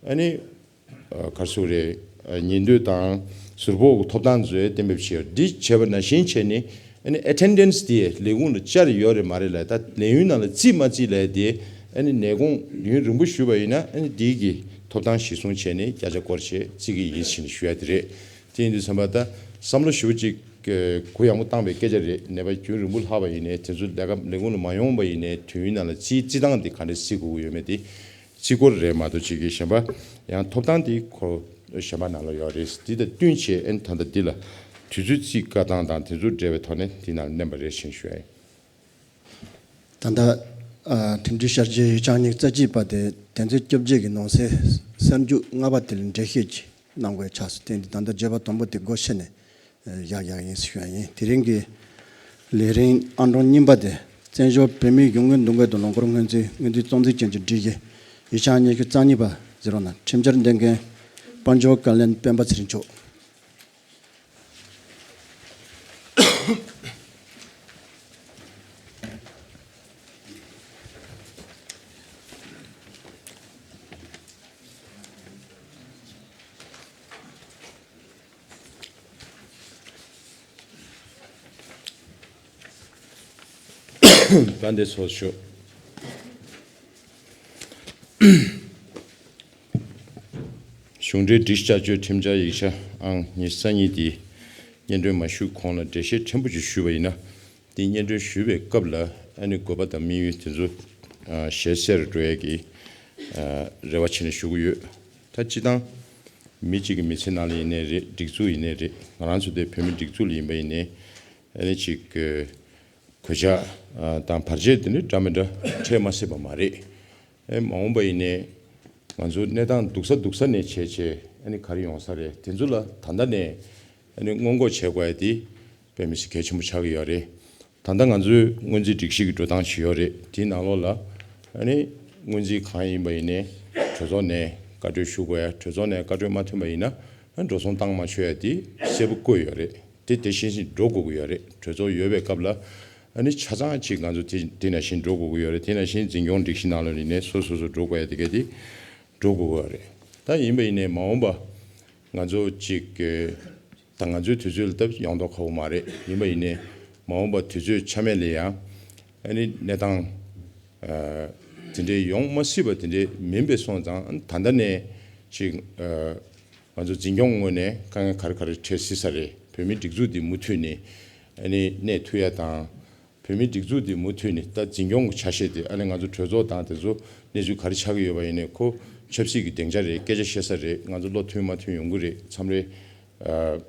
ཨ་ནི། ཨ་ག་རེ་ཟེར་དགོས་རེད། ཨ་ཉིན་སྡོད་དང་ཟུར་ཕོགས་ཀྱི་ཐོབ་ཐང་བཟོས་གཏན་འབེབས་བྱས་ཡོད། འདི་བྱས་པ་ནང་བཞིན་བྱས་ནས་ཨ་ནི་ཨེ་ཊེན་ཌེན་སི་དེ་ལས་ཁུངས་ལ་བཅར་ཡོད་རེད་མ་རེད་ལབ། ད་ལས་ཡུན་ནང་ལ་བརྩི་མ་བརྩི་ལབ་དེ་ཨ་ནི་ནད་གོང་ཡུན་རིང་པོ་བཞུགས་པ་ཡིན་ན་ཨ་ནི་འདི་གི་ཐོབ་ཐང་གཞིར་བཟུང་བྱས་ནས་བརྒྱ་ཆ་སྐོར་བྱས་བརྩི་གི་ཡིན་ཞེས་ཞུ་ཡ་དེ་རེད། དེ་ཡིན་དུས་ཙམ་པ་ད་བསམ་བློ་ཞེ་པོ་ཅིག་གུ་ཡངས་པོ་བཏང་བའི་སྐད་ཆ་རེད། ནད་པ་རྒྱུན་རིང་པོ་ལྷག་པ་ཡིན་ནའི་དེ་ཚོ་ལས་ཀ་ལས་ཁུངས་ལ་མ་ཡོང་བ་ཡིན་ནའི་དུས་ཡུན་ནང་ལ་བརྩིའི་བརྩི་སྟངས་དེ་ག་འདྲ་བརྩི་དགོས་ཀྱི་ཡོད་མེད་དེ། རྩིས་སྐོར་རེད་མ་གཏོགས་ཅིག་གི་གཞན་པ་ཡང་ཐོབ་ཐང་དེ་ཁོ་གཞན་པ་ནང་ལ་ཡོད་རེད། འདི་དང་བསྟུན་བྱས་ཨ་ནི་ད་ལྟ་འདི་ལ་དུས་ཚོད་རྩིས་བཀའ་བཏང་དང་དེ་ཚོ་འབྲེལ་བའི་ཐོག་ནས་འདི་ནང་ལ་བསྣན་པ་རེད་ཞེས་ཞུ་ཡ་ཡིན། ད་ལྟ་ཨ་ཁྲིམས་སྒྲིག་བསྐྱར་བཅོས་ཡིག་ཆ་ཉི་ཤུ་རྩ་གཅིག་པ་དེ་དོན་ཚན་བཅོ་བརྒྱད་ཀྱི་ནང་གསེས་གསར་འཇུག་ལྔ་པ་དེ་ལ་འགྲེལ་བཤད་ཅིག་གནང་དགོས་ཆགས་སོང་། དེ་འདི་ད་ལྟ་བརྗོད་པ་དང་པོ་དེ་སྒོ་ཕྱེ་ནས་ཨ་བཞག་བཞག་ཡིན་ཞུ་ཡ་ཡིན། དེ་རིང་གི་ལས་རིམ་ཨང་གྲངས་གཉིས་པ་དེ། བརྟན་བཞུགས་བོད་མིའི་གཞུང་གི་འདུ་འགོད་དུ་ལོ་འཁོར་སྔོན་རྩིས་སྔོན་རྩིས་གཙང་རྩིས་ཅན་གྱི་སྒྲིག་གཞི་ཡིག་ཆ་ཉི་ཤུ་རྩ་གཉིས་པ་ཟེར་བ་ན་ཁྲིམས་འཆར་འདོན་མཁན་དཔལ་འབྱོར་བཀའ་བློན་སྤེན་པ་ཚེ་རིང་མཆོག་དཔལ་ལྡན་ཚོགས་གཙོ། གཞུང་འབྲེལ་སྒྲིག་བསྐྱར་བཅོས་ཁྲིམས་འཆར་ཡིག་ཆ་ཨང་ཉི་ཤུ་རྩ་གཉིས་དེ་སྙན་སྒྲོན་མ་ཞུས་གོང་ལ་འགྲེལ་བཤད་ཕྲན་བུ་ཅིག་ཞུས་པ་ཡིན་ན། དེ་སྙན་སྒྲོན་ཞུས་པའི་སྐབས་ལ་ཨ་ནི་དགོས་པ་དང་དམིགས་ཡུལ་དེ་ཚོ་ཨ་ཞལ་གསལ་རུ་འགྲོ་ཡས་ཀྱི་ཨ་རེ་བ་བྱས་ནས་ཞུ་གི་ཡོད། ད་སྤྱིར་བཏང་མི་གཅིག་གི་མི་ཚེ་ནང་ལ་ཡིན་ནའི་རེད། སྒྲིག་འཛུགས་ཡིན་ནའི་རེད། ང་རང་ཚོ་དེ་བོད་མི་སྒྲིག་འཛུགས་ལ་ཡིན་པ་ཡིན་ནའི་ཨ་ནི་ཅིག་གི་གོད་ཆག་ཨ་དང་བར་ཆད་དེ་འདྲ་འདྲ་མི་འདྲ་འཕྲད་མ་སྲིད་པ་མ་རེད། ཨེ་མ་འོངས་པ་ཡིན་ནའི་ང་ཚོ་གནས་སྟངས་སྡུག་ས་སྡུག་ས་ནས་བྱས་བྱས་ཨ་ནི་ག་རེ་ཡོང་ས་རེད། དེ་ཚོ་ལ་ད་ལྟ་ནས་ཨ་ནི་སྔོན་འགོག་བྱེད་དགོས་ཡ་དེ་དཔེ་མི་སྲིད་གལ་ཆེན་པོ་ཆགས་ཀྱི་ཡོད་རེད། ད་ལྟ་ང་ཚོའི་སྔོན་རྩིས་སྒྲིག་གཞི་གི་འགྲོ་སྟངས་ཤིག་ཡོད་རེད། དེའི་ནང་ལོགས་ལ་ཨ་ནི་སྔོན་རྩིས་གང་ཡིན་པ་ཡིན་ནའི་གྲོས་ཚོགས་ནས་བཀའ་འཁྲོལ་ཞུ་དགོས་ཡ། གྲོས་ཚོགས་ནས་བཀའ་འཁྲོལ་མ་ཐོན་པ་ཡིན་ན་ཨ་ནི་འགྲོ་སོང་བཏང་མ་ཆོག་ཡ་དེ་གསལ་པོ་བཀོད་ཡོད་རེད། དེ་དེ་བཞིན་བཞིན་འགྲོ་དགོས་ཀྱི་ཡོད་རེད། གྲོས་ཚོགས་ཡོད་པའི་སྐབས་ལ་ཨ་ནི་ཆ་ཚང་ཅིག་ང་ཚོ་དེ་དེ་ནང་བཞིན་འགྲོ་དགོས་ཀྱི་ཡོད་རེད། དེ་ནང་བཞིན་འཛིན་སྐྱོང་སྒྲིག་གཞི་ནང་ལ་ཡིན་ནའི་སོ་སོ་སོ་འགྲོ་དགོས་ཡ་དེ་ག་དེ་འགྲོ་དགོས་ཀྱི་ཡོད་རེད། ད་ཡིན་པ་ཡིན་ནའི་མ་འོངས་པ་ང་ཚོ་ཅིག་གི་ད་ང་ཚོའི་དུས་ཚོད་ལ་སྟབས་ཡོང་མདོག་ཁ་པོ་མ་རེད། ཡིན་པ་ཡིན་ནའི་མ་འོངས་པ་དུས་ཚོད་ཆ་མེད་ལ་ཡང་ཨ་ནི་གནས་སྟངས་ཨ་དེ་འདྲའི་ཡོང་མ་སྲིད་པ་དེ་འདྲའི་མིན་པའི་སོང་ཙང་ད་ལྟ་ནས་ཅིག་ཨ་ང་ཚོ་འཛིན་སྐྱོང་ངོས་ནས་དཀའ་ངལ་ག་རེ་ག་རེ་འཕྲད་སྲིད་ས་རེད། བོད་མིའི་སྒྲིག་འཛུགས་འདི་མུ་མཐུད་ནས་ཨ་ནི་གནས་ཐུབ་ཡ་དང་། བོད་མིའི་སྒྲིག་འཛུགས་འདི་མུ་མཐུད་ནས་ད་འཛིན་སྐྱོང་གི་ཆ་ཤས་དེ་ཨ་ནི་ང་ཚོ་གྲོས་ཚོགས་དང་དེ་ཚོ་གནས་ཚུལ་ག་རེ་ཆགས་ཀྱི་ཡོད་པ་ཡིན་ནའི་ཁོ་ཆབ་སྲིད་ཀྱི་སྡིངས་ཆ་རེད། སྐད་ཆ་བཤད་ས་རེད། ང་ཚོ་བློ་མཐུན་མ་མཐུན་ཡོང་གི་རེད། མཚམས་རེ་ཨ་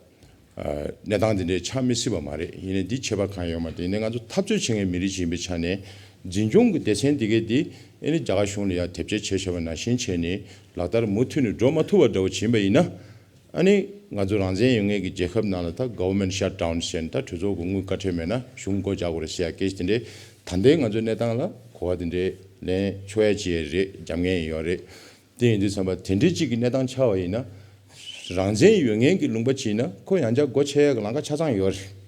ཨ་གནས་སྟངས་འདི་འདྲའི་ཆགས་མི་སྲིད་པ་མ་རེད། ཡིན་ནའི་འདི་ཁྱད་པར་གང་ཡོད་མ་རེད། ཡིན་ནའི་ང་ཚོ་འཐབ་རྩོད་བྱེད་མཁན་མི་རིགས་ཤིག་ཡིན་པའི་ཆ་ནས་འཛིན་སྐྱོང་གི་སྡེ་ཚན་འདི་གས་འདི་ཨ་ནི་རྒྱ་གར་གཞུང་ལ་ཡང་དེབ་སྐྱེལ་བྱས་བྱས་པ་ནང་བཞིན་བྱས་ནས་ལག་བསྟར་མུ་མཐུད་ནས་འགྲོ་མ་ཐུབ་པ་འདྲ་བོ་བྱས་པ་ཡིན་ན། ཨ་ནི་ང་ཚོ་རང་བཙན་ཡོད་མཁན་གྱི་རྒྱལ་ཁབ་ནང་ལ་ད་government shutdown ཟེར་ནས་ད་གྲོས་ཚོགས་ཀྱི་དངུལ་བཀའ་ཁྲལ་མེད་ན་གཞུང་སྒོ་རྒྱག་དགོས་རེད་ཟེར་ཡ་སྐད་ཆ་དེ་འདྲའི་ད་ལྟའི་ང་ཚོའི་གནས་སྟངས་ལ་གོ་བ་དེ་འདྲའི་ལེན་ཆོག་ཡ་ཅིག་རེད། རྒྱབ་མཁན་ཡོད་རེད། དེ་ཡིན་དུས་ཙམ་པ་དེ་འདྲའི་གཅིག་གི་གནས་སྟངས་ཆགས་པ་ཡིན་ན་རང་བཙན་ཡོད་མཁན་གྱི་ལུང་པ་ཅིག་ཡིན་ན་ཁོ་ཡང་བསྐྱར་སྒོ་ཕྱེ་ཡ་གི་ལམ་ཁ་ཆ་ཚང་ཡོད་རེད།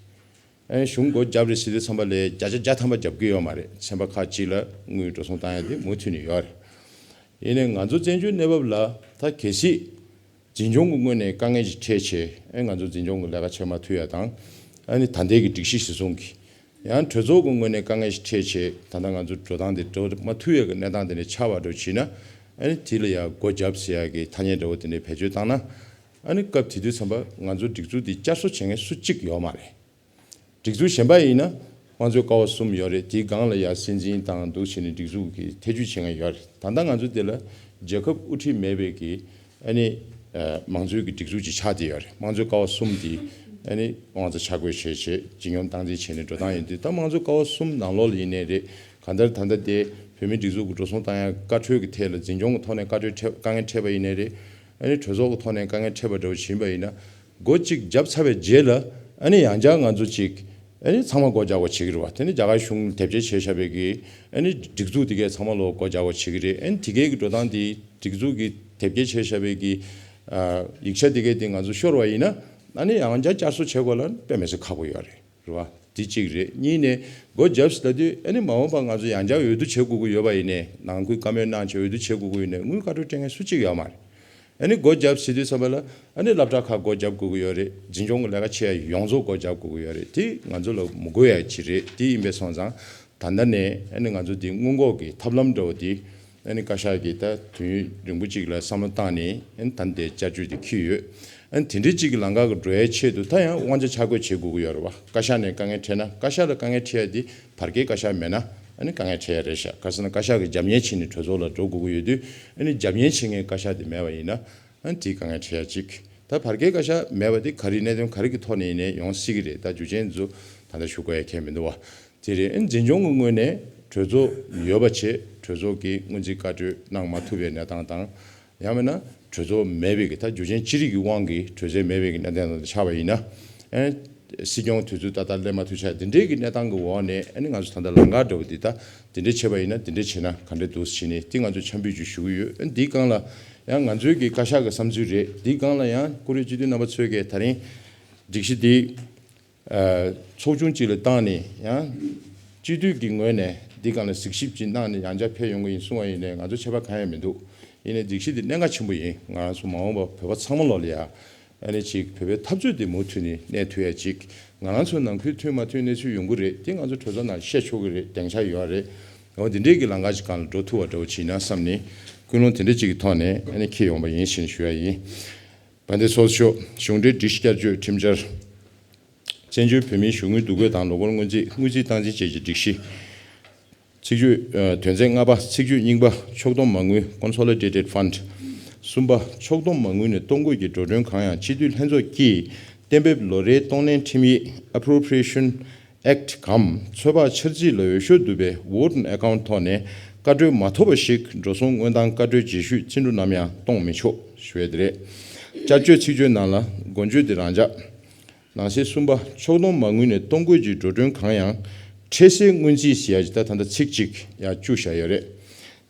ཨ་ནི་གཞུང་སྒོ་བརྒྱབ་རེད་ཟེར་དུས་ཙམ་པ་ལས་བརྒྱ་ཆ་བརྒྱ་ཐམ་པ་བརྒྱབ་ཀྱི་ཡོད་མ་རེད། ཚན་པ་ཁག་ཅིག་ལ་དངུལ་འགྲོ་སོང་བཏང་ཡ་དེ་མུ་མཐུད་ནས་ཡོད་རེད། ཡིན་ནའི་ང་ཚོ་བཙན་བྱོལ་གནས་བབ་ལ་ད་གལ་སྲིད་འཛིན་སྐྱོང་གི་ངོས་ནས་དཀའ་ངལ་ཞིག་འཕྲད་བྱས་ཨེ་ང་ཚོ་འཛིན་སྐྱོང་གི་ལས་ཀ་བྱེད་མ་ཐུབ་ཡ་དང་། ཨ་ནི་ད་ལྟའི་གི་སྒྲིག་གཞི་གཞིར་བཟུང་གི་ཡང་གྲོས་ཚོགས་ཀྱི་ངོས་ནས་དཀའ་ངལ་ཞིག་འཕྲད་བྱས་ད་ལྟ་ང་ཚོ་འགྲོ་སྟངས་དེ་འགྲོ་མ་ཐུབ་ཡ་གི་གནས་སྟངས་དེ་འདྲ་ཆགས་པ་འདྲ་བྱས་ན། ཨ་ནི་དེ་ལ་ཡང་སྒོ་བརྒྱབ་ཟེར་ཡ་གི་ཐ་སྙད་འདྲ་བོ་དེ་འདྲ་བེད་སྤྱོད་བཏང་ན། ཨ་ནི་སྐབས་དེ་དུས་ཙམ་པ་ང་ཚོ་སྒྲིག་འཛུགས་དེ་བསྐྱར་གསོ་བྱེད་མཁན་སུ་གཅིག་ཡོད་མ་རེད། སྒྲིག་འཛུགས་གཞན་པ་ཡིན་ན་དམངས་གཙོའི་ཀ་བ་གསུམ་ཡོད་རེད། དེའི་སྒང་ལ་ཡང་སྲིད་འཛིན་དང་འདུག་བྱས་ནས་སྒྲིག་འཛུགས་ཀྱི་ཐེ་ཇུས་བྱེད་མཁན་ཡོད་རེད། ད་ལྟ་ང་ཚོ་འདི་ལ་རྒྱལ་ཁབ་དབུ་ཁྲིད་མེད་པའི་གི་ཨ་ནི་ཨ་མང་གཙོའི་གི་སྒྲིག་འཛུགས་ཅིག་ཆགས་བསྡད་ཡོད་རེད། དམངས་གཙོའི་ཀ་བ་གསུམ་དེ་ཨ་ནི་དབང་རྩ་ཆ་བགོས་བྱས་བྱས་ཇི་སྙོམས་སྟངས་འཛིན་བྱས་ནས་འགྲོ་སྟངས་ཡིན་དུས་ད་དམངས་གཙོའི་ཀ་བ་གསུམ་ནང་ལོགས་ལ་ཡིན་ནའི་རེད། གང་ལྟར་ད་ལྟ་དེ་བོད་མིའི་སྒྲིག་འཛུགས་ཀྱི་འགྲོ་སོང་བཏང་ཡ་བཀའ་འཁྲོལ་གྱི་ཐད་ལ་འཛིན་སྐྱོང་གི་ཐོག་ནས་བཀའ་འཁྲོལ་འཕྲད་དཀའ་ངལ་འཕྲད་པ་ཡིན་ནའི་རེད། ཨ་ནི་གྲོས་ཚོགས་ཀྱི་ཐོག་ནས་དཀའ་ངལ་འཕྲད་པ་འདྲ་བོ་ཞིག་ཡིན་པ་ཡིན་ན། སྒོ་གཅིག་བརྒྱབ་ཚར་བའི་རྗེས་ལ་ཨ་ནི་ཡང་བསྐྱར་ང་ཚོ་ཅིག་ཨ་ནི་ཚང་མ་སྒོ་རྒྱག་དགོས་བྱེད་ཀྱི་རེད་བ། དེ་ནི་རྒྱ་གར་གཞུང་དེབ་སྐྱེལ་བྱས་བཞག་པའི་གི་ཨ་ནི་སྒྲིག་འཛུགས་དེ་གས་ཚང་མ་ལོག་སྒོ་རྒྱག་དགོས་བྱེད་ཀྱི་རེད། ཨ་ནི་དེ་གས་ཀྱི་འགྲོ་སྟངས་དེ་སྒྲིག་འཛུགས་ཀྱི་དེབ་སྐྱེལ་བྱས་བཞག་པའི་གི་ཨ་ཡིག་ཆ་དེ་གས་དེ་ང་ཚོ་ཤོར་བ་ཡིན་ན་ཨ་ནི་ཡང་བསྐྱར་བསྐྱར་གསོ་བྱེད་དགོས་ལ་དཔེ་མི་སྲིད་ཁག་པོ་ཡོད་རེད། རེད་བ། དེ་གཅིག་རེད། གཉིས་ནས་སྒོ་བརྒྱབ་ཟེར་ལབ་དུས་ཨ་ནི་མ་འོངས་པ་ང་ཚོ་ཡང་བསྐྱར་འོས་བསྡུ་བྱེད་དགོས་ཀྱི་ཡོད་པ་ཡིན་ནའི་ནང་ཁུལ་བཀའ་མོལ་གནང་བྱས་འོས་བསྡུ་བྱེད་དགོས་ཀྱི་ཡོད་ནའི་དངུལ་བཀའ་འཁྲོལ་སྤྲད་མཁན་སུ་གཅིག་ཡོད་མ་རེད། ཨ་ནི་སྒོ་བརྒྱབ་ཟེར་དུས་ཙམ་པ་ལ་ཨ་ནི་སློབ་གྲྭ་ཁག་སྒོ་བརྒྱབ་དགོས་ཀྱི་ཡོད་རེད། འཛིན་སྐྱོང་གི་ལས་ཀ་བྱེད་ཡ་ཡོངས་རྫོགས་སྒོ་བརྒྱབ་དགོས་ཀྱི་ཡོད་རེད། དེ་ང་ཚོ་ལ་མི་དགོས་ཡ་ཅིག་རེད། དེ་ཡིན་པའི་སོང་ཙང་ད་ལྟ་ནས་ཨ་ནི་ང་ཚོ་དེ་སྔོན་འགོག་གི་ཐབས་ལམ་འདྲ་བོ་དེ་ཨ་ནི་བཀའ་ཤག་གིས་ད་དུས་ཡུན་རིང་པོ་ཅིག་ལ་བསམ་བློ་བཏང་ནས་ཨ་ནི་ད་ལྟའི་བསྐྱར་བཅོས་དེ་འཁྱེར་ཡོད། ཨ་ནི་དེ་འདྲའི་གཅིག་གི་ལམ་ཁ་གི་འགྲོ་ཡའི་ཆེད་དུ་ད་ཡང་དབང་ཆ་ཆ་བགོས་བྱེད་དགོས་ཀྱི་ཡོད་རེད་བ། བཀའ་ཤག་ནས་དཀའ་ངལ་འཕྲད་ན་བཀའ་ཤག་ལ་དཀའ་ངལ་འཕྲད་ཡ་དེ་བར་བརྒལ་བཀའ་ཤག་མེད་ན་ཨ་ནི་དཀའ་ངལ་འཕྲད་ཡ་རེད་ཤག་ག་ཟེར་ན་བཀའ་ཤག་གི་རྒྱབ་གཉེར་བྱས་ནས་གྲོས་ཚོགས་ལ་འགྲོ་དགོས་ཀྱི་ཡོད་དུས་ཨ་ནི་རྒྱབ་གཉེར་བྱེད་མཁན་བཀའ་ཤག་དེ་མེད་པ་ཡིན་ན་ཨ་ནི་དེའི་དཀའ་ངལ་འཕྲད་ཡ་གཅིག་ད་བར་བརྒལ་བཀའ་ཤག་མེད་པ་དེ་ག་རེ་གནད་དོན་ག་རེ་གི་ཐོག་ནས་ཡིན་ནའི་ཡོང་སྲིད་ཀྱི་རེད། ད་རྒྱུ་རྐྱེན་ཚོ་ད་ལྟ་ཞུ་དགོས་ཡ་གང་ཡང་མི་འདུག་བ། དེ་རེད། ཨ་ནི་འཛིན་སྐྱོང་གི་ངོས་ནས་གྲོས་ཚོགས་ཡོད་པ་བྱས་གྲོས་ཚོགས་ཀྱིས་སྔོན་རྩིས་བཀའ་འཁྲོལ་གནང་མ་ཐུབ་པའི་གནས་སྟངས་དང་། ཡང་མིན་ན་གྲོས་ཚོགས་མེད་པའི་གི་ད་རྒྱུ་རྐྱེན་ཅི་རིགས་ཀྱི་དབང་གིས་གྲོས་ཚོགས་མེད་པའི་གི་གནས་སྟངས་དང་ཆགས་པ་ཡིན་ན། ཨ་ སྲིད་སྐྱོང་དུས་ཚོད་ཏག་ཏག་སླེབས་མ་ཐུབ་ཆགས། འདི་འདྲའི་གི་གནས་སྟངས་ཀྱི་འོག་ནས་ཨ་ནི་ང་ཚོ་ད་ལྟ་ལམ་ཁ་འདྲ་བོ་འདི་ད་འདི་འདྲ་བྱས་པ་ཡིན་ན་འདི་འདྲ་བྱས་ན་ག་འདྲ་འདུག་ཟེར་ནས་དེ་ང་ཚོ་ཆ་འབུད་ཅིག་ཞུ་གི་ཡོད། ཨ་ནི་འདིའི་སྒང་ལ་ཡང་ང་ཚོའི་གི་བཀའ་ཤག་གི་བསམ་ཚུལ་རེད། འདིའི་སྒང་ལ་ཡང་བཀུར་འོས་སྤྱི་འཐུས་རྣམ་པ་ཚོས་གི་ད་རིང་སྒྲིག་གཞི་འདི་ཚོགས་ཆུང་གཅིག་ལ་བཏང་ནས་ཡང་སྤྱི་འཐུས་ཀྱི་ངོས་ནས་འདི་སྒང་ལ་གཟིགས་ཞིབ་ཅིག་གནང་ནས་ཡང་བསྐྱར་ཕེབས་ཡོང་གི་ཡིན་གསུང་བ་ཡིན་ནའི་ང་ཚོ་ཆད་པ་གང་ཡང་མི་འདུག། ཡིན་ནའི་སྒྲིག་གཞི་འདི་གནད་འགག་ཆེན་པོ་ཡིན། ང་རང་ཚོ་མ་འོངས་པ་བོད་པ་ཚང་མ་ལོག་ལ་ཡ་ཨ་ནི་ཅིག་བོད་པའི་འཐབ་རྩོད་འདི་མུ་མཐུད་ནས་གནས་ཐུབ་ཡ་ཅིག། ང་རང་ཚོ་ནང་ཁུལ་མཐུན་མ་མཐུན་གནས་ཚུལ་ཡོང་གི་རེད། དེ་ང་ཚོ་གྲོས་ཚོགས་ནང་བཤད་ཆོག་གི་རེད། སྡིངས་ཆ་ཡོད་རེད། འོ་འདི་འདྲའི་གི་ལམ་ཁ་ཅིག་སྒང་ལ་འགྲོ་ཐུབ་པ་འདྲ་བོ་ཅིག་ཡིན་ན་བསམ་ནས་ཀུན་སློང་དེ་འདྲ་ཅིག་གི་ཐོག་ནས་ཨ་ནི་འཁྱེར་ཡོང་པ་ཡིན་ཞེས་ཞུ་ཡ་ཡིན། དཔལ་ལྡན་ཚོགས་གཙོ་མཆོག། གཞུང་འབྲེལ་སྒྲིག་གཞི་བསྐྱར་བཅོས་ཁྲིམས་འཆར། བཙན་བྱོལ་བོད་མིའི་གཞུང་དངུལ་འདུ་འགོད་དང་ལོ་འཁོར་སྔོན་རྩིས་དངུལ་རྩིས་སྟངས་འཛིན་བཅས་ཀྱི་སྒྲིག་གཞི། ཚིག་བརྗོད། ཨ། དོན་ཚན་ལྔ་པ། ཚིག་བརྗོད་རྙིང་པ། ཕྱོགས་བསྡོམས་མ་དངུལ། Consolidated Fund། གསུམ་པ། ཕྱོགས་བསྡོམས་མ་དངུལ་ནས་གཏོང་དགོས་ཀྱི་འགྲོ་གྲོན་གང་ཡང་སྤྱི་འཐུས་ལྷན་ཚོགས་ཀྱིས་གཏན་འབེབས་ལོ་རེའི་གཏོང་ལེན་ཁྲིམས་ཡིག Appropriation Act གམ་ཚོད་དཔག་འཆར་རྩིས་ལ་འོས་ཤོག་བསྡུས་པའི་Vote on Account ཐོག་ནས་བཀའ་འཁྲོལ་མ་ཐོབ་པ་ཞིག་འགྲོ་སོང་དངོས་དང་བཀའ་འཁྲོལ་རྗེས་ཤུལ་རྩིས་འགྲོ་ནམ་ཡང་གཏོང་མི་ཆོག་ཞུ་ཡས་དེ་རེད། བསྐྱར་བཅོས་ཚིག་བརྗོད་ནང་ལ་འགོ་བརྗོད་དེ་རང་འཇགས། ནང་གསེས་གསུམ་པ། ཕྱོགས་བསྡོམས་མ་དངུལ་ནས་གཏོང་དགོས་ཀྱི་འགྲོ་གྲོན་གང་ཡང་འཕྲལ་སེལ་སྔོན་རྩིས་ཟེར་ཡ་ཅིག་ད་ད་ལྟ་ཚིག་གཅིག་ཡང་བཅུག་བཞག་ཡོད་རེད།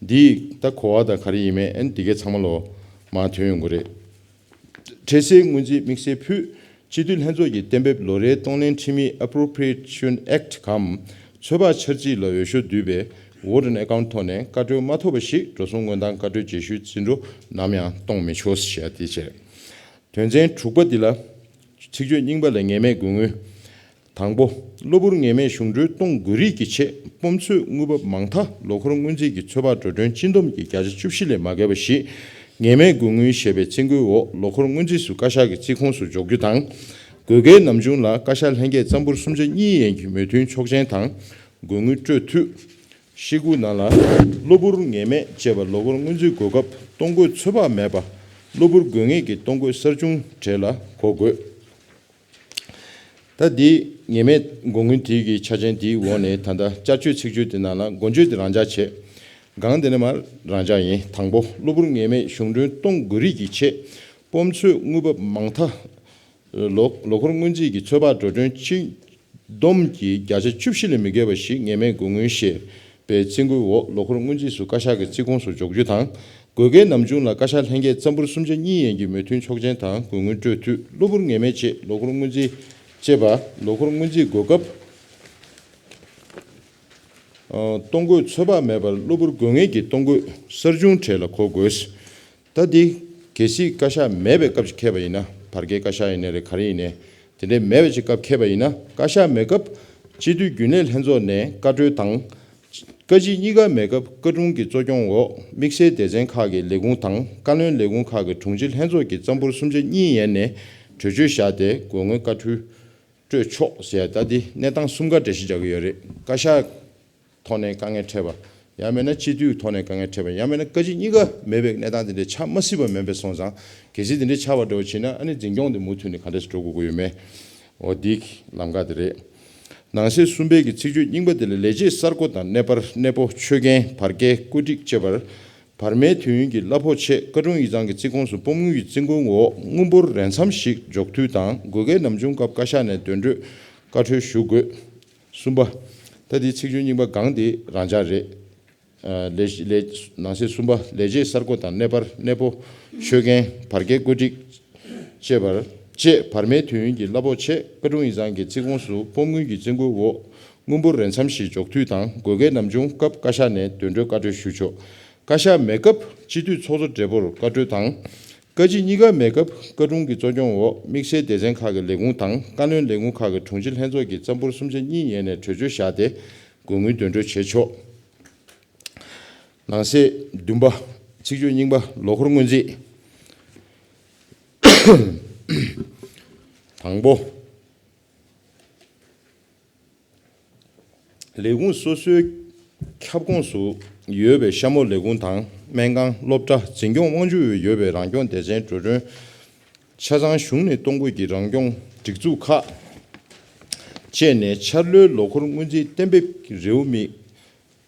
འདིས་ད་གོ་བ་དང་ག་རེ་ཡིན་མིན་ཨ་ནི་འདི་གའི་ཚང་མ་ལོ་མར་ཐོན་ཡོང་གི་རེད། འཕྲལ་སེལ་སྔོན་རྩིས་དམིགས་བསལ་ཕུད། སྤྱི་འཐུས་ལྷན་ཚོགས་ཀྱིས་གཏན་འབེབས་ལོ་རེའི་གཏོང་ལེན་ཁྲིམས་ཡིག Appropriation Act གམ་ཚོད་དཔག་འཆར་རྩིས་ལ་འོས་ཤོག་བསྡུས་པའི་Vote on Account ཐོག་ནས་བཀའ་འཁྲོལ་མ་ཐོབ་པ་ཞིག་འགྲོ་སོང་དངོས་དང་བཀའ་འཁྲོལ་རྗེས་ཤུལ་རྩིས་འགྲོ་ནམ་ཡང་གཏོང་མི་ཆོག་ཞེས་དེ་བྱས། དོན་ཚན་དྲུག་པ་འདི་ལ། ཚིག་བརྗོད་རྙིང་པ་ལ་ངེས་མེད་དགོས་དངུལ། དང་པོ། གློ་བུར་ངེས་མེད་གཞུང་གྲོན་གཏོང་དགོས་རིགས་ཀྱི་ཆེད་སྤོམ་ཚོད་དངུལ་འབབ་མང་མཐའ་ལོ་འཁོར་སྔོན་རྩིས་ཀྱི་ཚོད་དཔག་འགྲོ་གྲོན་སྤྱི་བསྡོམས་ཀྱི་བརྒྱ་ཆ་བཅུ་བཞི་ལས་མ་བརྒལ་བ་ཞིག་ངེས་མེད་དགོས་དངུལ་ཞེས་པའི་རྩིས་འགོའི་འོག་ལོ་འཁོར་སྔོན་རྩིས་སུ་བཀའ་ཤག་གི་རྩིས་ཁོངས་སུ་འཇོག་རྒྱུ་དང་། དགོས་གལ་ནམ་བྱུང་ལ་བཀའ་ཤག་ལྷན་རྒྱས་བཙན་བུར་གསུམ་ཆ་གཉིས་ཡན་གྱི་མོས་མཐུན་ཆོག་མཆན་དང་། དགོས་དངུལ་སྤྲོད་འཐུས། ཤེལ་སྒོ་ནང་ལ། གློ་བུར་ངེས་མེད་ཅེས་པ་ལོ་འཁོར་སྔོན་རྩིས་གོ་སྐབས་གཏོང་དགོས་ཚོད་དཔག་མེད་པ། གློ་བུར་དགོས་ངེས་ཀྱི་གཏོང་དགོས་གསར་བྱུང་གྲས་ལ་གོ་དགོས། ད་འདི་ངེས་མེད་དགོས་དངུལ་དེའི་གི་ཆ་རྐྱེན་དེའི་འོག་ནས་ད་ལྟ་བསྐྱར་བཅོས་ཚིག་བརྗོད་དེ་ནང་ལ་འགོ་བརྗོད་དེ་རང་འཇགས་བྱས། གང་དེ་ནས་མར་རང་འཇགས་ཡིན། དང་པོ། གློ་བུར་ངེས་མེད་གཞུང་གྲོན་གཏོང་དགོས་རིགས་ཀྱི་ཆེད་སྤོམ་ཚོད་དངུལ་འབབ་མང་མཐའ། ལོ་ལོ་འཁོར་སྔོན་རྩིས་ཀྱི་ཚོད་དཔག་འགྲོ་གྲོན་སྤྱི་བསྡོམས་ཀྱི་བརྒྱ་ཆ་བཅུ་བཞི་ལས་མི་བརྒལ་བ་ཞིག་ངེས་མེད་དགོས་དངུལ་ཞེས་པའི་རྩིས་འགོའི་འོག་ལོ་འཁོར་སྔོན་རྩིས་སུ་བཀའ་ཤག་གི་རྩིས་ཁོངས་སུ་འཇོག་རྒྱུ་དང་། དགོས་གལ་ནམ་བྱུང་ལ་བཀའ་ཤག་ལྷན་རྒྱས་བཙན་བུར་གསུམ་ཆ་གཉིས་ཡན་གྱི་མོས་མཐུན་ཆོག་མཆན་དང་དགོས་དངུལ་སྤྲོད་འཐུས། གློ་བུར་ངེས་མེད་ཅེས་ལོ་འཁོར་སྔོན་རྩིས་ཅེས་པ་ལོ་འཁོར་སྔོན་རྩིས་གོ་སྐབས་གཏོང་དགོས་ཚོད་དཔག་མེད་པར་གློ་བུར་དགོས་ངེས་ཀྱི་གཏོང་དགོས་གསར་བྱུང་གྲས་ལ་གོ་དགོས། ད་འདི་གལ་སྲིད་བཀའ་ཤག་མེད་པའི་སྐབས་ཤིག་འཁེལ་བ་ཡིན་ན། བར་བརྒལ་བཀའ་ཤག་ཡིན་ནའི་རེད། ག་རེ་ཡིན་ནའི་དེ་འདྲའི་མེད་པའི་ཅིག་སྐབས་འཁེལ་བ་ཡིན་ན། བཀའ་ཤག་མེད་སྐབས་སྤྱི་འཐུས་རྒྱུན་ལས་ལྷན་ཚོགས་ནས་བཀའ་འཁྲོལ་དང་། བཀའ་སྤྱི་གཉིས་ཀ་མེད་སྐབས་བཀའ་དྲུང་གི་གཙོ་སྐྱོང་འོག་དམིགས་བསལ་སྡེ་ཚན་ཁག་གི་ལས་ཁུངས་དང་བཀའ་བློན་ལས་ཁུངས་ཁག་གི་དྲུང་ཆེ་ལྷན་ཚོགས་ཀྱིས་བཙན་བུར་གསུམ་ཆ་གཉིས་ཡན་ནས་གྲོས་ཆོད་བཞག་སྟེ་དགོས་ངེས་བཀའ་འཁྲོལ་སྤྲོད་ཆོག་ཟེར་ཡ། ད་འདི་གནས་སྟངས་གསུམ་ཀ་འགྲེལ་བཤད་རྒྱག་གི་ཡོད་རེད། བཀའ་ཤག་ཐོག་ནས་དཀའ་ངལ་འཕྲད་པ། ཡང་མིན་ན་སྤྱི་འཐུས་ཐོག་ནས་དཀའ་ངལ་འཕྲད་པ། ཡང་མིན་ན་བཀའ་སྤྱི་གཉིས་ཀ་མེད་པའི་གནས་སྟངས་དེ་འདྲ་ཆགས་མ་སྲིད་པ་མིན་པ་སོང་ཙང་། གལ་སྲིད་དེ་འདྲ་ཆགས་པ་འདྲ་བོ་བྱས་ན་ཨ་ནི་འཛིན་སྐྱོང་དེ་མུ་མཐུད་ནས་ག་འདྲ་ཞིག་འགྲོ་དགོས་ཀྱི་ཡོད་མེད། འོ་འདི་ལམ་ཁ་དེ་རེད། ནང་གསེས་གསུམ་པའི་གི་ཚིག་བརྗོད་རྙིང་པ་དེ་ལ་ལས་བྱེད་གསར་བསྐོ་དང་གནས་སྤར། གནས་སྤོ། ཆོད་གན། བར་བརྒལ། བཀོད་སྒྲིག་བཅས་པར་བར་མའི་དུས་ཡུན་གྱི་གླ་ཕོགས་ཆེད་བཀའ་དྲུང་ཡིག་ཚང་གི་རྩིས་ཁོངས་སུ་སྤོམ་དངུལ་གྱི་རྩིས་འགོའི་འོག་དངུལ་འབོར་རན་འཚམ་ཞིག་འཇོག་འཐུས་དང་། དགོས་གལ་ནམ་བྱུང་སྐབས་བཀའ་ཤག་ནས་འདོན་སྤྲོད་བཀའ་འཁྲོལ་ཞུ་དགོས། གསུམ་པ། ད་འདི་ཚིག་བརྗོད་རྙིང་པ་སྒང་འདི་རང་འཇགས་རེད། ཨ། ལས་ལས་ནང་གསེས་གསུམ་པ། ལས་བྱེད་གསར་བསྐོ་དང་གནས་སྤར། གནས་སྤོ། ཆོད་གན། བར་བརྒལ། བཀོད་སྒྲིག་བཅས་པར་བཅས་བར་མའི་དུས་ཡུན་གྱི་གླ་ཕོགས་ཆེད་བཀའ་དྲུང་ཡིག་ཚང་གི་རྩིས་ཁོངས་སུ་སྤོམ་དངུལ་གྱི་རྩིས་འགོའི་འོག་དངུལ་འབོར་རན་འཚམ་ཞིག་འཇོག་འཐུས་དང་། དགོས་གལ་ནམ་བྱུང་སྐབས་བཀའ་ཤག་ནས་འདོན་སྤྲོད་བཀའ་འཁྲོལ་ཞུ་ཆོག། བཀའ་ཤག་མེད་སྐབས་སྤྱི་འཐུས་ཚོགས་གཙོ་སྦྲེལ་པོར་བཀའ་འཁྲོལ་དང་། བཀའ་སྤྱི་གཉིས་ཀ་མེད་སྐབས་བཀའ་དྲུང་གི་གཙོ་སྐྱོང་འོག་དམིགས་བསལ་སྡེ་ཚན་ཁག་གི་ལས་ཁུངས་དང་བཀའ་བློན་ལས་ཁུངས་ཁག་གི་དྲུང་ཆེ་ལྷན་ཚོགས་ཀྱིས་བཙན་བོར་གསུམ་ཆ་གཉིས་ཡན་ནས་གྲོས་ཆོད་བཞག་སྟེ་དགོས་དངུལ་འདོན་སྤྲོད་བྱེད་ཆོག། ནང་གསེས་བདུན་པ། ཚིག་བརྗོད་རྙིང་པ། ལོ་འཁོར་སྔོན་རྩིས། དང་པོ། ལས་ཁུངས་སོ་སོའི་ཁྱབ་ཁོངས་སུ་ཡོད་པའི་ཤ་མོ་ལས་ཁུངས་དང་སྨན་ཁང་། སློབ་གྲྭ། འཛིན་སྐྱོང་དབང་ཆ་ཡོད་པའི་རང་སྐྱོང་སྡེ་ཚན་འགྲོ་གྲོན་ཆ་ཚང་གཞུང་ནས་གཏོང་དགོས་ཀྱི་རང་སྐྱོང་སྒྲིག་འཛུགས་ཁག་བཅས་ནས་འཆར་ལོའི་ལོ་འཁོར་སྔོན་རྩིས་གཏན་འབེབས་ཀྱི་རེའུ་མིག་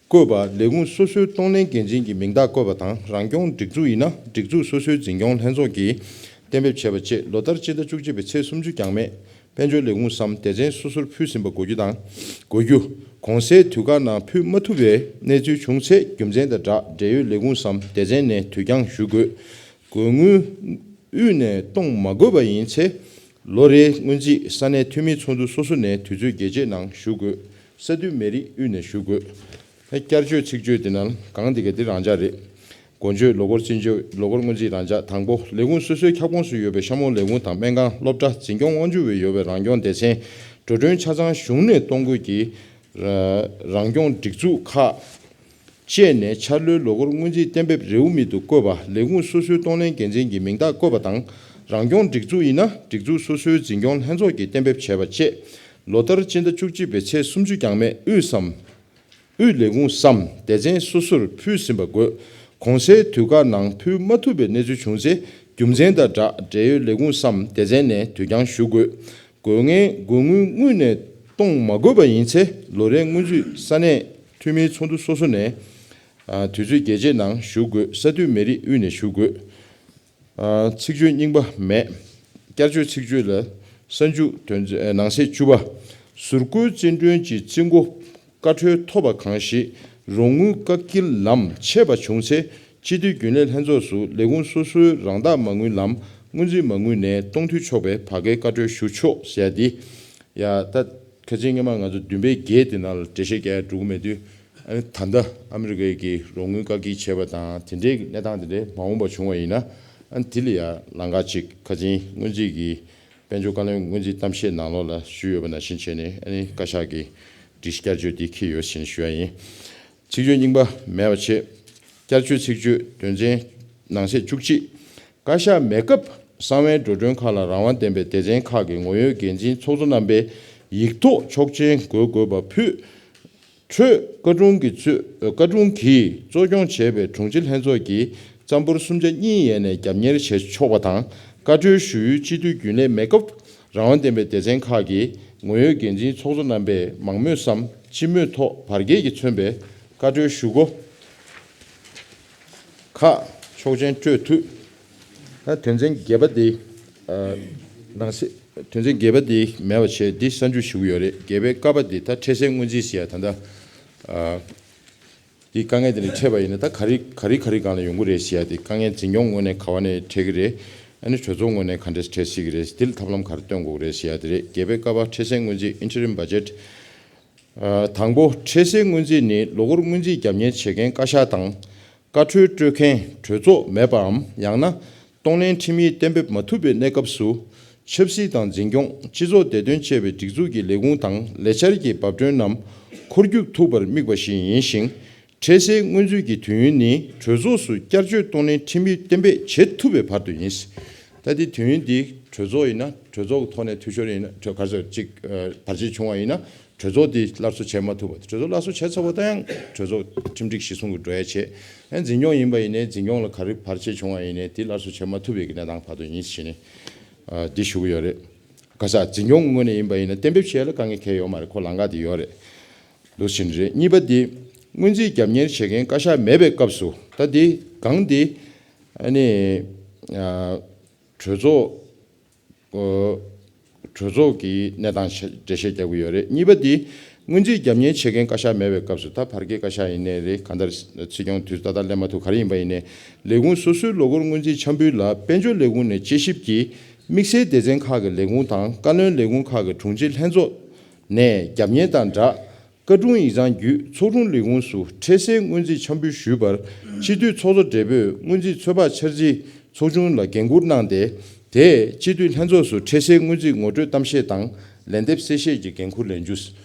བཀོད་པ། ལས་ཁུངས་སོ་སོའི་གཏོང་ལེན་འགན་འཛིན་གྱི་མིང་རྟགས་བཀོད་པ་དང་། རང་སྐྱོང་སྒྲིག་འཛུགས་ཡིན་ན་སྒྲིག་འཛུགས་སོ་སོའི་འཛིན་སྐྱོང་ལྷན་ཚོགས་ཀྱིས་གཏན་འབེབས་བྱས་པ་བཅས་ལོ་ལྟར་སྤྱི་ཟླ་བཅུ་གཅིག་པའི་ཚེས་སུམ་ཅུ་འགྱངས་མེད་ དཔལ་འབྱོར་ལས་ཁུངས་སམ་སྡེ་ཚན་སོ་སོར་ཕུལ་ཟིན་པ་དགོས་རྒྱུ་དང་། དགོས་རྒྱུ། གོང་གསལ་དུས་བཀག་ནང་ཕུལ་མ་ཐུབ་པའི་གནས་ཚུལ་བྱུང་ཚེ། རྒྱུ་མཚན་དང་སྦྲགས་འབྲེལ་ཡོད་ལས་ཁུངས་སམ་སྡེ་ཚན་ནས་དུས་འགྱངས་ཞུ་དགོས། དགོས་དངུལ་དབུས་ནས་གཏོང་མ་དགོས་པ་ཡིན་ཚེ། ལོ་རེའི་སྔོན་རྩིས་ས་གནས་འཐུས་མིའི་ཚོགས་འདུ་སོ་སོ་ནས་དུས་ཚོད་རྒྱས་བཅད་ནང་ཞུ་དགོས། ས་འཐུས་མི་རིགས་དབུས་ནས་ཞུ་དགོས། བསྐྱར་བཅོས་ཚིག་བརྗོད་འདི་ནང་གང་འདི་ག་འདི་རང་འཇགས་རེད། འགོ་བརྗོད། ལོ་འཁོར་བརྩི་འཇོག་ལོ་འཁོར་སྔོན་རྩིས་རང་འཇགས། དང་པོ། ལས་ཁུངས་སོ་སོའི་ཁྱབ་ཁོངས་སུ་ཡོད་པའི་གཤམ་འོག་ལས་ཁུངས་དང་སྨན་ཁང་། སློབ་གྲྭ། འཛིན་སྐྱོང་དབང་སྒྱུར་བའི་ཡོད་པའི་རང་སྐྱོང་སྡེ་ཚན། འགྲོ་གྲོན་ཆ་ཚང་གཞུང་ནས་གཏོང་དགོས་ཀྱི་ར་རང་སྐྱོང་སྒྲིག་འཛུགས་ཁག་བཅས་ནས་འཆར་ལོའི་ལོ་འཁོར་སྔོན་རྩིས་གཏན་འབེབས་རེའུ་མིག་ཏུ་བཀོད་པ། ལས་ཁུངས་སོ་སོའི་གཏོང་ལེན་འགན་འཛིན་གྱི་མིང་རྟགས་བཀོད་པ་དང་། རང་སྐྱོང་སྒྲིག་འཛུགས་ཡིན་ན་སྒྲིག་འཛུགས་སོ་སོའི་འཛིན་སྐྱོང་ལྷན་ཚོགས་ཀྱིས་གཏན་འབེབས་བྱས་པ་བཅས། ལོ་ལྟར་སྤྱི་ཟླ་བཅུ་གཅིག་པའི་ཚེས་སུམ་ཅུ་འགྱངས་མེད་དབུས་སམ། དབུས་ལས་ཁུངས་སམ་སྡེ་ཚན་སོ་སོར་ཕུལ་ཟིན་པ་དགོས། གོང་གསལ་དུས་བཀག་ནང་ཕུལ་མ་ཐུབ་པའི་གནས་ཚུལ་བྱུང་ཚེ། རྒྱུ་མཚན་དང་སྦྲགས་འབྲེལ་ཡོད་ལས་ཁུངས་སམ་སྡེ་ཚན་ནས་དུས་འགྱངས་ཞུ་དགོས། དགོས་ངེས་དགོས་དངུལ་དངུལ་ནས་གཏོང་མ་དགོས་པ་ཡིན་ཚེ། ལོ་རེའི་སྔོན་ཚུད་ས་གནས་འཐུས་མིའི་ཚོགས་འདུ་སོ་སོ་ནས་ཨ་དུས་ཚོད་རྒྱས་བཅད་ནང་ཞུ་དགོས། ས་འཐུས་མི་རིགས་དབུས་ནས་ཞུ་དགོས། ཨ་ཚིག་བརྗོད་རྙིང་པ་མེད། བསྐྱར་བཅོས་ཚིག་བརྗོད་ལ། གསར་འཇུག་དོན་ཚན་ཨ་ནང་གསེས་བཅུ་པ། ཟུར་བཀོལ་བཅིངས་འགྲོལ་གྱི་རྩིས་འགོ་བཀའ་འཁྲོལ་ཐོབ་པ་གང་ཞིག་རོགས་དངུལ་བཀག་སྐྱིལ་ལམ་ཆད་པ་བྱུང་ཚེ། སྤྱི་འཐུས་རྒྱུན་ལས་ལྷན་ཚོགས་སུ་ལས་ཁུངས་སོ་སོའི་རང་བདག་མ་དངུལ་ལམ་སྔོན་རྩིས་མ་དངུལ་ནས་གཏོང་འཐུས་ཆོག་པའི་བར་བརྒལ་བཀའ་འཁྲོལ་ཞུ་ཆོག་ཟེར་ཡ་འདི། ཡ་ད་ཁ་ཅིག་སྔོན་མ་ང་ཚོ་བདུན་པའི་བརྒྱད་དེ་ནང་ལ་འགྲེལ་བཤད་རྒྱག་ཡ་འགྲོ་གི་མེད་དུས། ཨ་ནི་ད་ལྟ་ཨ་མི་རི་ཀའི་གི་རོགས་དངུལ་བཀག་སྐྱིལ་བྱས་པ་དང་དེ་འདྲའི་གནས་སྟངས་དེ་འདྲའི་མ་འོངས་པ་བྱུང་བ་ཡིན་ན། ཨ་ནི་དེ་ལ་ཡ་ལམ་ཁ་ཅིག་ཁ་ཅིག་སྔོན་རྩིས་ཀྱི་དཔལ་འབྱོར་བཀའ་བློན་སྔོན་རྩིས་གཏམ་བཤད་ནང་ལོགས་ལ་ཞུས་ཡོད་པ་ནང་བཞིན་བྱས་ནས། ཨ་ནི་བཀའ་ཤག་གི་སྒྲིག་གཞི་བསྐྱར་བཅོས་འདི་འཁྱེར་ཡོད་ཟེར་ནས་ཞུ་ཡ་ཡིན། ཚིག་བརྗོད་རྙིང་པ་མེད་པ་བྱས། བསྐྱར་བཅོས་ཚིག་བརྗོད་དོན་ཚན་ནང་གསེས་བཅུ་གཅིག། བཀའ་ཤག་མེད་སྐབས་གསང་བའི་འགྲོ་གྲོན་ཁག་ལ་རང་དབང་ལྡན་པའི་སྡེ་ཚན་ཁག་གི་ངོ་ཡོད་འགན་འཛིན་ཚོགས་གཙོ་རྣམ་པས་ཡིག་ཐོག་ཆོག་མཆན་འགོད་དགོས་པ་ཕུད། འཕྲོས་བཀའ་དྲུང་གིས་གཙོས་བཀའ་དྲུང་གིས་གཙོ་སྐྱོང་བྱས་པའི་དྲུང་ཆེ་ལྷན་ཚོགས་ཀྱིས་རྩ་འབོར་སུམ་ཆ་གཉིས་ཡན་ནས་རྒྱབ་གཉེར་བྱས་ཆོག་པ་དང་། བཀའ་འཁྲོལ་ཞུ་ཡུལ་སྤྱི་འཐུས་རྒྱུན་ལས་མེད་སྐབས་རང་དབང་ལྡན་པའི་སྡེ་ཚན་ཁག་གི་ངོ་ཡོད་འགན་འཛིན་ཚོགས་གཙོ་རྣམ་པས་མང་མོས་སམ་སྤྱི་མོས་ཐོག་བར་བརྒལ་གྱིས་མཚོན་པའི་བཀའ་འཁྲོལ་ཞུ་སྒོ་ཁག་ཆོག་མཆན་སྤྲོད་ཐུབ། ད་དོན་ཚན་བརྒྱད་པ་དེ། ཨ་ནང་གསེས་དོན་ཚན་བརྒྱད་པ་དེ་མེད་པ་བྱས། འདི་གསར་འཇུག་ཞུ་གི་ཡོད་རེད། བརྒྱད་པའི་ཀ་པ་དེ་ད་འཕྲལ་སེལ་སྔོན་རྩིས་ཟེར་ཡ་ད་ལྟ། ཨ་འདི་དཀའ་ངལ་དེ་ནས་འཕྲད་པ་ཡིན་ན་ད་ག་རེ་ག་རེ་ག་རེ་སྒང་ལ་ཡོང་གི་རེད་ཟེར་ཡ་དེ། དཀའ་ངལ་འཛིན་སྐྱོང་ངོས་ནས་ག་བ་ནས་འཕྲད་ཀྱི་རེད། ཨ་ནི་གྲོས་ཚོགས་ངོས་ནས་ག་འདྲས་འཕྲད་སྲིད་ཀྱི་རེད། འདི་ལ་ཐབས་ལམ་ག་རེ་སྟོན་དགོས་ཀྱི་རེད་ཟེར་ཡ་དེ་རེད། བརྒྱད་པའི་ཀ་པ་འཕྲལ་སེལ་སྔོན་རྩིས། Interim Budget། ཨ་དང་པོ། འཕྲལ་སེལ་སྔོན་རྩིས་ནི་ལོ་འཁོར་སྔོན་རྩིས་རྒྱབ་གཉེར་བྱེད་མཁན་བཀའ་ཤག་དང་། བཀའ་འཁྲོལ་སྤྲོད་མཁན་གྲོས་ཚོགས་མེད་པའམ། ཡང་ན་གཏོང་ལེན་ཁྲིམས་ཡིག་གཏན་འབེབས་མ་ཐུབ་པའི་གནས་སྐབས་སུ། ཆབ་སྲིད་དང་འཛིན་སྐྱོང་། སྤྱི་ཚོགས་བདེ་དོན་བཅས་པའི་སྒྲིག་འཛུགས་ཀྱི་ལས་ཁུངས་དང་ལས་འཆར་གྱི་འབབ་གྲོན་རྣམས་འཁོར་རྒྱུག་ཐུབ་པར་དམིགས་པ་ཞིག་ཡིན་ཞིང་། འཕྲལ་སེལ་སྔོན་རྩིས་ཀྱི་དུས་ཡུན་ནི་གྲོས་ཚོགས་སུ་བསྐྱར་བཅོས་གཏོང་ལེན་ཁྲིམས་ཡིག་གཏན་འབེབས་བྱེད་ཐུབ་པའི་བར་དུ་ཡིན། ད་ལྟའི་དུས་ཡུན་འདི་གྲོས་ཚོགས་ཡིན་ན་གྲོས་ཚོགས་ཀྱི་ཐོག་ནས་འཐུས་ཤོར་ཡིན་ན། གྲོས་ག་ཚོད་ཅིག་ཨ་བར་ཆད་བྱུང་བ་ཡིན་ན། གྲོས་ཚོགས་འདི་སླར་གསོ་བྱེད་མ་ཐུབ་པ། གྲོས་ཚོགས་སླར་གསོ་བྱས་ཚར་བ་དང་ཡང་གྲོས་ཚོགས་ཁྲིམས་སྒྲིག་གཞི་བཟུང་གི་འགྲོ་ཡ་བྱས། ཡང་འཛིན་སྐྱོང་ཡིན་པ་ཡིན་ནའི་འཛིན་སྐྱོང་ལ་ག་རེ་བར་ཆད་བྱུང་བ་ཡིན་ནའི་འདི་སླར་གསོ་བྱེད་མ་ཐུབ་པའི་གི་གནས་སྟངས་བར་དུ་ཡིན་ཟེར་ནས་ཨ་འདི་ཞུ་གི་ཡོད་རེད། ག་ས་འཛིན་སྐྱོང་ངོས་ནས་ཡིན་པ་ཡིན་ན་གཏན་འབེབས་བྱེད་ཡ་ལ་དཀའ་ངལ་གང་ཡང་ཡོད་མ་རེད། ཁོ་ལམ་ཁ་དེ་ཡོད་རེད། འདུག་ཟེར་ནི་རེད། གཉིས་པ་འདི། སྔོན་རྩིས་རྒྱབ་གཉེར་བྱེད་མཁན་བཀའ་ཤག་མེད་པའི་སྐབས་སུ། ད་འདི་སྒང་འདི་ཨ་ནི་ཨ་གྲོས་ཚོགས་ཨོ་གྲོས་ཚོགས་ཀྱི་གནས་སྟངས་འགྲེལ་བཤད་རྒྱག་གི་ཡོད་རེད། གཉིས་པ་འདི། སྔོན་རྩིས་རྒྱབ་གཉེར་བྱེད་མཁན་བཀའ་ཤག་མེད་པའི་སྐབས་སུ། ད་བར་བརྒལ་བཀའ་ཤག་ཡིན་ནའི་རེད། གང་ལྟར་སྲིད་སྐྱོང་དུས་ཏག་ཏག་སླེབས་མ་ཐུབ། ག་རེ་ཡིན་པ་ཡིན་ནའི་ལས་ཁུངས་སོ་སོའི་ལོ་འཁོར་སྔོན་རྩིས་འཆར་འབུལ་ལ་དཔལ་འབྱོར་ལས་ཁུངས་ནས་དཔྱད་ཞིབ་ཀྱིས་དམིགས་བསལ་སྡེ་ཚན་ཁག་གི་ལས་ཁུངས་དང་བཀའ་བློན་ལས་ཁུངས་ཁག་གི་དྲུང་ཆེ་ལྷན་ཚོགས་ནས་རྒྱབ་གཉེར་དང་སྦྲགས། བཀའ་དྲུང་ཡིག་ཚང་བརྒྱུད་ཚོགས་དྲུང་ལས་ཁུངས་སུ་འཕྲལ་སེལ་སྔོན་རྩིས་འཆར་འབུལ་ཞུས་པར། སྤྱི་འཐུས་ཚོགས་གཙོ་སྦྲེལ་པོས་སྔོན་རྩིས་ཚོད་དཔག་འཆར་རྩིས་ཚོགས་ཆུང་ལ་འགན་འཁུར་གནང་སྟེ། དེས་སྤྱི་འཐུས་ལྷན་ཚོགས་སུ་འཕྲལ་སེལ་སྔོན་རྩིས་ངོ་སྤྲོད་གཏམ་བཤད་དང་ལན་འདེབས་གསལ་བཤད་ཀྱི་འགན་འཁུར་ལེན་རྒྱུ།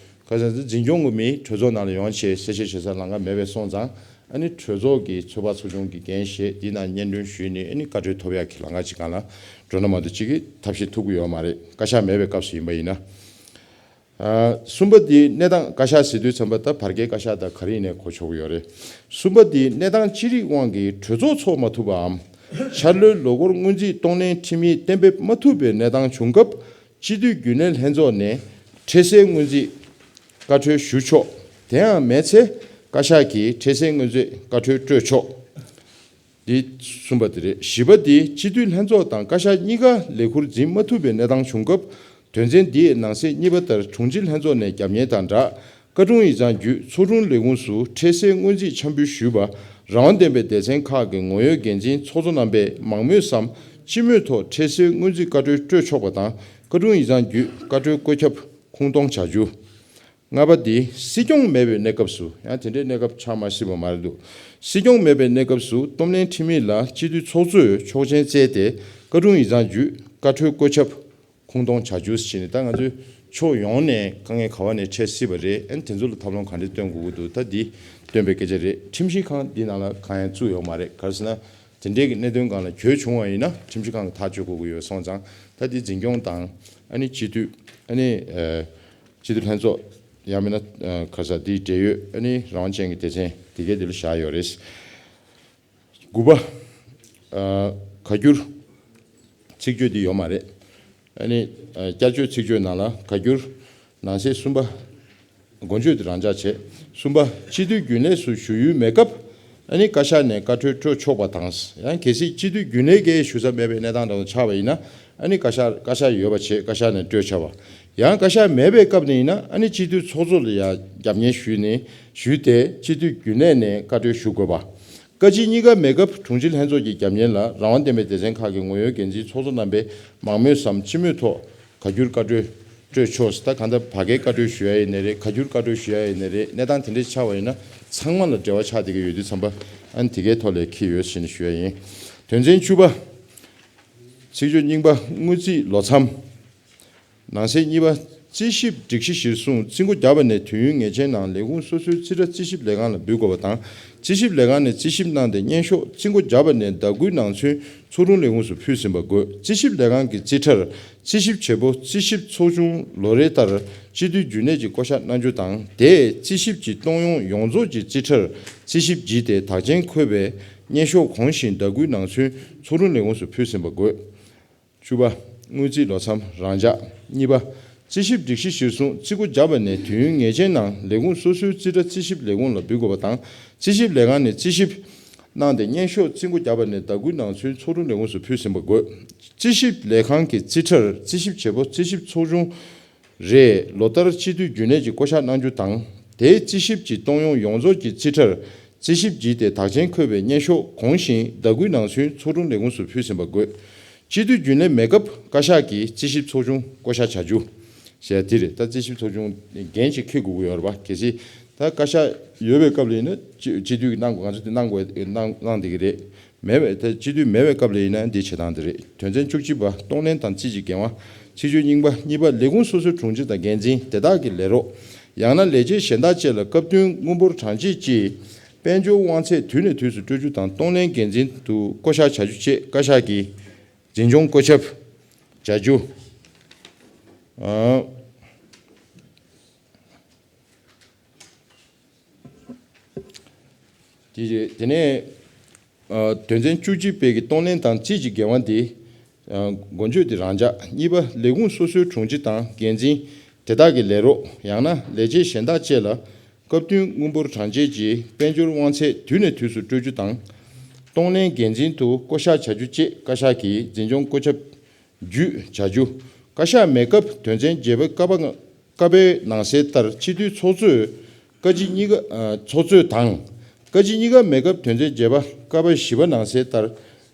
ཁ་སང་འཛིན་སྐྱོང་གི་མི་གྲོས་ཚོགས་ནང་ལ་ཡོང་བྱས་གསལ་བཤད་བྱེད་སར་ལམ་ཁ་མེད་པས་སོང་ཙང་། ཨ་ནི་གྲོས་ཚོགས་ཀྱི་ཚོད་དཔག་ཚོགས་ཆུང་གི་འགན་བཞེས། དེའི་ནང་སྙན་སྒྲོན་ཞུས་ནས་ཨ་ནི་བཀའ་འཁྲོལ་ཐོབ་ཡག་གི་ལམ་ཁ་ཅིག་སྒང་ལ་འགྲོ་ན་མ་གཏོགས་ཅིག་གིས་ཐབས་ཤེས་ཐུབ་ཀྱི་ཡོད་མ་རེད། བཀའ་ཤག་མེད་པའི་སྐབས་སུ་ཡིན་པ་ཡིན་ན། ཨ་གསུམ་པ་འདི་གནས་སྟངས། བཀའ་ཤག་ཟེར་དུས་ཙམ་པ་ད་བར་བརྒལ་བཀའ་ཤག་དང་ག་རེ་ཡིན་ནའི་གོ་ཆོག་གི་ཡོད་རེད། གསུམ་པ་འདི་གནས་སྟངས་ཅི་རིགས་དབང་གིས་གྲོས་ཚོགས་ཚོགས་མ་ཐུབ་པའམ། འཆར་ལོའི་ལོ་འཁོར་སྔོན་རྩིས་གཏོང་ལེན་ཁྲིམས་ཡིག་གཏན་འབེབས་མ་ཐུབ་པའི་གནས་སྟངས་བྱུང་སྐབས། སྤྱི་འཐུས་རྒྱུན་ལས་ལྷན་ཚོགས་ནས་འཕྲལ་སེལ་སྔོན་རྩིས་བཀའ་འཁྲོལ་ཞུ་ཆོག་དེའང་མེད་ཚེ། བཀའ་ཤག་གིས་འཕྲལ་སེལ་སྔོན་རྩིས་བཀའ་འཁྲོལ་སྤྲོད་ཆོག་འདི་གསུམ་པ་དེ་རེད། བཞི་པ་འདི་སྤྱི་འཐུས་ལྷན་ཚོགས་དང་བཀའ་ཤག་གཉིས་ཀ་ལས་ཁུར་འཛིན་མ་ཐུབ་པའི་གནས་སྟངས་བྱུང་སྐབས། དོན་ཚན་འདིའི་ནང་གསེས་གཉིས་པ་ལྟར་དྲུང་ཆེ་ལྷན་ཚོགས་ནས་རྒྱབ་གཉེར་དང་སྦྲགས། བཀའ་དྲུང་ཡིག་ཚང་བརྒྱུད་ཚོགས་དྲུང་ལས་ཁུངས་སུ་འཕྲལ་སེལ་སྔོན་རྩིས་འཆར་འབུལ་ཞུས་པ། རང་དབང་ལྡན་པའི་སྡེ་ཚན་ཁག་གི་ངོ་ཡོད་འགན་འཛིན་ཚོགས་གཙོ་རྣམ་པས་མང་མོས་སམ་སྤྱི་མོས་ཐོག་འཕྲལ་སེལ་སྔོན་རྩིས་བཀའ་འཁྲོལ་སྤྲོད་ཆོག་པ་དང་། བཀའ་དྲུང་ཡིག་ཚང་བརྒྱུད་བཀའ་འཁྲོལ་བཀོད་ཁྱབ་ཁུངས་གཏོང་བྱ་རྒྱུ། ལྔ་པ་འདི་སྲིད་སྐྱོང་མེད་པའི་གནས་སྐབས་སུ། ཡང་དེ་འདྲའི་གནས་སྐབས་ཆགས་མ་སྲིད་པ་མ་རེད་འདུག་སྲིད་སྐྱོང་མེད་པའི་གནས་སྐབས་སུ་བསྟོད་ལན་ཁྲིམས་ཡིག་ལ་སྤྱི་འཐུས་ཚོགས་གཙོས་ཆོག་མཆན་བསྩལ་ཏེ་བཀའ་དྲུང་ཡིག་ཚང་བརྒྱུད་བཀའ་འཁྲོལ་བཀོད་ཁྱབ་ཁུངས་གཏོང་བྱ་རྒྱུ་ཞེས་ནས། ད་ང་ཚོའི་ཕྱོགས་ཡོངས་ནས་དཀའ་ངལ་ག་བ་ནས་འཕྲད་སྲིད་པ་རེད། ཨན་དེ་ཚོ་ལ་ཐབས་ལམ་ག་འདྲ་སྟོན་དགོས་ཀྱི་འདུག་ད་འདི་སྟོན་པའི་སྐད་ཆ་རེད། ཁྲིམས་ཞིབ་ཁང་འདི་ནང་ལ་གང་ཡང་བཙུགས་ཡོད་མ་རེད། ག་རེ་ཟེར་ན་དེ་འདྲའི་གི་གནད་དོན་སྒང་ལ་གྱོད་བྱུང་བ་ཡིན་ན་ཁྲིམས་ཞིབ་ཁང་གི་ཐག་གཅོད་དགོས་ཀྱི་ཡོད་སོང་ཙང་། ད་འདི་འཛིན་སྐྱོང་དང་ཨ་ནི་སྤྱི་འཐུས་ཨ་ནི་ཨ་སྤྱི་འཐུས་ལྷན་ཚོགས་ཡང་མིན་ན་ཨ་ག་རེ་ཟེར་འདིའི་འབྲེལ་ཡོད་ཨ་ནི་རང་དབང་ཅན་གྱི་སྡེ་ཚན་དེ་གའི་དེ་ལ་བཞག་ཡོད་རེད། དགུ་པ། ཨ་བཀའ་འགྱུར་ཚིག་བརྗོད་འདི་ཡོད་མ་རེད། ཨ་ནི་ཨ་བསྐྱར་བཅོས་ཚིག་བརྗོད་ནང་ལ་བཀའ་འགྱུར་ནང་གསེས་གསུམ་པ། འགོ་བརྗོད་འདི་རང་འཇགས་བྱས། གསུམ་པ། སྤྱི་འཐུས་རྒྱུན་ལས་སུ་ཞུགས་ཡུལ་མེད་སྐབས་ཨ་ནི་བཀའ་ཤག་ནས་བཀའ་འཁྲོལ་སྤྲོད་ཆོག་པ་དང་། ཡང་གལ་སྲིད་སྤྱི་འཐུས་རྒྱུན་ལས་ཀྱིས་ཞུ་ས་མེད་པའི་གནས་སྟངས་འདྲ་བོ་ཆགས་པ་ཡིན་ན། ཨ་ནི་བཀའ་ཤག་བཀའ་ཤག་ཡོད་པ་བྱས་བཀའ་ཤག་ནས་སྤྲོད་བྱ་བ། ཡང་བཀའ་ཤག་མེད་པའི་སྐབས་ནས་ཡིན་ན་ཨ་ནི་སྤྱི་འཐུས་ཚོགས་གཙོ་ལ་ཡང་རྒྱབ་གཉེར་ཞུས་ནས་ཞུས་ཏེ་སྤྱི་འཐུས་རྒྱུན་ལས་ནས་བཀའ་འཁྲོལ་ཞུ་དགོས་པ། བཀའ་སྤྱི་གཉིས་ཀ་མེད་སྐབས་དྲུང་ཆེ་ལྷན་ཚོགས་ཀྱི་རྒྱབ་གཉེར་ལ་རང་དབང་ལྡན་པའི་སྡེ་ཚན་ཁག་གི་ངོ་ཡོད་འགན་འཛིན་ཚོགས་གཙོ་རྣམ་པས་མང་མོས་སམ་སྤྱི་མོས་ཐོག་བཀའ་འགྱུར་བཀའ་འཁྲོལ་སྤྲོད་ཆོག་ད་གང་ལྟར་བར་བརྒལ་བཀའ་འཁྲོལ་ཞུ་ཡ་ཡིན་ནའི་རེད། བཀའ་འགྱུར་བཀའ་འཁྲོལ་ཞུ་ཡ་ཡིན་ནའི་རེད། གནས་སྟངས་དེ་འདྲ་ཆགས་པ་ཡིན་ན་ཚང་མ་ལ་འབྲེལ་བ་ཆགས་བསྡད་ཀྱི་ཡོད་དུས་ཙམ་པ་ཨ་ནི་དེ་གའི་ཐོག་ལ་འཁྱེར་ཡོད་ཟེར་ནས་ཞུ་ཡ་ཡིན། དོན་ཚན་བཅུ་པ། ཚིག་བརྗོད་རྙིང་པ་དངུལ་རྩིས་ལོ་མཚམས། ནང་གསེས་གཉིས་པ། རྩིས་ཞིབ་སྒྲིག་གཞི་གཞིར་བཟུང་རྩིས་འགོ་བརྒྱབ་པ་ནས་དུས་ཡུན་ངེས་ཅན་ནང་ལས་ཁུངས་སོ་སོའི་རྩིས་ཁྲ་རྩིས་ཞིབ་ལས་ཁང་ལ་འབུལ་དགོས་པ་དང་། རྩིས་ཞིབ་ལས་ཁང་ནས་རྩིས་ཞིབ་གནང་སྟེ་སྙན་ཤོག་རྩིས་འགོ་བརྒྱབ་པ་ནས་ཟླ་དགུའི་ནང་ཚུན་ཚོགས་དྲུང་ལས་ཁུངས་སུ་ཕུལ་ཟིན་པ་དགོས། རྩིས་ཞིབ་ལས་ཁང་གི་རྩིས་ཁྲར་རྩིས་ཞིབ་བྱེད་པོ་རྩིས་ཞིབ་ཚོགས་ཆུང་ལོ་རེ་ལྟར་སྤྱི་འཐུས་རྒྱུན་ལས་ཀྱིས་བསྐོ་གཞག་གནང་རྒྱུ་དང་། དེས་རྩིས་ཞིབ་ཀྱི་གཏོང་ཡོང་ཡོངས་རྫོགས་ཀྱི་རྩིས་ཁྲར་རྩིས་ཞིབ་བགྱིས་ཏེ་དག་མཆན་འཁོད་པའི་སྙན་ཤོག་གོང་བཞིན་ཟླ་དགུའི་ནང་ཚུན་ཚོགས་དྲུང་ལས་ཁུངས་སུ་ཕུལ་ཟིན་པ་དགོས། བཅུ་པ། དངུལ་རྩིས་ལོ་མཚམས་རང་འཇགས། གཉིས་པ། རྩིས་ཞིབ་སྒྲིག་གཞི་གཞིར་བཟུང་རྩིས་འགོ་བརྒྱབ་པ་ནས་དུས་ཡུན་ངེས་ཅན་ནང་ལས་ཁུངས་སོ་སོའི་རྩིས་ཁྲ་རྩིས་ཞིབ་ལས་ཁུངས་ལ་འབུལ་དགོས་པ་དང་། རྩིས་ཞིབ་ལས་ཁང་ནས་རྩིས་ཞིབ་གནང་སྟེ་སྙན་ཤོག་རྩིས་འགོ་བརྒྱབ་པ་ནས་ཟླ་དགུའི་ནང་ཚུན་ཚོགས་དྲུང་ལས་ཁུངས་སུ་ཕུལ་ཟིན་པ་དགོས། རྩིས་ཞིབ་ལས་ཁང་གི་རྩིས་ཁྲར་རྩིས་ཞིབ་བྱེད་པོ་རྩིས་ཞིབ་ཚོགས་ཆུང་རེས་ལོ་ལྟར་སྤྱི་འཐུས་རྒྱུན་ལས་ཀྱིས་བསྐོ་གཞག་གནང་རྒྱུ་དང་། དེའི་རྩིས་ཞིབ་ཀྱི་གཏོང་ཡོང་ཡོངས་རྫོགས་ཀྱི་རྩིས་ཁྲར་རྩིས་ཞིབ་བགྱིས་ཏེ་དག་མཆན་འཁོད་པའི་སྙན་ཤོག་གོང་བཞིན་ཟླ་དགུའི་ནང་ཚུན་ཚོགས་དྲུང་ལས་ཁུངས་སུ་ཕུལ་ཟིན་པ་དགོས། སྤྱི་འཐུས་རྒྱུན་ལས་མེད་སྐབས་བཀའ་ཤག་གིས་རྩིས་ཞིབ་ཚོགས་ཆུང་བསྐོ་གཞག་བྱ་རྒྱུ། ཞེས་དེ་རེད། ད་རྩིས་ཞིབ་ཚོགས་ཆུང་འགན་ཅིག་འཁྱེར་དགོས་ཀྱི་ཡོད་རེད་པ། གལ་སྲིད་ད་བཀའ་ཤག་ཡོད་པའི་སྐབས་ལ་ཡིན་ན་སྤྱི་སྤྱི་འཐུས་ཀྱིས་གནང་དགོས། ང་ཚོ་དེ་གནང་དགོས་གནང་གནང་བསྡད་ཀྱི་རེད། མེད་པའི་ད་སྤྱི་འཐུས་མེད་པའི་སྐབས་ལ་ཡིན་ན་འདི་བྱེད་སྟངས་འདི་རེད། དོན་ཚན་བཅུ་གཅིག་པ། གཏོང་ལེན་དང་རྩིས་ཀྱི་འགན་དབང་། ཚིག་བརྗོད་རྙིང་པ། གཉིས་པ། ལས་ཁུངས་སོ་སོའི་དྲུང་ཆེ་དང་འགན་འཛིན། དེ་དག་གི་ལས་རོགས། ཡང་ན་ལས་བྱེད་གཞན་དག་བཅས་ལ་སྐབས་བསྟུན་དངུལ་འབོར་གྲངས་བཅད་ཀྱིས་དཔལ་འབྱོར་དབང་ཚད་དུས་ནས་དུས་སུ་སྤྲོད་རྒྱུ་དང་། གཏོང་ལེན་འགན་འཛིན་དུ་བསྐོ་གཞག་བྱ་རྒྱུ་བཅས་བཀའ་ཤག་གིས་འཛིན་སྐྱོང་བཀོད་ཁྱབ་བྱ་རྒྱུ། ཨ། དེ་རྗེས་དེ་ནས་ཨ་དོན་ཚན་བཅུ་གཅིག་པའི་གི་གཏོང་ལེན་དང་རྩིས་ཀྱི་འགན་དབང་དེ། ཨ་འགོ་བརྗོད་དེ་རང་འཇགས། གཉིས་པ། ལས་ཁུངས་སོ་སོའི་དྲུང་ཆེ་དང་འགན་འཛིན། དེ་དག་གི་ལས་རོགས། ཡང་ན་ལས་བྱེད་གཞན་དག་བཅས་ལ་སྐབས་བསྟུན་དངུལ་འབོར་གྲངས་བཅད་ཀྱིས་དཔལ་འབྱོར་དབང་ཚད་དུས་ནས་དུས་སུ་སྤྲོད་རྒྱུ་དང་། གཏོང་ལེན་འགན་འཛིན་དུ་བསྐོ་གཞག་བྱ་རྒྱུ་བཅས་བཀའ་ཤག་གིས་འཛིན་སྐྱོང་བཀོད་ཁྱབ་བརྒྱུད་བྱ་རྒྱུ། བཀའ་ཤག་མེད་སྐབས་དོན་ཚན་བརྒྱད་པ་ཀ་པ་ཀ་པའི་ནང་གསལ་ལྟར་སྤྱི་འཐུས་ཚོགས་གཙོས་བཀའ་སྤྱི་གཉིས་ཀ་ཨ་ཚོགས་གཙོས་དང་། བཀའ་སྤྱི་གཉིས་ཀ་མེད་སྐབས་དོན་ཚན་བརྒྱད་པ་ཀ་པ་བཞི་པ་ནང་གསལ་ལྟར་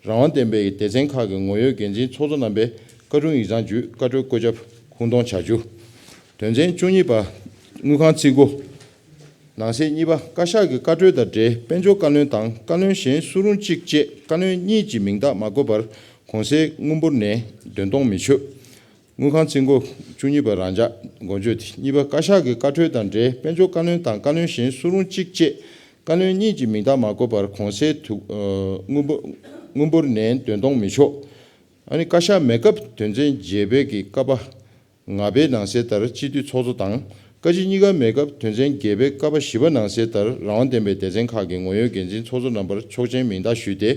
རང་དབང་ལྡན་པའི་སྡེ་ཚན་ཁག་གི་ངོ་ཡོད་འགན་འཛིན་ཚོགས་གཙོ་རྣམ་པས་བཀའ་དྲུང་ཡིག་ཚང་བརྒྱུད་བཀའ་འཁྲོལ་བཀོད་ཁྱབ་ཁུངས་གཏོང་བྱ་རྒྱུ། དོན་ཚན་བཅུ་གཉིས་པ། དངུལ་ཁང་རྩིས་སྒོ། ནང་གསེས་གཉིས་པ། བཀའ་ཤག་གི་བཀའ་འཁྲོལ་དང་འབྲེལ་དཔལ་འབྱོར་བཀའ་བློན་དང་བཀའ་བློན་གཞན་སུ་རུང་གཅིག་བཅས་བཀའ་བློན་གཉིས་ཀྱི་མིང་རྟགས་མ་བཀོད་པར་གོང་གསལ་དངུལ་འབོར་ནས་འདོན་གཏོང་མི་ཆོག་དངུལ་ཁང་རྩིས་སྒོ། བཅུ་གཉིས་པ་རང་འཇགས། འགོ་བརྗོད་དེ། གཉིས་པ། བཀའ་ཤག་གི་བཀའ་འཁྲོལ་དང་འབྲེལ་དཔལ་འབྱོར་བཀའ་བློན་དང་བཀའ་བློན་གཞན་སུ་རུང་གཅིག་བཅས་བཀའ་བློན་གཉིས་ཀྱི་མིང་རྟགས་མ་བཀོད་པར་གོང་གསལ་དུ་ཨ་དངུལ་འབོར་དངུལ་འབོར་ནས་འདོན་གཏོང་མི་ཆོག་ཨ་ནི་བཀའ་ཤག་མེད་སྐབས་དོན་ཚན་བརྒྱད་པའི་གི་ཀ་པ་ལྔ་པའི་ནང་གསལ་ལྟར་སྤྱི་འཐུས་ཚོགས་གཙོ་དང་། བཀའ་སྤྱི་གཉིས་ཀ་མེད་སྐབས་དོན་ཚན་བརྒྱད་པའི་ཀ་པ་བཞི་པ་ནང་གསལ་ལྟར་རང་དབང་ལྡན་པའི་སྡེ་ཚན་ཁག་གི་ངོ་ཡོད་འགན་འཛིན་ཚོགས་གཙོ་རྣམ་པར་ཆོག་མཆན་མིང་རྟགས་ཞུས་ཏེ་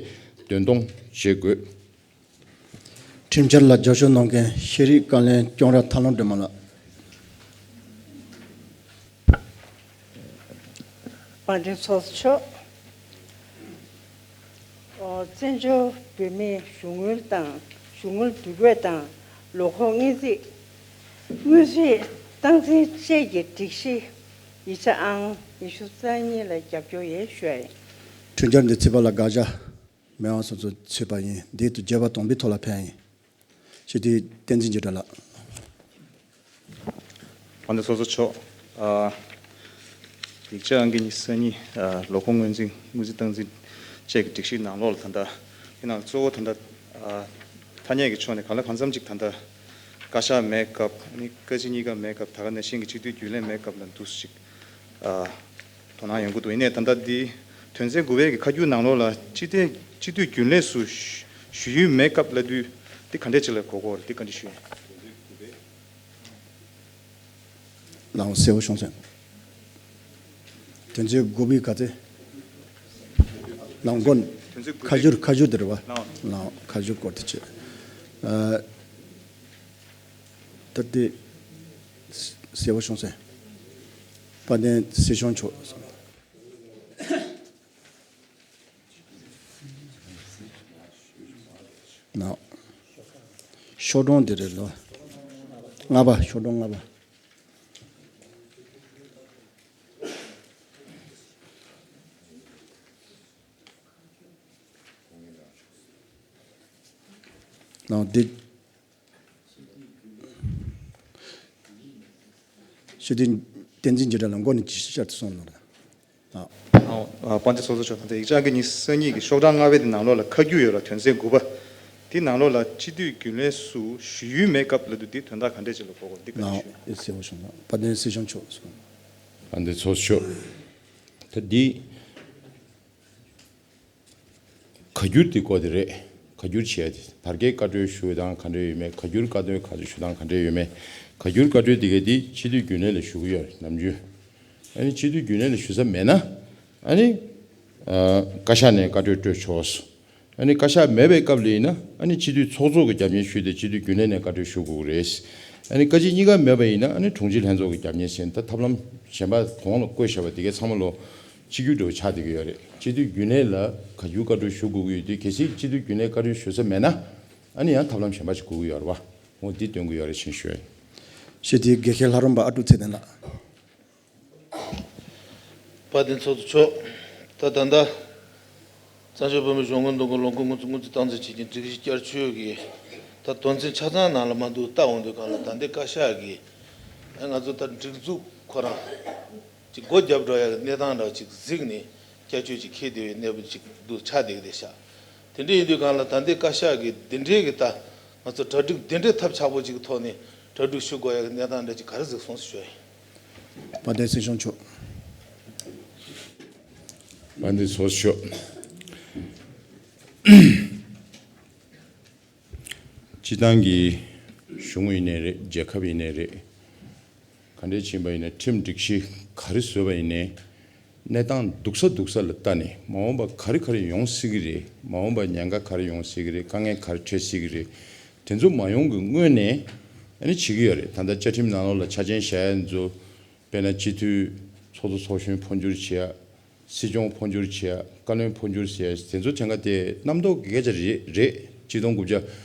འདོན་གཏོང་བྱེད་དགོས། ཁྲིམས་འཆར་ལ་རྒྱབ་སྐྱོར་གནང་མཁན་ཤེས་རིག་བཀའ་བློན་ལྕང་ར་ཐར་ལམ་སྒྲོལ་མ་ལགས། དཔལ་ལྡན་ཚོགས་གཙོ་མཆོག་ཨོ་བཙན་བྱོལ་བོད་མིའི་གཞུང་དངུལ་དང་གཞུང་དངུལ་བསྡུ་སྤོས་དང་ལོ་འཁོར་སྔོན་རྩིས། དངོས་གཞི་སྟངས་འཛིན་བཅས་ཀྱི་སྒྲིག་གཞི་ཡིག་ཆ་ཨང་ཉི་ཤུ་རྩ་གཉིས་ལ་རྒྱབ་སྐྱོར་ཡོད་ཞུ་ཡ་ཡིན། གྲོས་འཆར་འདི་ཚོད་པ་ལ་དགག་བྱ་མེད་པ་སོགས་ཚོ་ཚོད་པ་ཡིན། འདི་དུ་བརྗོད་པ་དོན་སྤེལ་ཐོག་ལ་ཕན་ཡིན། སྤྱི་འཐུས་བསྟན་འཛིན་འཇིགས་བྲལ་ལགས། དཔལ་ལྡན་ཚོགས་གཙོ་མཆོག་ཨ། ཡིག་ཆ་ཨང་ཀི་ཉི་ཤུ་རྩ་གཉིས། ཨ། ལོ་འཁོར་སྔོན་འཛིན་དངུལ་རྩིས་སྟངས་འཛིན་བཅས་ཀྱི་སྒྲིག་གཞིའི་ནང་ལོགས་ལ་ད་ལྟ་དེ་ནང་གཙོ་བོ་ད་ལྟ་ཨ། ཐ་སྙད་ཀྱི་ཕྱོགས་ནས་གང་ལ་གང་འཚམ་ཅིག་ད་ལྟ་བཀའ་ཤག་མེད་སྐབས། ཨ་ནི་བཀའ་སྤྱི་གཉིས་ཀ་མེད་སྐབས། ད་ག་ནང་བཞིན་གྱི་སྤྱི་འཐུས་རྒྱུན་ལས་མེད་སྐབས་ལ་འདུག་སེ་ཅིག་ཨ། དོ་སྣང་ཡོང་གི་འདུག་ཡིན་ནའི་ད་ལྟ་འདི་དོན་ཚན་དགུ་པའི་གི་ཁ་སྒྱུར་ནང་ལོགས་ལ་སྤྱི་འཐུས་སྤྱི་འཐུས་རྒྱུན་ལས་སུ་ཞུ་ཞུ་ཡུལ་མེད་སྐབས་ལབ་དུས་འདི་ག་འདྲས་ཅིག་ལ་གོ་དགོས་རེད། འདི་ག་འདྲས་ཞུ་ཡིན། ལའང་གསལ་བོ་བྱུང་སོང་། དོན་ཚན་དགུ་པའི་ག་ཚད། ལའང་མགོན། དོན་ཚན་དགུ་པའི་ཁ་སྒྱུར་ཁ་སྒྱུར་དེ་རེད་བ། ལའང་། ལའང་ཁ་སྒྱུར་སྐོར་དེ་བྱས། ཨ། ད་དེ་གསལ་བོ་བྱུང་སོང་། དཔལ་ལྡན་སྲིད་སྐྱོང་མཆོག་ན། ཤོག་གྲངས་དེ་རེད་ལོ། ལྔ་པ། ཤོག་གྲངས་ལྔ་པ། ན་འདི། སྤྱི་འཐུས་བསྟན་འཛིན་འཇིགས་བྲལ་ལགས་མགོ་ནས་ཅི་ཞིག་བཤད་དུ་སོང་ལ། ཨ། ཨ། དཔལ་ལྡན་ཚོགས་གཙོ་མཆོག་ད་ལྟ་ཡིག་ཆ་ཨང་ཀི་ཉི་ཤུ་རྩ་གཉིས་ཀྱི་ཤོག་གྲངས་ལྔ་པའི་དེ་ནང་ལོགས་ལ་ཁ་སྒྱུར་ཡོད་ལ་དོན་ཚན་དགུ་པ། དེ་ནང་ལོགས་ལ་སྤྱི་འཐུས་རྒྱུན་ལས་སུ་ཞུ་ཡུལ་མེད་སྐབས་ལབ་དུས་འདི་དོན་དག་ག་འདྲས་ཅིག་ལ་གོ་དགོས། འདི་ག་འདྲས་ཞུ། ཨེ་གསལ་བོ་བྱུང་ན་དཔལ་ལྡན་སྲིད་སྐྱོང་མཆོག་གསུངས། དཔལ་ལྡན་ཚོགས་གཙོ་མཆོག་ད་འདི། ཁ་སྒྱུར་དེ་སྐོར་དེ་རེད། ཁ་སྒྱུར་བྱས་ཏེ་བར་བརྒལ་བཀའ་འཁྲོལ་ཞུ་སྟངས་ག་འདྲ་ཡོད་མེད། ཁ་སྒྱུར་བཀའ་འཁྲོལ་ཁ་ཞུ་སྟངས་ག་འདྲ་ཡོད་མེད། ཁ་སྒྱུར་བཀའ་འཁྲོལ་དེ་ག་དེ་སྤྱི་འཐུས་རྒྱུན་ལས་ལ་ཞུ་གི་ཡོད་རེད་ནམ་རྒྱུན། ཨ་ནི་སྤྱི་འཐུས་རྒྱུན་ལས་ལ་ཞུ་ས་མེད་ན། ཨ་ནི། ཨ། བཀའ་ཤག་ནས་བཀའ་འཁྲོལ་སྤྲོད་ཆོག་ཨ་ནི་བཀའ་ཤག་མེད་པའི་སྐབས་ལ་ཡིན་ན་ཨ་ནི་སྤྱི་འཐུས་ཚོགས་གཙོ་གི་རྒྱབ་གཉེར་ཞུས་ཏེ་སྤྱི་འཐུས་རྒྱུན་ལས་ནས་བཀའ་འཁྲོལ་ཞུ་དགོས་ཀྱི་རེད། ཨ་ནི་བཀའ་སྤྱི་གཉིས་ཀ་མེད་པ་ཡིན་ན་ཨ་ནི་དྲུང་ཆེ་ལྷན་ཚོགས་ཀྱི་རྒྱབ་གཉེར་ཟེར་ད་ཐབས་ལམ་གཞན་པ་གོང་ལ་བཀོད་བཞག་པ་དེ་གའི་ཚང་མ་ལོ་གཅིག་གྱུར་འདྲ་བོ་ཆགས་བསྡད་ཀྱི་ཡོད་རེད། སྤྱི་འཐུས་རྒྱུན་ལས་ལ་བཀའ་སྒྱུར་བཀའ་འཁྲོལ་ཞུ་དགོས་ཀྱི་ཡོད་དུས་གལ་སྲིད་སྤྱི་འཐུས་རྒྱུན་ལས་བཀའ་འཁྲོལ་ཞུ་ས་མེད་ན་ཨ་ནི་ཡང་ཐབས་ལམ་གཞན་པ་ཞིག་དགོས་ཀྱི་ཡོད་རེད་བ། འོ་འདི་སྟོན་གྱི་ཡོད་རེད་ཅེས་ཞུ་ཡ་ཡིན། སྤྱི་འཐུས་དགེ་བཤེས་ལྷ་རམས་པ་ཨ་ཀྲུག་ཚེ་བརྟན་ལགས། དཔལ་ལྡན་ཚོགས་གཙོ་མཆོག་ད་ད་ལྟ་བཙན་བྱོལ་བོད་མིའི་གཞུང་གི་འདུ་འགོད་ལོ་འཁོར་དངུལ་རྩིས་དངུལ་རྩིས་སྟངས་འཛིན་བྱེད་ཀྱི་སྒྲིག་གཞི་བསྐྱར་བཅོས་ཀྱི་ད་དོན་ཚན་ཆ་ཚང་ནང་ལ་མ་འདུག་ལྟ་འོང་དུས་གང་ལ་ད་ལྟའི་བཀའ་ཤག་གིས་ཨ་ང་ཚོ་ད་སྒྲིག་འཛུགས་ཁོ་རང་ཅིག་སྒོ་བརྒྱབ་འགྲོ་ཡ་གི་གནས་སྟངས་འདྲ་ཅིག་གཟིགས་ནས་བསྐྱར་བཅོས་ཅིག་འཁེལ་བསྡད་པའི་གནས་བབ་ཅིག་འདུག་ཆགས་བསྡད་ཀྱི་རེད་ཤག་དེ་འདྲ་ཡིན་དུས་གང་ལ་ད་ལྟའི་བཀའ་ཤག་གིས་འདི་འདྲའི་གི་ད་ང་ཚོ་གྲ་སྒྲིག་འདི་འདྲའི་ཐབས་ཆག་པོ་ཅིག་གི་ཐོག་ནས་གྲ་སྒྲིག་ཞུ་དགོས་ཡ་གི་གནས་སྟངས་འདྲ་ཅིག་ག་རེ་གཟིགས་སོང་ཟེར་ཞུ་ཡ་ཡིན། དཔལ་ལྡན་སྲིད་སྐྱོང་མཆོག་དཔལ་ལྡན་ཚོགས་གཙོ་མཆོག་སྤྱི་བཏང་གི་གཞུང་ཡིན་ནའི་རེད། རྒྱལ་ཁབ་ཡིན་ནའི་རེད། ག་འདྲས་ཕྱིན་པ་ཡིན་ནའི་ཁྲིམས་སྒྲིག་གཞི་ག་རེ་བཟོས་པ་ཡིན་ནའི་གནས་སྟངས་སྡུག་ས་སྡུག་ས་ལ་ལྟ་ནས་མ་འོངས་པ་ག་རེ་ག་རེ་ཡོང་སྲིད་ཀྱི་རེད། མ་འོངས་པ་ཉེན་ཁ་ག་རེ་ཡོང་སྲིད་ཀྱི་རེད། དཀའ་ངལ་ག་རེ་འཕྲད་སྲིད་ཀྱི་རེད། དེ་ཚོ་མ་ཡོང་གི་སྔོན་ནས་ཨ་ནི་བྱེད་ཀྱི་ཡོད་རེད། ད་ལྟ་བཅའ་ཁྲིམས་ནང་ལོགས་ལ་ཆ་རྐྱེན་བཞག་ཡ་ཚོ། དཔེར་ན་སྤྱི་འཐུས་ཚོགས་གཙོ་ཚོགས་གཞོན་འཕོ་འགྱུར་བྱེད་ཡ། སྲིད་སྐྱོང་འཕོ་འགྱུར་བྱེད་ཡ། བཀའ་བློན་འཕོ་འགྱུར་བྱེད་ཡ། དེ་ཚོ་ཐེངས་ཀ་དེ་རྣམ་རྟོག་གི་སྐད་ཆ་རེད་རེད། གཅིག་སྟོང་དགུ་བརྒྱ་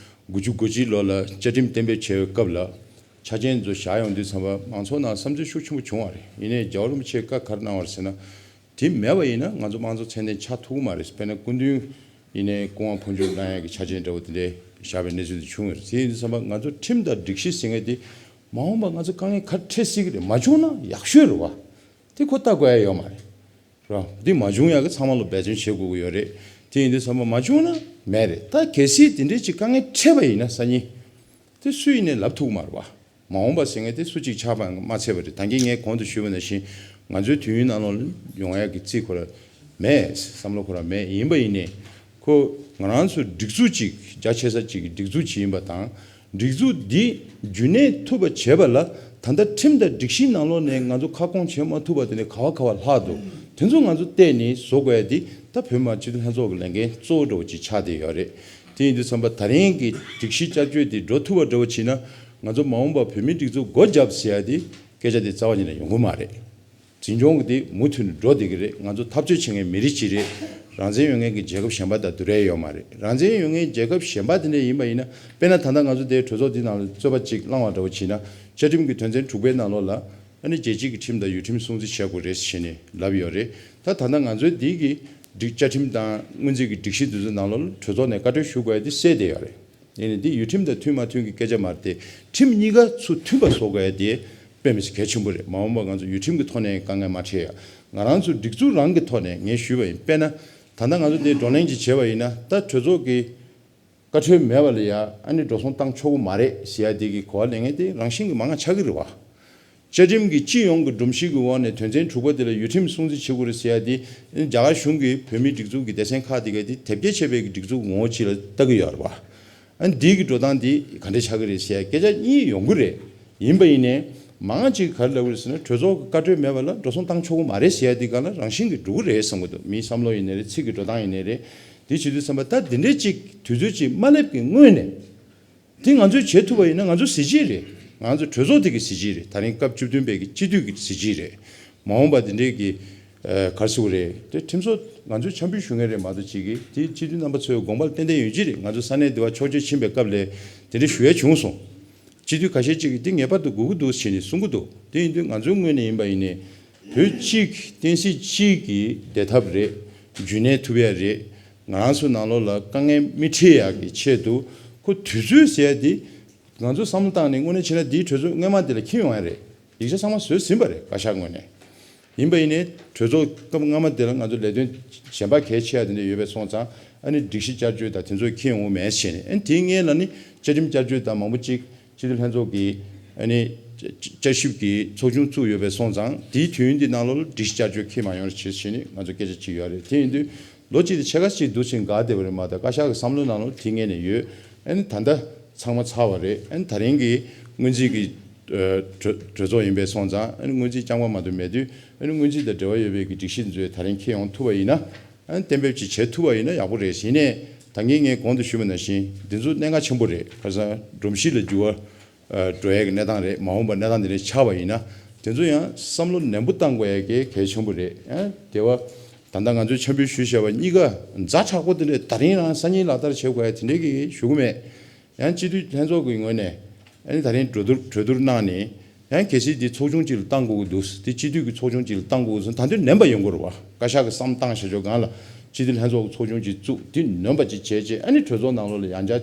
དགུ་བཅུ་གོ་གཅིག་ལོ་ལ་བཅའ་ཁྲིམས་གཏན་འབེབས་བྱས་པའི་སྐབས་ལ་ཆ་རྐྱེན་ཚོ་བཞག་ཡོང་དུས་ཙམ་པ་མང་ཚོགས་ནང་བསམ་ཚུལ་ཤུགས་ཆེན་པོ་བྱུང་བ་རེད། ཡིན་ནའི་རྒྱལ་བ་རིན་པོ་ཆེས་བཀའ་ག་རེ་གནང་བ་རེད་ཟེར་ན། དེ་མེད་པ་ཡིན་ན་ང་ཚོ་དམངས་གཙོ་ཚད་ལྡན་ཆགས་ཐུབ་ཀྱི་མ་རེད། དཔེར་ན་སྐུ་མདུན་ཡིན་ནའི་སྐུ་དབང་འཕོ་འགྱུར་གནང་ཡག་གི་ཆ་རྐྱེན་འདྲ་བོ་དེ་འདྲའི་བཞག་པའི་གནས་ཚུལ་དེ་བྱུང་ཡོད་རེད། དེ་ཡིན་དུས་ཙམ་པ་ང་ཚོ་ཁྲིམས་དང་སྒྲིག་གཞི་ཟེར་མཁན་དེ་མ་འོངས་པ་ང་ཚོ་དཀའ་ངལ་ག་རེ་འཕྲད་སྲིད་ཀྱི་རེད། མ་བྱུང་ན་ཡག་ཤོས་རེད་བ། དེ་ཁོ་ལྟ་དགོས་ཡ་ཡོད་མ་རེད། རེད་བ། འདི་མ་བྱུང་ཡག་གི་ཚང་མ་ལ་འབད་བརྩོན་བྱེད་དགོས་ཀྱི་ཡོད་རེད། དེ་ཡིན་དུས་ཙམ་པ་མ་བྱུང་ན་མེད་རེད། ད་གལ་སྲིད་དེ་འདྲའི་ཅིག་དཀའ་ངལ་འཕྲད་པ་ཡིན་ན་སང་ཉིན་དེ་སུ་ཡིན་ནའི་ལབ་ཐུབ་ཀྱི་མ་རེད་བ། མ་འོངས་པ་ཟེར་མཁན་དེ་སུ་གཅིག་ཆགས་པ་མ་ཚད་པ་རེད། ད་གིན་ངས་གོང་དུ་ཞུས་པ་ནང་བཞིན་ང་ཚོའི་དུས་ཡུན་ནང་ལོགས་ཡོང་ཡག་གི་རྩིས་ཁོ་ར་མེད། བསམ་བློ་ཁོ་ར་མེད། ཡིན་པ་ཡིན་ནའི་ཁོ་ང་རང་ཚོ་སྒྲིག་འཛུགས་གཅིག་རྒྱ་ཆེ་ས་གཅིག་གི་སྒྲིག་འཛུགས་གཅིག་ཡིན་པ་དང་། སྒྲིག་འཛུགས་འདི་རྒྱུན་གནས་ཐུབ་པ་བྱེད་པ་ལ་ད་ལྟ་ཁྲིམས་དང་སྒྲིག་གཞིའི་ནང་ལོགས་ནས་ང་ཚོ་ཁ་སྐོང་བྱེད་མ་ཐུབ་པ་དེ་ནི་ག་བ་ག་བ་ལྷག་འདུག་དེ་ཚོ་ང་ཚོ་བལྟས་ནས་བཟོ་དགོས་ཡ་འདི་ད་བོད་མི་མང་སྤྱི་འཐུས་ལྷན་ཚོགས་ཀྱི་ལས་འགན་གཙོ་བོ་འདྲ་བོ་ཅིག་ཆགས་བསྡད་ཡོད་རེད། དེ་ཡིན་དུས་ཙམ་པ་ད་རིང་གི་སྒྲིག་གཞི་བསྐྱར་བཅོས་འདི་འགྲོ་ཐུབ་པ་འདྲ་བོ་བྱས་ན་ང་ཚོ་མ་འོངས་པ་བོད་མིའི་སྒྲིག་འཛུགས་སྒོ་བརྒྱབ་ཟེར་ཡ་འདི་སྐད་ཆ་འདི་རྩ་བ་ཉིད་ནས་ཡོང་གི་མ་རེད། འཛིན་སྐྱོང་གི་དེ་མུ་མཐུད་ནས་འགྲོ་བསྡད་ཀྱི་རེད། ང་ཚོ་འཐབ་རྩོད་བྱེད་མཁན་མི་རིགས་ཅིག་རེད། རང་བཙན་ཡོད་མཁན་གྱི་རྒྱལ་ཁབ་གཞན་པ་དང་བསྡུར་ཡས་ཡོད་མ་རེད། རང་བཙན་ཡོད་མཁན་རྒྱལ་ཁབ་གཞན་པ་དེ་འདྲ་ཡིན་པ་ཡིན་ན། དཔེར་ན་ད་ལྟ་ང་ཚོ་དེའི་གྲོས་ཚོགས་འདི་ནང་ལ་རྩོད་པ་གཅིག་བསླངས་པ་འདྲ་བོ་བྱས་ན། བཅའ་ཁྲིམས་ཀྱི་དོན་ཚན་དྲུག་པའི་ནང་ལོགས་ལ་ཨ་ནི་རྒྱལ་སྤྱིའི་གི་ཁྲིམས་དང་ཡུལ་ཁྲིམས་སྲུང་བརྩི་བྱེད་དགོས་རེད་ཟེར་ནས་ལབ་ཡོད་རེད། ད་ད་ལྟ་ང་ཚོའི་འདི་གི་སྒྲིག་བཅའ་ཁྲིམས་དང་སྔོན་རྩིས་ཀྱི་སྒྲིག་གཞི་འདི་ཚོའི་ནང་ལོགས་ལ་གྲོས་ཚོགས་ནས་བཀའ་འཁྲོལ་ཞུ་དགོས་ཡ་དེ་གསལ་བསྡད་ཡོད་རེད། ཡིན་ནའི་འདི་ཡུལ་ཁྲིམས་དང་མཐུན་མ་མཐུན་གྱི་སྐད་ཆ་མ་རེད་དེ། ཁྲིམས་གཉིས་ཀ་ཚུར་མཐུན་པ་བཟོ་དགོས་ཡ་དེ་དཔེ་མི་སྲིད་གལ་ཆེན་པོ་རེད། མ་འོངས་པ་ང་ཚོ་ཡུལ་ཁྲིམས་ཀྱི་ཐོག་ནས་དཀའ་ངལ་མ་འཕྲད་ཡ། ང་རང་ཚོ་སྒྲིག་འཛུགས་རང་གི་ཐོག་ནས་ངས་ཞུས་པ་ཡིན། དཔེར་ན་ད་ལྟ་ང་ཚོ་འདི་བགྲོ་གླེང་ཅིག་བྱས་པ་ཡིན་ན། ད་གྲོས་ཚོགས་ཀྱི་བཀའ་འཁྲོལ་མེད་པ་ལ་ཡ་ཨ་ནི་འགྲོ་སོང་བཏང་ཆོག་གི་མ་རེད་ཟེར་ཡ་དེ་གི་གོ་བ་ལེན་མཁན་དེ་རང་བཞིན་གྱིས་མང་ང་ཆགས་ཀྱི་རེད་བ། བཅའ་ཁྲིམས་ཀྱི་སྤྱི་ཡོངས་ཀྱི་སྒྲོམ་གཞི་གི་འོག་ནས་དོན་ཚན་དྲུག་པ་དེ་ལ་ཡུལ་ཁྲིམས་སྲུང་བརྩི་བྱེད་དགོས་རེད་ཟེར་ཡ་དེ། རྒྱ་གར་གཞུང་གིས་བོད་མིའི་སྒྲིག་འཛུགས་ཀྱི་སྡེ་ཚན་ཁག་དེ་ག་དེ་དེབ་སྐྱེལ་བྱས་པའི་གི་སྒྲིག་འཛུགས་ངོ་བོ་ཅིག་ལ་ལྟ་གི་ཡོད་རེད་བ། ཨ་ནི་འདི་གི་འགྲོ་སྟངས་འདི་ག་འདྲ་ཆགས་ཀྱི་རེད་ཟེར་ཡ་སྐད་ཆ་གཉིས་ཡོང་གི་རེད། ཡིན་པ་ཡིན་ནའི་མང་ཅིག་ག་རེ་ལབ་ཀྱི་རེད་ཟེར་ན། གྲོས་ཚོགས་ཀྱི་བཀའ་འཁྲོལ་མེད་པ་ལ་འགྲོ་སོང་བཏང་ཆོག་གི་མ་རེད་ཟེར་ཡ་འདི་སྒང་ལ་རང་བཞིན་གྱིས་འགྲོ་གི་རེད་བསམ་གྱི་འདུག་མིའི་བསམ་བློ་ཡིན་ནའི་རེད། ཚིག་གི་འགྲོ་སྟངས་ཡིན་ནའི་རེད། འདི་བྱེད་དུས་ཙམ་པ་ད་འདི་འདྲས་ཅིག་དུས་ཚོད་ཅིག་མ་སླེབས་ཀྱི་སྔོན་ནས། དེ་ང་ཚོས་བྱེད་ཐུབ་པ་ཡིན་ན་ང་ཚོའི་གཟི་བརྗིད་རེད། ང་ཚོ་གྲོས་ཚོགས་དེ་གི་གཟི་བརྗིད་རེད། ད་རིང་སྐབས་བཅུ་བདུན་པའི་གི་སྤྱི་འཐུས་ཀྱི་གཟི་བརྗིད་རེད། མ་འོངས་པ་དེ་འདྲའི་གི་ཨ་ག་རེ་ཟེར་དགོས་རེད། དེ་ཁྲིམས་བཟོ་ང་ཚོས་འཆམ་འབུལ་ཞུ་མཁན་རེད་མ་གཏོགས་ཅིག་གིས་དེ་སྤྱི་འཐུས་རྣམ་པ་ཚོའི་དགོངས་པ་ལ་ཏན་ཏན་ཡོད་ཀྱི་རེད། ང་ཚོ་ས་གནས་འདི་བ་ཕྱོགས་བསྐྱོད་ཕྱིན་པའི་སྐབས་ལ་དེ་འདྲ་ཞུ་ཡ་བྱུང་སོང་། སྤྱི་འཐུས་ཁ་ཤས་ཅིག་གིས་འདི་ངེས་པར་དུ་དགོས་ཀྱི་འདུག་ཟེར་ནས་གསུང་གི་འདུག་དེ་ཡིན་དུས་ང་ཚོའི་ངོས་ནས་ཡིན་པ་ཡིན་ནའི། བོད་གཅིག་བསྟན་སྲིད་གཅིག་གི་བདེ་ཐབས་རེད། རྒྱུན་གནས་ཐུབ་ཡ་རེད། ང་རང་ཚོའི་ནང་ལོགས་ལ་དཀའ་ངལ་མི་འཕྲད་ཡག་གི་ཆེད་དུ། ཁོ་དུས་ཚོད་ཟེར་ཡ་འདི་ང་ཚོ་བསམ་བློ་བཏང་ནས་དངོས་གནས་བྱས་ན་འདིའི་གྲོས་ཚོགས་སྔོན་མ་འདི་ལ་འཁྱེར་ཡོང་ཡ་རེད། ཡིག་ཆ་ཚང་མ་བཟོས་ཟིན་པ་རེད། བཀའ་ཤག་ངོས་ནས། ཡིན་པ་ཡིན་ནའི་གྲོས་ཚོགས་སྐབས་སྔ་མ་དེ་ལ་ང་ཚོ་ལས་དོན་གཞན་པ་གལ་ཆེ་བ་དེ་འདྲ་ཡོད་པའི་སོང་ཙང་། ཨ་ནི་སྒྲིག་གཞི་བསྐྱར་བཅོས་དང་དེ་ཚོ་འཁྱེར་ཡོང་གི་མེད་ཟེར་ནས། ཨ་ནི་དེའི་སྔོན་ལ་ནི་བཅའ་ཁྲིམས་བསྐྱར་བཅོས་དང་མང་པོ་ཅིག་སྤྱི་འཐུས་ལྷན་ཚོགས་ཀྱིས་ཨ་ནི་བསྐྱར་ཞིབ་ཀྱི་ཚོགས་ཆུང་བཙུགས་ཡོད་པའི་སོང་ཙང་། དེའི་དུས་ཡུན་འདི་ནང་ལོགས་ལ་སྒྲིག་གཞི་བསྐྱར་བཅོས་འཁྱེར་མ་ཡོང་རེད་ཅེས་ནས་ང་ཚོ་སྐད་ཆ་བྱས་ཡོད་རེད། དེ་ཡིན་དུས་ལོ་གཅིག་དང་ཕྱེད་ཀ་ཅིག་འདུག་ཕྱིན་འགག་བསྡད་པ་རེད་མ་གཏོགས། བཀའ་ཤག་གི་བསམ་བློའི་ནང་ལོགས་དེ་ངེས་ནས་ཡོད། ཨ་ནི་ད་ལྟ་ཚང་མ་ཚར་བ་རེད། ཨ་ནི་ད་རིང་གི་སྔོན་རྩིས་ཀྱི་ཨ་གྲོས་གྲོས་ཚོགས་ཡིན་པའི་སོང་ཙང་། ཨ་ནི་སྔོན་རྩིས་རྐྱང་པ་མ་གཏོགས་མེད་དུས། ཨ་ནི་སྔོན་རྩིས་དང་འབྲེལ་བ་ཡོད་པའི་གི་སྒྲིག་གཞི་འདི་ཚོ་ད་རིང་འཁྱེར་ཡོང་ཐུབ་པ་ཡིན་ན། ཨ་ནི་གཏན་འབེབས་ཅིག་བྱེད་ཐུབ་པ་ཡིན་ན་ཡག་པོ་རེད་ཟེར་ནས། ད་གིན་ངས་གོང་དུ་ཞུས་པ་ནང་བཞིན་འདི་ཚོ་གནད་འགག་ཆེན་པོ་རེད། ཁ་སང་སྒྲོམ་གཞི་ལ་འགྱུར་བ་ཨ་འགྲོ་ཡས་ཀྱི་གནས་སྟངས་རེད། མ་འོངས་པ་གནས་སྟངས་འདི་འདྲ་ཆགས་པ་ཡིན་ན། དེ་ཚོ་ཡང་བསམ་བློ་ནན་པོ་བཏང་དགོས་ཡས་ཀྱི་གལ་ཆེན་པོ་རེད། ཨ་དེ་བ་ད་ལྟ་ང་ཚོས་འཆམ་འབུལ་ཞུས་བཞག་པ་གཉིས་ཀ་ཛ་དྲག་པོ་དེ་འདྲ་ད་རིང་རང་སང་ཉིན་ལག་བསྟར་བྱེད་དགོས་ཡས་དེ་འདྲའི་གི་ཞུ་གི་མེད། ཡང་སྤྱི་འཐུས་ལྷན་ཚོགས་ཀྱི་ངོས་ནས་ཨ་ནི་ད་རིང་གྲོས་བསྡུར་གྲོས་བསྡུར་གནང་ནས། ཡང་གལ་སྲིད་འདི་ཚོགས་ཆུང་གཅིག་ལ་བཏང་དགོས་ཀྱི་འདུག་འདི་སྤྱི་འཐུས་ཀྱི་ཚོགས་ཆུང་གཅིག་ལ་བཏང་དགོས་ཀྱི་འདུག་ད་དུང་ནན་པ་ཡོང་དགོས་རེད་བ། བཀའ་ཤག་གི་བསམ་བཏང་བྱ་ཆོག་སྒང་ལ་སྤྱི་འཐུས་ལྷན་ཚོགས་ཀྱི་ཚོགས་ཆུང་གཅིག་བཙུགས། འདི་ནན་པ་ཅིག་བྱས་རྗེས། ཨ་ནི་གྲོས་ཚོགས་ནང་ལོགས་ལ་ཡང་བསྐྱར་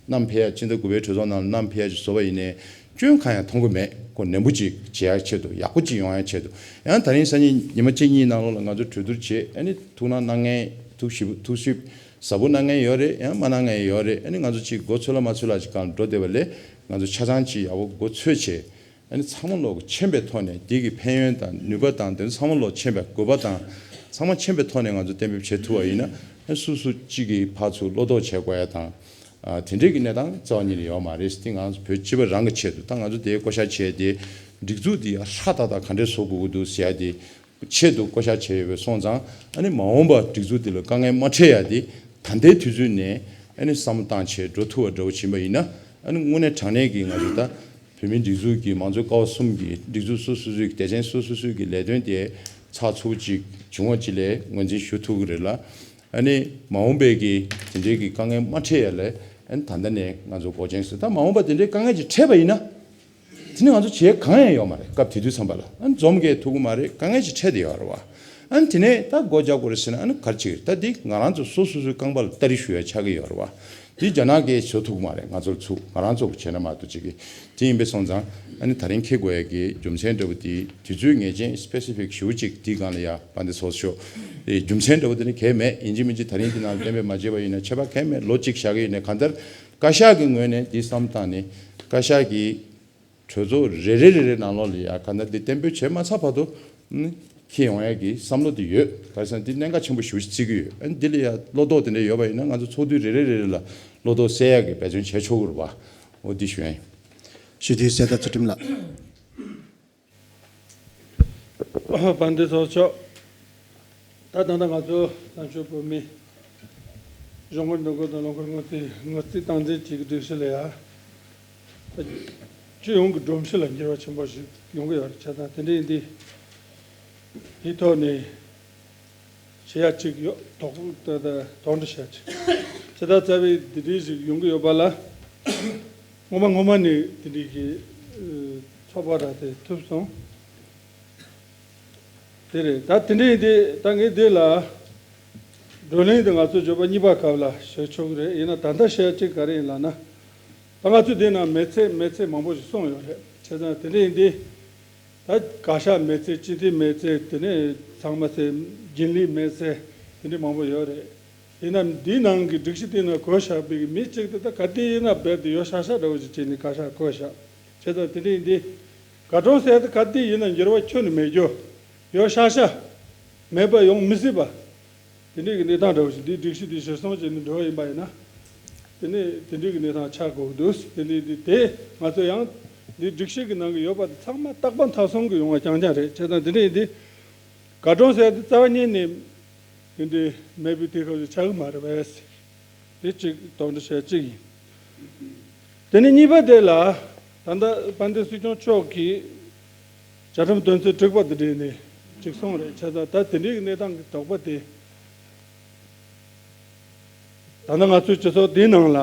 བསྣམས་ཕེབས་ཡ། ཕྱི་ཟླ་དགུ་པའི་གྲོས་ཚོགས་ནང་ལ་བསྣམས་ཕེབས་ཡ་ཅིག་བཟོ་བ་ཡིན་ནའི་སྐྱོན་གང་ཡང་མཐོང་གི་མེད། ཁོ་ནན་པོ་ཅིག་བྱེད་ཡ་ཆེད་དུ། ཡག་པོ་ཅིག་ཡོང་ཡ་ཆེད་དུ། ཡང་ད་རིང་སང་ཉིན་ཉི་མ་གཅིག་གཉིས་ནང་ལོགས་ལ་ང་ཚོ་གྲོས་བསྡུར་བྱས། ཨ་ནི་ཐུགས་སྣང་གནང་མཁན། ཐུགས་ཞིབ་ཐུགས་ཞིབ་ཟབ་པོ་གནང་མཁན་ཡོད་རེད། ཡང་མ་གནང་མཁན་ཡོད་རེད། ཨ་ནི་ང་ཚོ་ཅིག་མགོ་ཚོས་ལ་མ་ཚོས་ལ་ཅིག་སྒང་འགྲོ་བསྡད་པ་ལས། ང་ཚོ་ཆ་ཚང་ཅིག་ཡག་པོ་མགོ་ཚོས་བྱས། ཨ་ནི་ཚང་མ་བློ་མཁྱེན་པའི་ཐོག་ནས། འདི་གི་ཕན་ཡོན་དང་ནུས་པ་དང་དེ་ཚོ་ཚང་མ་བློ་མཁྱེན་པའི། དགོས་པ་དང་ཚང་མ་མཁྱེན་པའི་ཐོག་ནས་ང་ཚོ་གཏན་འབེབས་བྱེད་ཐུབ་པ་ཡིན་ན། ཨ་སུ་སུ་གཅིག་གིས་ཕར་ཚུར་བློ་དོགས་བྱེད་དགོས་ཡ་དང་། ཨ་དེ་འདྲས་ཀྱི་གནས་སྟངས་རྩ་བ་ཉིད་ནས་ཡོད་མ་རེད། དེ་ང་ཚོ་བོད་སྤྱི་པ་རང་གི་ཆེད་དུ། ད་ང་ཚོ་དེའི་བསྐོ་བཞག་བྱས་ཏེ་སྒྲིག་འཛུགས་འདི་ཡ་ཧྲ་ཏག་ཏག་ག་འདྲས་བཟོ་དགོས་ཀྱི་འདུག་ཟེར་ཡ་དེ་ཆེད་དུ་བསྐོ་བཞག་བྱས་ཡོད་པའི་སོང་ཙང་། ཨ་ནི་མ་འོངས་པ་སྒྲིག་འཛུགས་འདི་ལ་དཀའ་ངལ་མ་འཕྲད་ཡ་དེ་ད་ལྟའི་དུས་ཚོད་ནས་ཨ་ནི་བསམ་བློ་བཏང་བྱས་འགྲོ་ཐུབ་པ་འདྲ་བོ་ཕྱིན་པ་ཡིན་ན། ཨ་ནི་དངོས་གནས་དྲང་གནས་ཀྱི་ང་ཚོ་ད་བོད་མིའི་སྒྲིག་འཛུགས་ཀྱི་མང་གཙོའི་ཀ་བ་གསུམ་གྱི་སྒྲིག་འཛུགས་སོ་སོ་སོའི་སྡེ་ཚན་སོ་སོ་སོའི་གི་ལས་དོན་དེ་ཚགས་ཚུད་པོ་ཅིག་བྱུང་བ་ཅིག་ལ་ངོས་འཛིན་ཞུ་ཐུབ་ཀྱི་རེད་ལ། ཨ་ནི་མ་འོངས་པའི་གི་དེ་འདྲའི་གི་དཀའ་ངལ་མ་འཕྲད་ཡ་ལ། ཨ་ནི་ད་ལྟ་ནས་ང་ཚོ་འགོག་རྐྱེན་སོ། ད་མ་འོངས་པ་དེ་འདྲའི་དཀའ་ངལ་ཅིག་འཕྲད་པ་ཡིན་ན། དེ་ནི་ང་ཚོ་བྱེད་གང་ཡང་ཡོད་མ་རེད། སྐབས་དེ་དུས་ཙམ་པ་ལ། ཨ་ནི་འཛོམས་གས་ཐུབ་ཀྱི་མ་རེད། དཀའ་ངལ་ཅིག་འཕྲད་དེ་ཡོད་རེད་བ། ཨ་ནི་དེ་ནས་ད་སྒོ་རྒྱག་དགོས་རེད་ཟེར་ན། ཨ་ནི་ག་རེ་བྱེད་ཀྱི་རེད། ད་འདི་ང་རང་ཚོ་སོ་སོ་སོའི་རྐང་པ་ལ་སྟ་རེ་གཞུ་ཡ་ཆགས་ཀྱི་ཡོད་རེད་བ། འདི་རྒྱ་ནག་གིས་བཟོ་ཐུབ་ཀྱི་མ་རེད། ང་ཚོར་ཚུགས། ང་རང་ཚོ་གིས་བྱས་ན་མ་གཏོགས་ཅིག་གིས། དེ་ཡིན་པའི་སོང་ཙང་། ཨ་ནི་ད་རིང་འཁེལ་དགོས་ཡ་གི་རྒྱུ་མཚན་འདྲ་བོ་དེ་དུས་ཚོད་ངེས་ཅན་སི་པེ་སི་ཕིག་ཞེ་པོ་ཅིག་འདི་སྒང་ལ་ཡ་དཔལ་ལྡན་ཚོགས་གཙོ་མཆོག་རྒྱུ་མཚན་འདྲ་བོ་དེ་ནི་གལ་མེད། ཡིན་གཅིག་མིན་གཅིག་ད་རིང་འདི་ནང་ལ་གཏན་འབེབས་མ་བྱས་པ་ཡིན་ན་ཁྱད་པར་གང་ཡང་མེད། ལོ་གཅིག་བཞག་གི་ཡིན་ནའི། གང་ལྟར་བཀའ་ཤག་གི་ངོས་ནས་འདི་བསམ་བཏང་ནས། བཀའ་ཤག་གི་གྲོས་ཚོགས་རེ་རེ་རེ་རེ་ནང་ལོགས་ལ་ཡ་གང་ལྟར་འདི་གཏན་འབེབས་བྱས་མ་ཚར་བར་དུ་ནི་འཁེལ་ཡོང་ཡ་གི་བསམ་བློ་དེ་ཡོད། ག་རེ་ཟེར་ན་འདི་གནད་འགག་ཆེན་པོ་ཞེ་པོ་ཞིག་བརྩི་གི་ཡོད། ཨ་ནི་འདི་ལ་ཡ་བློ་དོགས་དེ་འདྲ་ཡོད་པ་ཡིན་ན། ང་ཚོ་ཚོགས་དུས་རེ་རེ་རེ་རེ་ལ་བློ་དོགས་སེལ་ཡ་གི་འབད་བརྩོན་བྱས་ཆོག་གི་རེད་བ། འོ་འདི་ཞུ་ཡ་ཡིན། ཞུ་དུས་གསལ་ཐག་ཚུལ་ཁྲིམས་ལགས། དཔལ་ལྡན་ཚོགས་གཙོ་མཆོག་ད་ད་ལྟ་ང་ཚོ་བཙན་བྱོལ་བོད་མི་གཞུང་སྒེར་འདུ་འགོད་དང་ལོ་འཁོར་ངོ་སྤྲོད་ངོ་སྤྲོད་སྟངས་འཛིན་བྱེད་ཀྱི་སྒྲིག་གཞི་ལ་ཡ། སྤྱི་ཡོངས་ཀྱི་སྒྲོམ་གཞི་ལ་འགྱུར་བ་ཆེན་པོ་ཞིག་ཡོང་གི་ཡོད་རེད། བྱས་ཙང་དེ་འདྲ་ཡིན་དུས། དེའི་ཐོག་ནས་ བྱེད་ཡ་གཅིག་ཡོད། དོགས་པ་དང་དོགས་འདྲི་བྱ་གཅིག་ཇི་ལྟར་རྩ་བའི་འདི་འདྲའི་ཞིག་ཡོང་གི་ཡོད་པ་ལ། སྔོན་མ་སྔོན་མ་ནས་འདི་འདྲའི་གི་ཚོགས་པ་ར་དེ་ཐུབ་སོང་། དེ་རེད། ད་དེ་འདྲ་ཡིན་དེ་ད་ངས་དེ་ལ་བགྲོ་གླེང་དེ་ང་ཚོ་བརྗོད་པ་གཉིས་པ་སྐབས་ལ་བྱེད་ཆོག་གི་རེད། ཡིན་ན་ད་ལྟ་བཤད་ཅིག་ག་རེ་ཡིན་ལབ་ན། ད་ང་ཚོ་དེ་ན་མི་ཚེ་མི་ཚེ་མང་པོ་ཞིག་སོང་ཡོད་རེད། བྱས་ཙང་དེ་འདྲ་ཡིན་དེ། ད་བཀའ་ཤག་མི་ཚེ་སྤྱི་འཐུས་མི་ཚེ་དེ་ནས་ཚང་མ་ཚེ་རྒྱུན་ལས་མི་ཚེ་དེ་འདྲ་མང་པོ་ཡོད་རེད། ཡིན་ན་འདིའི་ནང་གི་སྒྲིག་གཞི་དེ་ན་བཀོད་བཞག་པའི་མི་གཅིག་དེ་ད་ག་དུས་ཡིན་ན་རྦད་དེ་ཡོ་ཤ་ཤ་འདྲ་བོ་ཞིག་བྱས་ནས་བཀའ་ཤག་བཀོད་བཞག་བྱས་ཙང་དེ་འདྲ་ཡིན་དེ། དགའ་གྲོང་ཟེར་ཡ་དེ་ག་དུས་ཡིན་ན་འགྱུར་བ་ཁྱོན་ནས་མེད་རྒྱུ། ཡོ་ཤ་ཤ་མེད་པ་ཡོང་མི་སྲིད་པ། དེ་འདྲའི་གི་གནས་སྟངས་འདྲ་བོ་ཞིག་འདིའི་སྒྲིག་གཞི་འདི་གཞིར་བཟུང་བྱས་ནས་འགྲོ་བ་ཡིན་པ་ཡིན་ན། དེ་ནས་དེ་འདྲའི་གི་གནས་སྟངས་ཆགས་དགོས་འདུག་དེ་འདྲའི་འདི་དེ་ང་ཚོ་ཡང་འདི་སྒྲིག་གཞི་གི་ནང་གི་ཡོད་པ་དེ་ཚང་མ་རྟག་པ་མཐའ་སོང་གི་ཡོང་བ་རྐྱང་རྐྱང་རེད། བྱས་ཙང་དེ་འདྲ་ཡིན་དུས། དགའ་གྲོང་ཟེར་དེ་རྩ་བ་ཉིད་ནས་དེ་འདྲའི་མེད་པའི་དུས་སྐབས་སུ་ཆགས་ཀྱི་མ་རེད་པས། དེ་གཅིག་དོགས་འདྲི་བྱས་གཅིག་ཡིན། དེ་ནས་གཉིས་པ་དེ་ལ་ད་ལྟ་དཔལ་ལྡན་སྲིད་སྐྱོང་མཆོག་གིས་བཅའ་ཁྲིམས་དོན་ཚན་དྲུག་པ་དེ་འབྲེལ་ནས་གཅིག་གསུངས་རེད། བྱས་ཙང་ད་དེ་འདྲའི་གནས་སྟངས་ཀྱི་དོགས་པ་དེ། ད་ལྟ་ང་ཚོའི་སྤྱི་ཚོགས་འདིའི་ནང་ལ་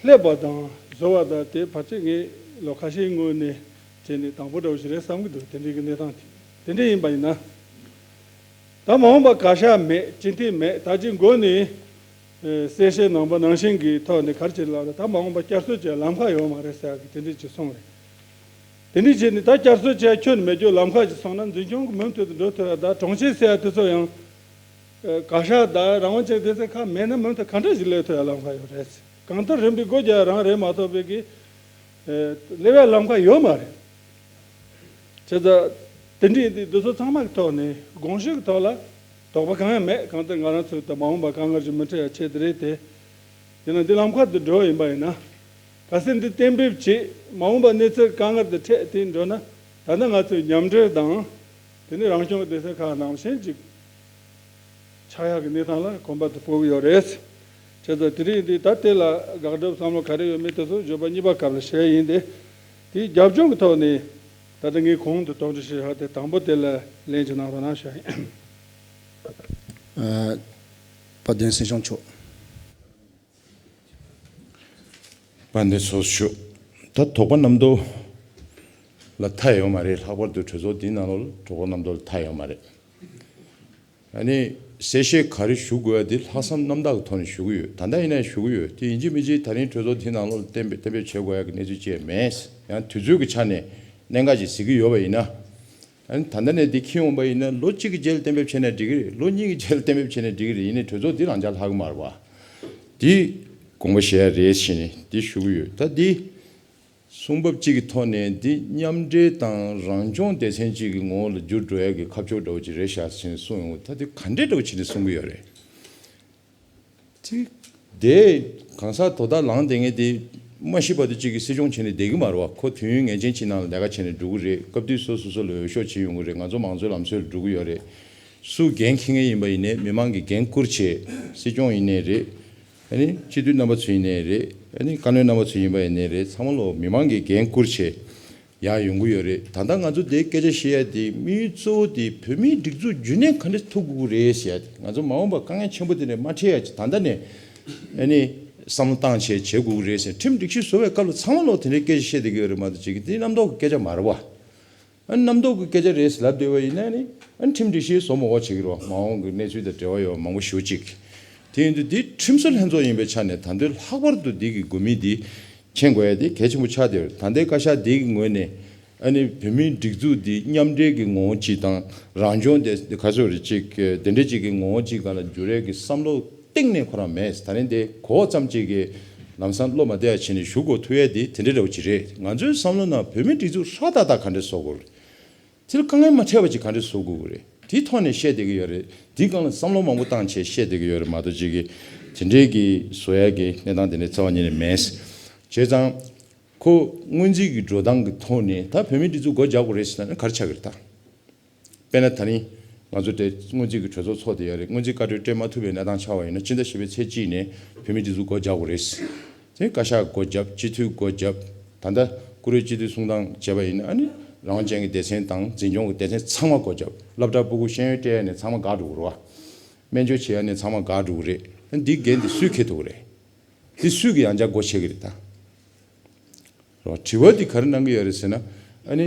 སླེབས་པ་དང་བཟོ་བ་དང་དེ་ཕལ་ཆེར་ངས་ལོ་ཁ་ཤས་སྔོན་ནས་བྱས་ནས་དང་པོ་འདྲ་བོ་ཞིག་རེད་བསམ་གྱི་འདུག་དེ་འདྲའི་གི་གནས་སྟངས་དེ་དེ་འདྲ་ཡིན་པ་ཡིན་ན། ད་མ་འོངས་པ་བཀའ་ཤག་མེད། སྤྱི་འཐུས་མེད། ད་ཅི་འགོ་ནས་ཨེ་གསལ་བཤད་གནང་པ་ནང་བཞིན་གྱི་ཐོག་ནས་ག་རེ་བྱེད་ལབ་ན། ད་མ་འོངས་པ་བསྐྱར་གསོ་བྱེད་ལམ་ཁ་ཡོད་མ་རེད་ཟེར་གི་དེ་འདྲས་ཅིག་གསུངས་རེད། དེ་འདྲས་བྱས་ནས་ད་བསྐྱར་གསོ་བྱེད་ཁྱོན་མེད་རྒྱུ་ལམ་ཁ་ཅིག་སོང་ན་འཛིན་སྐྱོང་གི་མུ་མཐུད་དུ་འགྲོ་ཐུབ་ཡ། ད་གྲོང་ཁྱེར་ཟེར་ཡ་དེ་ཚོ་ཡང་ཨེ་བཀའ་ཤག་དང་རང་དབང་ཅན་སྡེ་ཚན་ཁག་མེད་ན་མུ་མཐུད་ག་འདྲ་ཞིག་སླེབས་ཐུབ་ཡ་ལམ་ཁ་ཡོད་རེད། གང་ལྟར་རིམ་པས་སྒོ་རྒྱག་རང་རེད་མ་གཏོགས་པའི་གི་ཨེ་སླེབས་ཡ་ལམ་ཁ་ཡོད་མ་རེད། བྱས་ཙང་། དེ་འདྲའི་འདི་འདི་ཚོ་ཚང་མ་གི་ཐོག་ནས་དགོངས་ཞུ་གི་ཐོག་ལ་དོགས་པ་གང་ཡང་མེད། གང་ལྟར་ང་རང་ཚོ་དང་མ་འོངས་པ་དཀའ་ངལ་ཞིག་མི་འཕྲད་ཡ་ཆེད་དུ་རེད་དེ། ཡིན་ན་འདི་ལམ་ཁ་དུ་འགྲོ་ཡིན་པ་ཡིན་ན། གལ་སྲིད་འདི་གཏན་འབེབས་བྱེད། མ་འོངས་པ་གནས་ཚུལ་དཀའ་ངལ་དུ་འཕྲད་དེ་འགྲོ་ན། ད་ལྟ་ང་ཚོའི་མཉམ་འབྲེལ་དང་། དེ་ནས་རང་སྐྱོང་གི་སྡེ་ཚན་ཁག་ནང་བཞིན་ཅིག་ཆགས་ཡག་གི་གནས་སྟངས་ལ་གོམ་པ་དུ་སྤོ་གི་ཡོད་རེད། བྱས་ཙང་དེ་རིང་འདི་ད་དེ་ལ་དགག་སྒྲུབ་བསམ་བློ་ག་རེ་ཡོད་མེད་དེ་ཚོ་བརྗོད་པ་གཉིས་པ་སྐབས་ལ་བཤད་ཡིན་ཏེ། དེའི་རྒྱབ་ལྗོངས་ཀྱི་ཐོག་ནས་ད་ལྟ་ངས་གོང་དུ་དོགས་འདྲི་ཞུས་ཡག་དེ་དང་པོ་དེ་ལ་ལན་ཅིག་གནང་རོགས་གནང་ཞུ་ཡིན། ཨ། དཔལ་ལྡན་སྲིད་སྐྱོང་མཆོག་དཔལ་ལྡན་ཚོགས་གཙོ་མཆོག་ད་དོགས་པ་རྣམ་རྟོག་ལ་མཐའ་ཡོད་མ་རེད། ལྷག་པར་དུ་གྲོས་ཚོགས་འདིའི་ནང་ལོགས་ལ་དོགས་པ་རྣམ་རྟོག་ལ་མཐའ་ཡོད་མ་རེད། ཨ་ནི་གསལ་བཤད་ག་རེ་ཞུ་དགོས་ཡ་དེ་ལྷག་བསམ་རྣམ་དག་གི་ཐོག་ནས་ཞུ་གི་ཡོད། ད་ལྟ་ཡིན་ན་ཞུ་གི་ཡོད། དེ་ཡིན་གཅིག་མིན་གཅིག་ད་རིང་གྲོས་ཚོགས་དེའི་ནང་ལོགས་ལ་གཏན་འབེབས་གཏན་འབེབས་བྱེད་དགོས་ཡ་གི་གནས་ཚུལ་ཅིག་མེད། ཡང་དུས་ཚོད་ཀྱི་ཆ་ནས་གནད་འགག་ཅིག་གཟིགས་ཀྱི་ཡོད་པ་ཡིན་ན། ཨ་ནི་ད་ལྟ་ནས་འདི་འཁྱེར་འོང་པ་ཡིན་ན་ལོ་གཅིག་གི་རྗེས་ལ་གཏན་འབེབས་བྱས་ན་འགྲིག་གི་རེད། ལོ་གཉིས་ཀྱི་རྗེས་ལ་གཏན་འབེབས་བྱས་ན་འགྲིག་གི་རེད། ཡིན་ནའི་གྲོས་ཚོགས་འདི་རང་འཇགས་ལྷག་གི་མ་རེད་པ། འདི་དགོངས་པ་བཞེས་ཡ་རེད་ཟེར་ནས་འདི་ཞུ་གི་ཡོད། ད་འདི་གསུང་བབ་གཅིག་གི་ཐོག་ནས་འདི་མཉམ་འབྲེལ་དང་རང་སྐྱོང་སྡེ་ཚན་གཅིག་གི་ངོ་བོ་ལ་འགྱུར་འགྲོ་ཡ་གི་ཁ་ཕྱོགས་འདྲ་བོ་ཅིག་རེད་ཤག་ཟེར་ནས་གསུངས་ཡོང་། ད་འདི་ག་འདྲས་འདྲ་བོ་བྱས་ནས་གསུང་གི་ཡོད་རེད། ཅིག་དེ་གང་ཟག་དོ་བདག་ལངས་བསྡད་མཁན་དེ་མ་ཤི་བར་དུ་གཅིག་གི་སྲིད་སྐྱོང་བྱས་ནས་བསྡད་ཀྱི་མ་རེད་བ། ཁོ་དུས་ཡུན་ངེས་ཅན་གཅིག་ནང་ལ་ལས་ཀ་བྱས་ནས་འགྲོ་གི་རེད། སྐབས་དུས་སོ་སོ་སོ་ལ་འོས་ཤོག་བྱིན་ཡོང་གི་རེད། ང་ཚོ་མང་གཙོའི་ལམ་སྲོལ་ལ་འགྲོ་གི་ཡོད་རེད། སུ་འགན་འཁྱེར་མཁན་ཡིན་པ་ཡིན་ནའི་མི་མང་གིས་འགན་བསྐུར་བྱས། སྲིད་སྐྱོང་ཡིན་ནའི་རེད། ཨ་ནི་སྤྱི་འཐུས་རྣམ་པ་ཚོ་ཡིན་ནའི་རེད། ཨ་ནི་བཀའ་བློན་རྣམ་པ་ཚོ་ཡིན་པ་ཡིན་ནའི་རེད། ཚང་མ་ལོ་མི་མང་གིས་འགན་བསྐུར་བྱས། ཡར་ཡོང་གི་ཡོད་རེད། ད་ལྟ་ང་ཚོ་དེ་སྐད་ཆ་བཤད་ཡ་དེ་དམིགས་ཡུལ་གཙོ་བོ་དེ་བོད་མིའི་སྒྲིག་འཛུགས་རྒྱུན་གནས་ག་འདྲ་ཐུབ་དགོས་ཀྱི་རེད་ཟེར་ཡ་དེ། ང་ཚོ་མ་འོངས་པ་དཀའ་ངལ་ཆེན་པོ་དེ་ནས་མ་འཕྲད་ཡ་ཅིག་ད་ལྟ་ནས་ཨ་ནི་བསམ་བློ་བཏང་བྱས་བྱེད་དགོས་ཀྱི་རེད་ཟེར། ཁྲིམས་སྒྲིག་གཞི་བཟོ་བའི་སྐབས་ལ་ཚང་མ་ལོག་དེ་འདྲའི་སྐད་ཆ་བཤད་བསྡད་ཀྱི་ཡོད་རེད་མ་གཏོགས། ཅིག་དེ་རྣམ་རྟོག་གི་སྐད་ཆ་མ་རེད་བ། ཨ་ནི་རྣམ་རྟོག་གི་སྐད་ཆ་རེད་ཟེར་ལབ་བསྡད་པ་ཡིན་ན་ནི་ཨ་ནི་ཁྲིམས་སྒྲིག་གཞི་བཟོ་མི་དགོས་བྱེད་ཀྱི་རེད་བ། མ་འོངས་ཀྱི་གནས་ཚུལ་དང་འབྲེལ་བ་ཡོད་མང་པོ་ཞེ་པོ་ཅིག་དེ་ཡིན་དུས་འདི་ཁྲིམས་བཟོ་ལྷན་ཚོགས་ཡིན་པའི་ཆ་ནས་ད་དུང་ལྷག་པར་དུ་འདི་གི་དགོས་དམིགས་འདི་མཁྱེན་དགོས་ཡ་དེ་གལ་ཆེན་པོ་ཆགས་བསྡད་ཡོད་རེད། ད་ལྟའི་བཀའ་ཤག་འདི་གི་ངོས་ནས་ཨ་ནི་བོད་མིའི་སྒྲིག་འཛུགས་འདི་མཉམ་འབྲེལ་གྱི་ངོ་བོ་གཅིག་དང་རང་སྐྱོང་དེ་ག་ཚོད་རེད་ཅིག་དེ་འདྲ་ཅིག་གི་ངོ་བོ་གཅིག་སྒང་ལ་འགྱུར་ཡས་ཀྱི་བསམ་བློ་གཏིང་ནས་ཁོ་རང་མེད། ད་རིང་དེ་གོ་ཙམ་གཅིག་གིས་ལམ་སང་བློ་མ་བདེ་བ་བྱས་ནས་ཞུ་དགོས་ཐུག་ཡས་དེ་དེ་འདྲ་འདྲ་བོ་ཅིག་རེད། ང་ཚོའི་བསམ་བློ་ནང་བོད་མིའི་སྒྲིག་འཛུགས་ཧྲག་ཏག་ཏག་ག་འདྲ་བཟོ་དགོས་རེད། དེ་ལ་དཀའ་ངལ་མ་འཕྲད་པ་ཅིག་ག་འདྲ་བཟོ་དགོས་ཀྱི་རེད། དེའི་ཐོག་ནས་བཤད་བསྡད་ཀྱི་ཡོད་རེད། དེའི་སྒང་ལ་བསམ་བློ་མང་པོ་བཏང་བྱས་བཤད་བསྡད་ཀྱི་ཡོད་རེད་མ་གཏོགས། ཅིག་གིས་དེ་འདྲའི་གི་བཟོ་ཡ་གི་གནས་སྟངས་དེ་འདྲའི་རྩ་བ་ཉིད་ནས་མེད། བྱས་ཙང་ཁོ་སྔོན་རྩིས་ཀྱི་འགྲོ་སྟངས་ཀྱི་ཐོག་ནས་ད་བོད་མིའི་སྒྲིག་འཛུགས་སྒོ་རྒྱག་དགོས་རེད་ཟེར་ན་ག་རེ་ཆགས་ཀྱི་རེད་ད། དཔེར་ན་ད་རིང་ང་ཚོ་དེ་སྔོན་རྩིས་ཀྱི་གྲོས་ཚོགས་ཚོགས་བསྡད་ཡོད་རེད། སྔོན་རྩིས་བཀའ་འཁྲོལ་སྤྲད་མ་ཐུབ་པའི་གནས་སྟངས་ཆགས་པ་ཡིན་ན་ཕྱི་ཟླ་བཞི་པའི་ཚེས་གཅིག་ནས་བོད་མིའི་སྒྲིག་འཛུགས་སྒོ་རྒྱག་དགོས་རེད། དེ་བཀའ་ཤག་སྒོ་བརྒྱབ། སྤྱི་འཐུས་སྒོ་བརྒྱབ། ད་ལྟ་བཀུར་འོས་སྤྱི་འཐུས་གསུང་སྟངས་བྱས་པ་ཡིན་ན་ཨ་ནི་ རང་དབང་ཅན་གྱི་སྡེ་ཚན་དང་འཛིན་སྐྱོང་གི་སྡེ་ཚན་ཚང་མ་སྒོ་བརྒྱབ། སློབ་གྲྭ་ཕྲུ་གུ་ཤེས་ཡོན་སྤྲད་ཡ་ནས་ཚང་མ་འགག་འགྲོ་གི་རེད་བ། སྨན་བཅོས་བྱེད་ཡ་ནས་ཚང་མ་འགག་འགྲོ་གི་རེད། འདི་འགན་འདི་སུས་འཁྱེར་ཐུབ་ཀྱི་རེད། འདི་སུས་ཀྱི་ཡང་བསྐྱར་སྒོ་ཕྱེ་གི་རེད་ད། རེད་བ། དྲི་བ་འདི་ག་རེ་གནང་གི་ཡོད་རེད་ཟེར་ན། ཨ་ནི།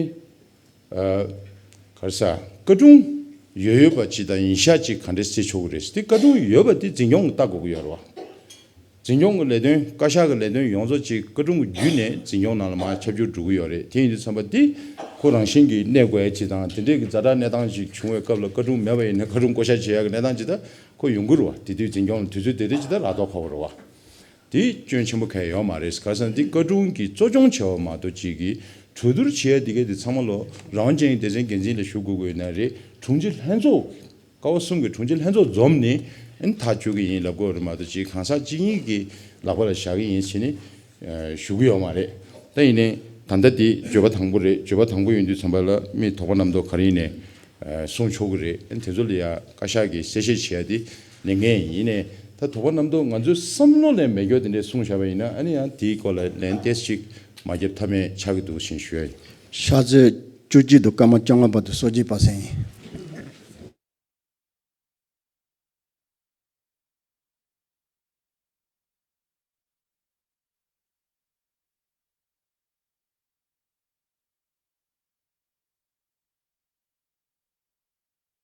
ཨ། ག་རེ་ཟ། བཀའ་དྲུང་ཡོད་ཡོད་པ་ཅིག་དང་ཡིན་ཤག་ཅིག་ག་འདྲས་བརྩི་ཆོག་གི་རེད། འདི་བཀའ་དྲུང་ཡོད་པ་འདི་འཛིན་སྐྱོང་གིས་ལྟ་དགོས་ཀྱི་ཡོད་རེད་བ། འཛིན་སྐྱོང་གི་ལས་དོན། བཀའ་ཤག་གི་ལས་དོན་ཡོངས་རྫོགས་ཅིག་བཀའ་དྲུང་གི་བརྒྱུད་ནས་འཛིན་སྐྱོང་ནང་ལ་མར་ཁྱབ་སྒྱུར་འགྲོ་གི་ཡོད་རེད། དེ་ཡིན་དུས་ཙམ་པ་འདི་ཁོ་རང་བཞིན་གྱིས་གནས་དགོས་ཡ་ཅིག་དང་། དེ་འདྲས་ཀྱི་ཛ་དྲག་གནས་སྟངས་ཤིག་བྱུང་བའི་སྐབས་ལ་བཀའ་དྲུང་མེད་པ་ཡིན་ན་བཀའ་དྲུང་བསྐོ་བཞག་བྱེད་ཡ་གི་གནས་སྟངས་ཅིག་ད་ཁོ་ཡོང་གི་རེད་བ། དེ་དུས་འཛིན་སྐྱོང་ལ་དུས་ཚོད་དེ་དུས་ཅིག་ད་རག་ཐོག་ཁ་བ་རེད་བ། དེ་སྐྱོན་ཆེན་པོ་གང་ཡང་ཡོད་མ་རེད། ག་རེ་ཟེར་ན་འདི་བཀའ་དྲུང་གིས་གཙོ་སྐྱོང་བྱས་པ་མ་གཏོགས་ཅིག་གིས་གྲོས་བསྡུར་བྱེད་ཡ་འདི་གའི་འདི་ཚང་མ་ལོ་རང་དབང་ཅན་གྱི་སྡེ་ཚན་འགན་འཛིན་ལ་ཞུ་དགོས་དགོས་ན་རེད། དྲུང་ཆེ་ལྷན་ཚོགས། ཀ་བ་གསུམ་གྱི་དྲུང་ཆེ་ལྷན་ཚོགས་འཛོམས་ནས་ཨ་ནི་ཐག་གཅོད་ཀྱི་ཡིན་ལབ་དགོས་རེད་མ་གཏོགས་ཅིག་གང་ཟག་གཅིག་གཉིས་ཀྱི་ལག་པ་ལ་བཞག་གི་ཡིན་ཟེར་ནས་ཞུ་གི་ཡོད་མ་རེད། ད་ཡིན་ནའི་ད་ལྟ་འདི་བརྗོད་པ་དང་པོ་རེད། བརྗོད་པ་དང་པོ་ཡིན་དུས་ཙམ་པ་ལ་མི་དོགས་པ་རྣམ་རྟོག་ག་རེ་ཡིན་ནའི་གསུང་ཆོག་གི་རེད། ཨ་ནི་དེ་ཚོ་ལ་ཡ་བཀའ་ཤག་གིས་གསལ་བཤད་བྱེད་ཡ་དེ་ལས་འགན་ཡིན་ནའི། ད་དོགས་པ་རྣམ་རྟོག་ང་ཚོའི་བསམ་བློ་ལས་མེད་རྒྱུ་དེ་འདྲས་གསུངས་བཞག་པ་ཡིན་ན་ཨ་ནི་ཡང་དེའི་སྐོར་ལ་ལན་ཏོག་ཙམ་ཅིག་མ་བརྒྱབ་ཐབས་མེད་ཆགས་ཀྱི་འདུག་ཞེས་ཞུ་ཡ་ཡིན། ཕྱག་ཚོད་བཅུ་གཅིག་དང་སྐར་མ་བཅོ་ལྔ་བར་དུ་གསོལ་ཇ་པ་སེང་ཡིན།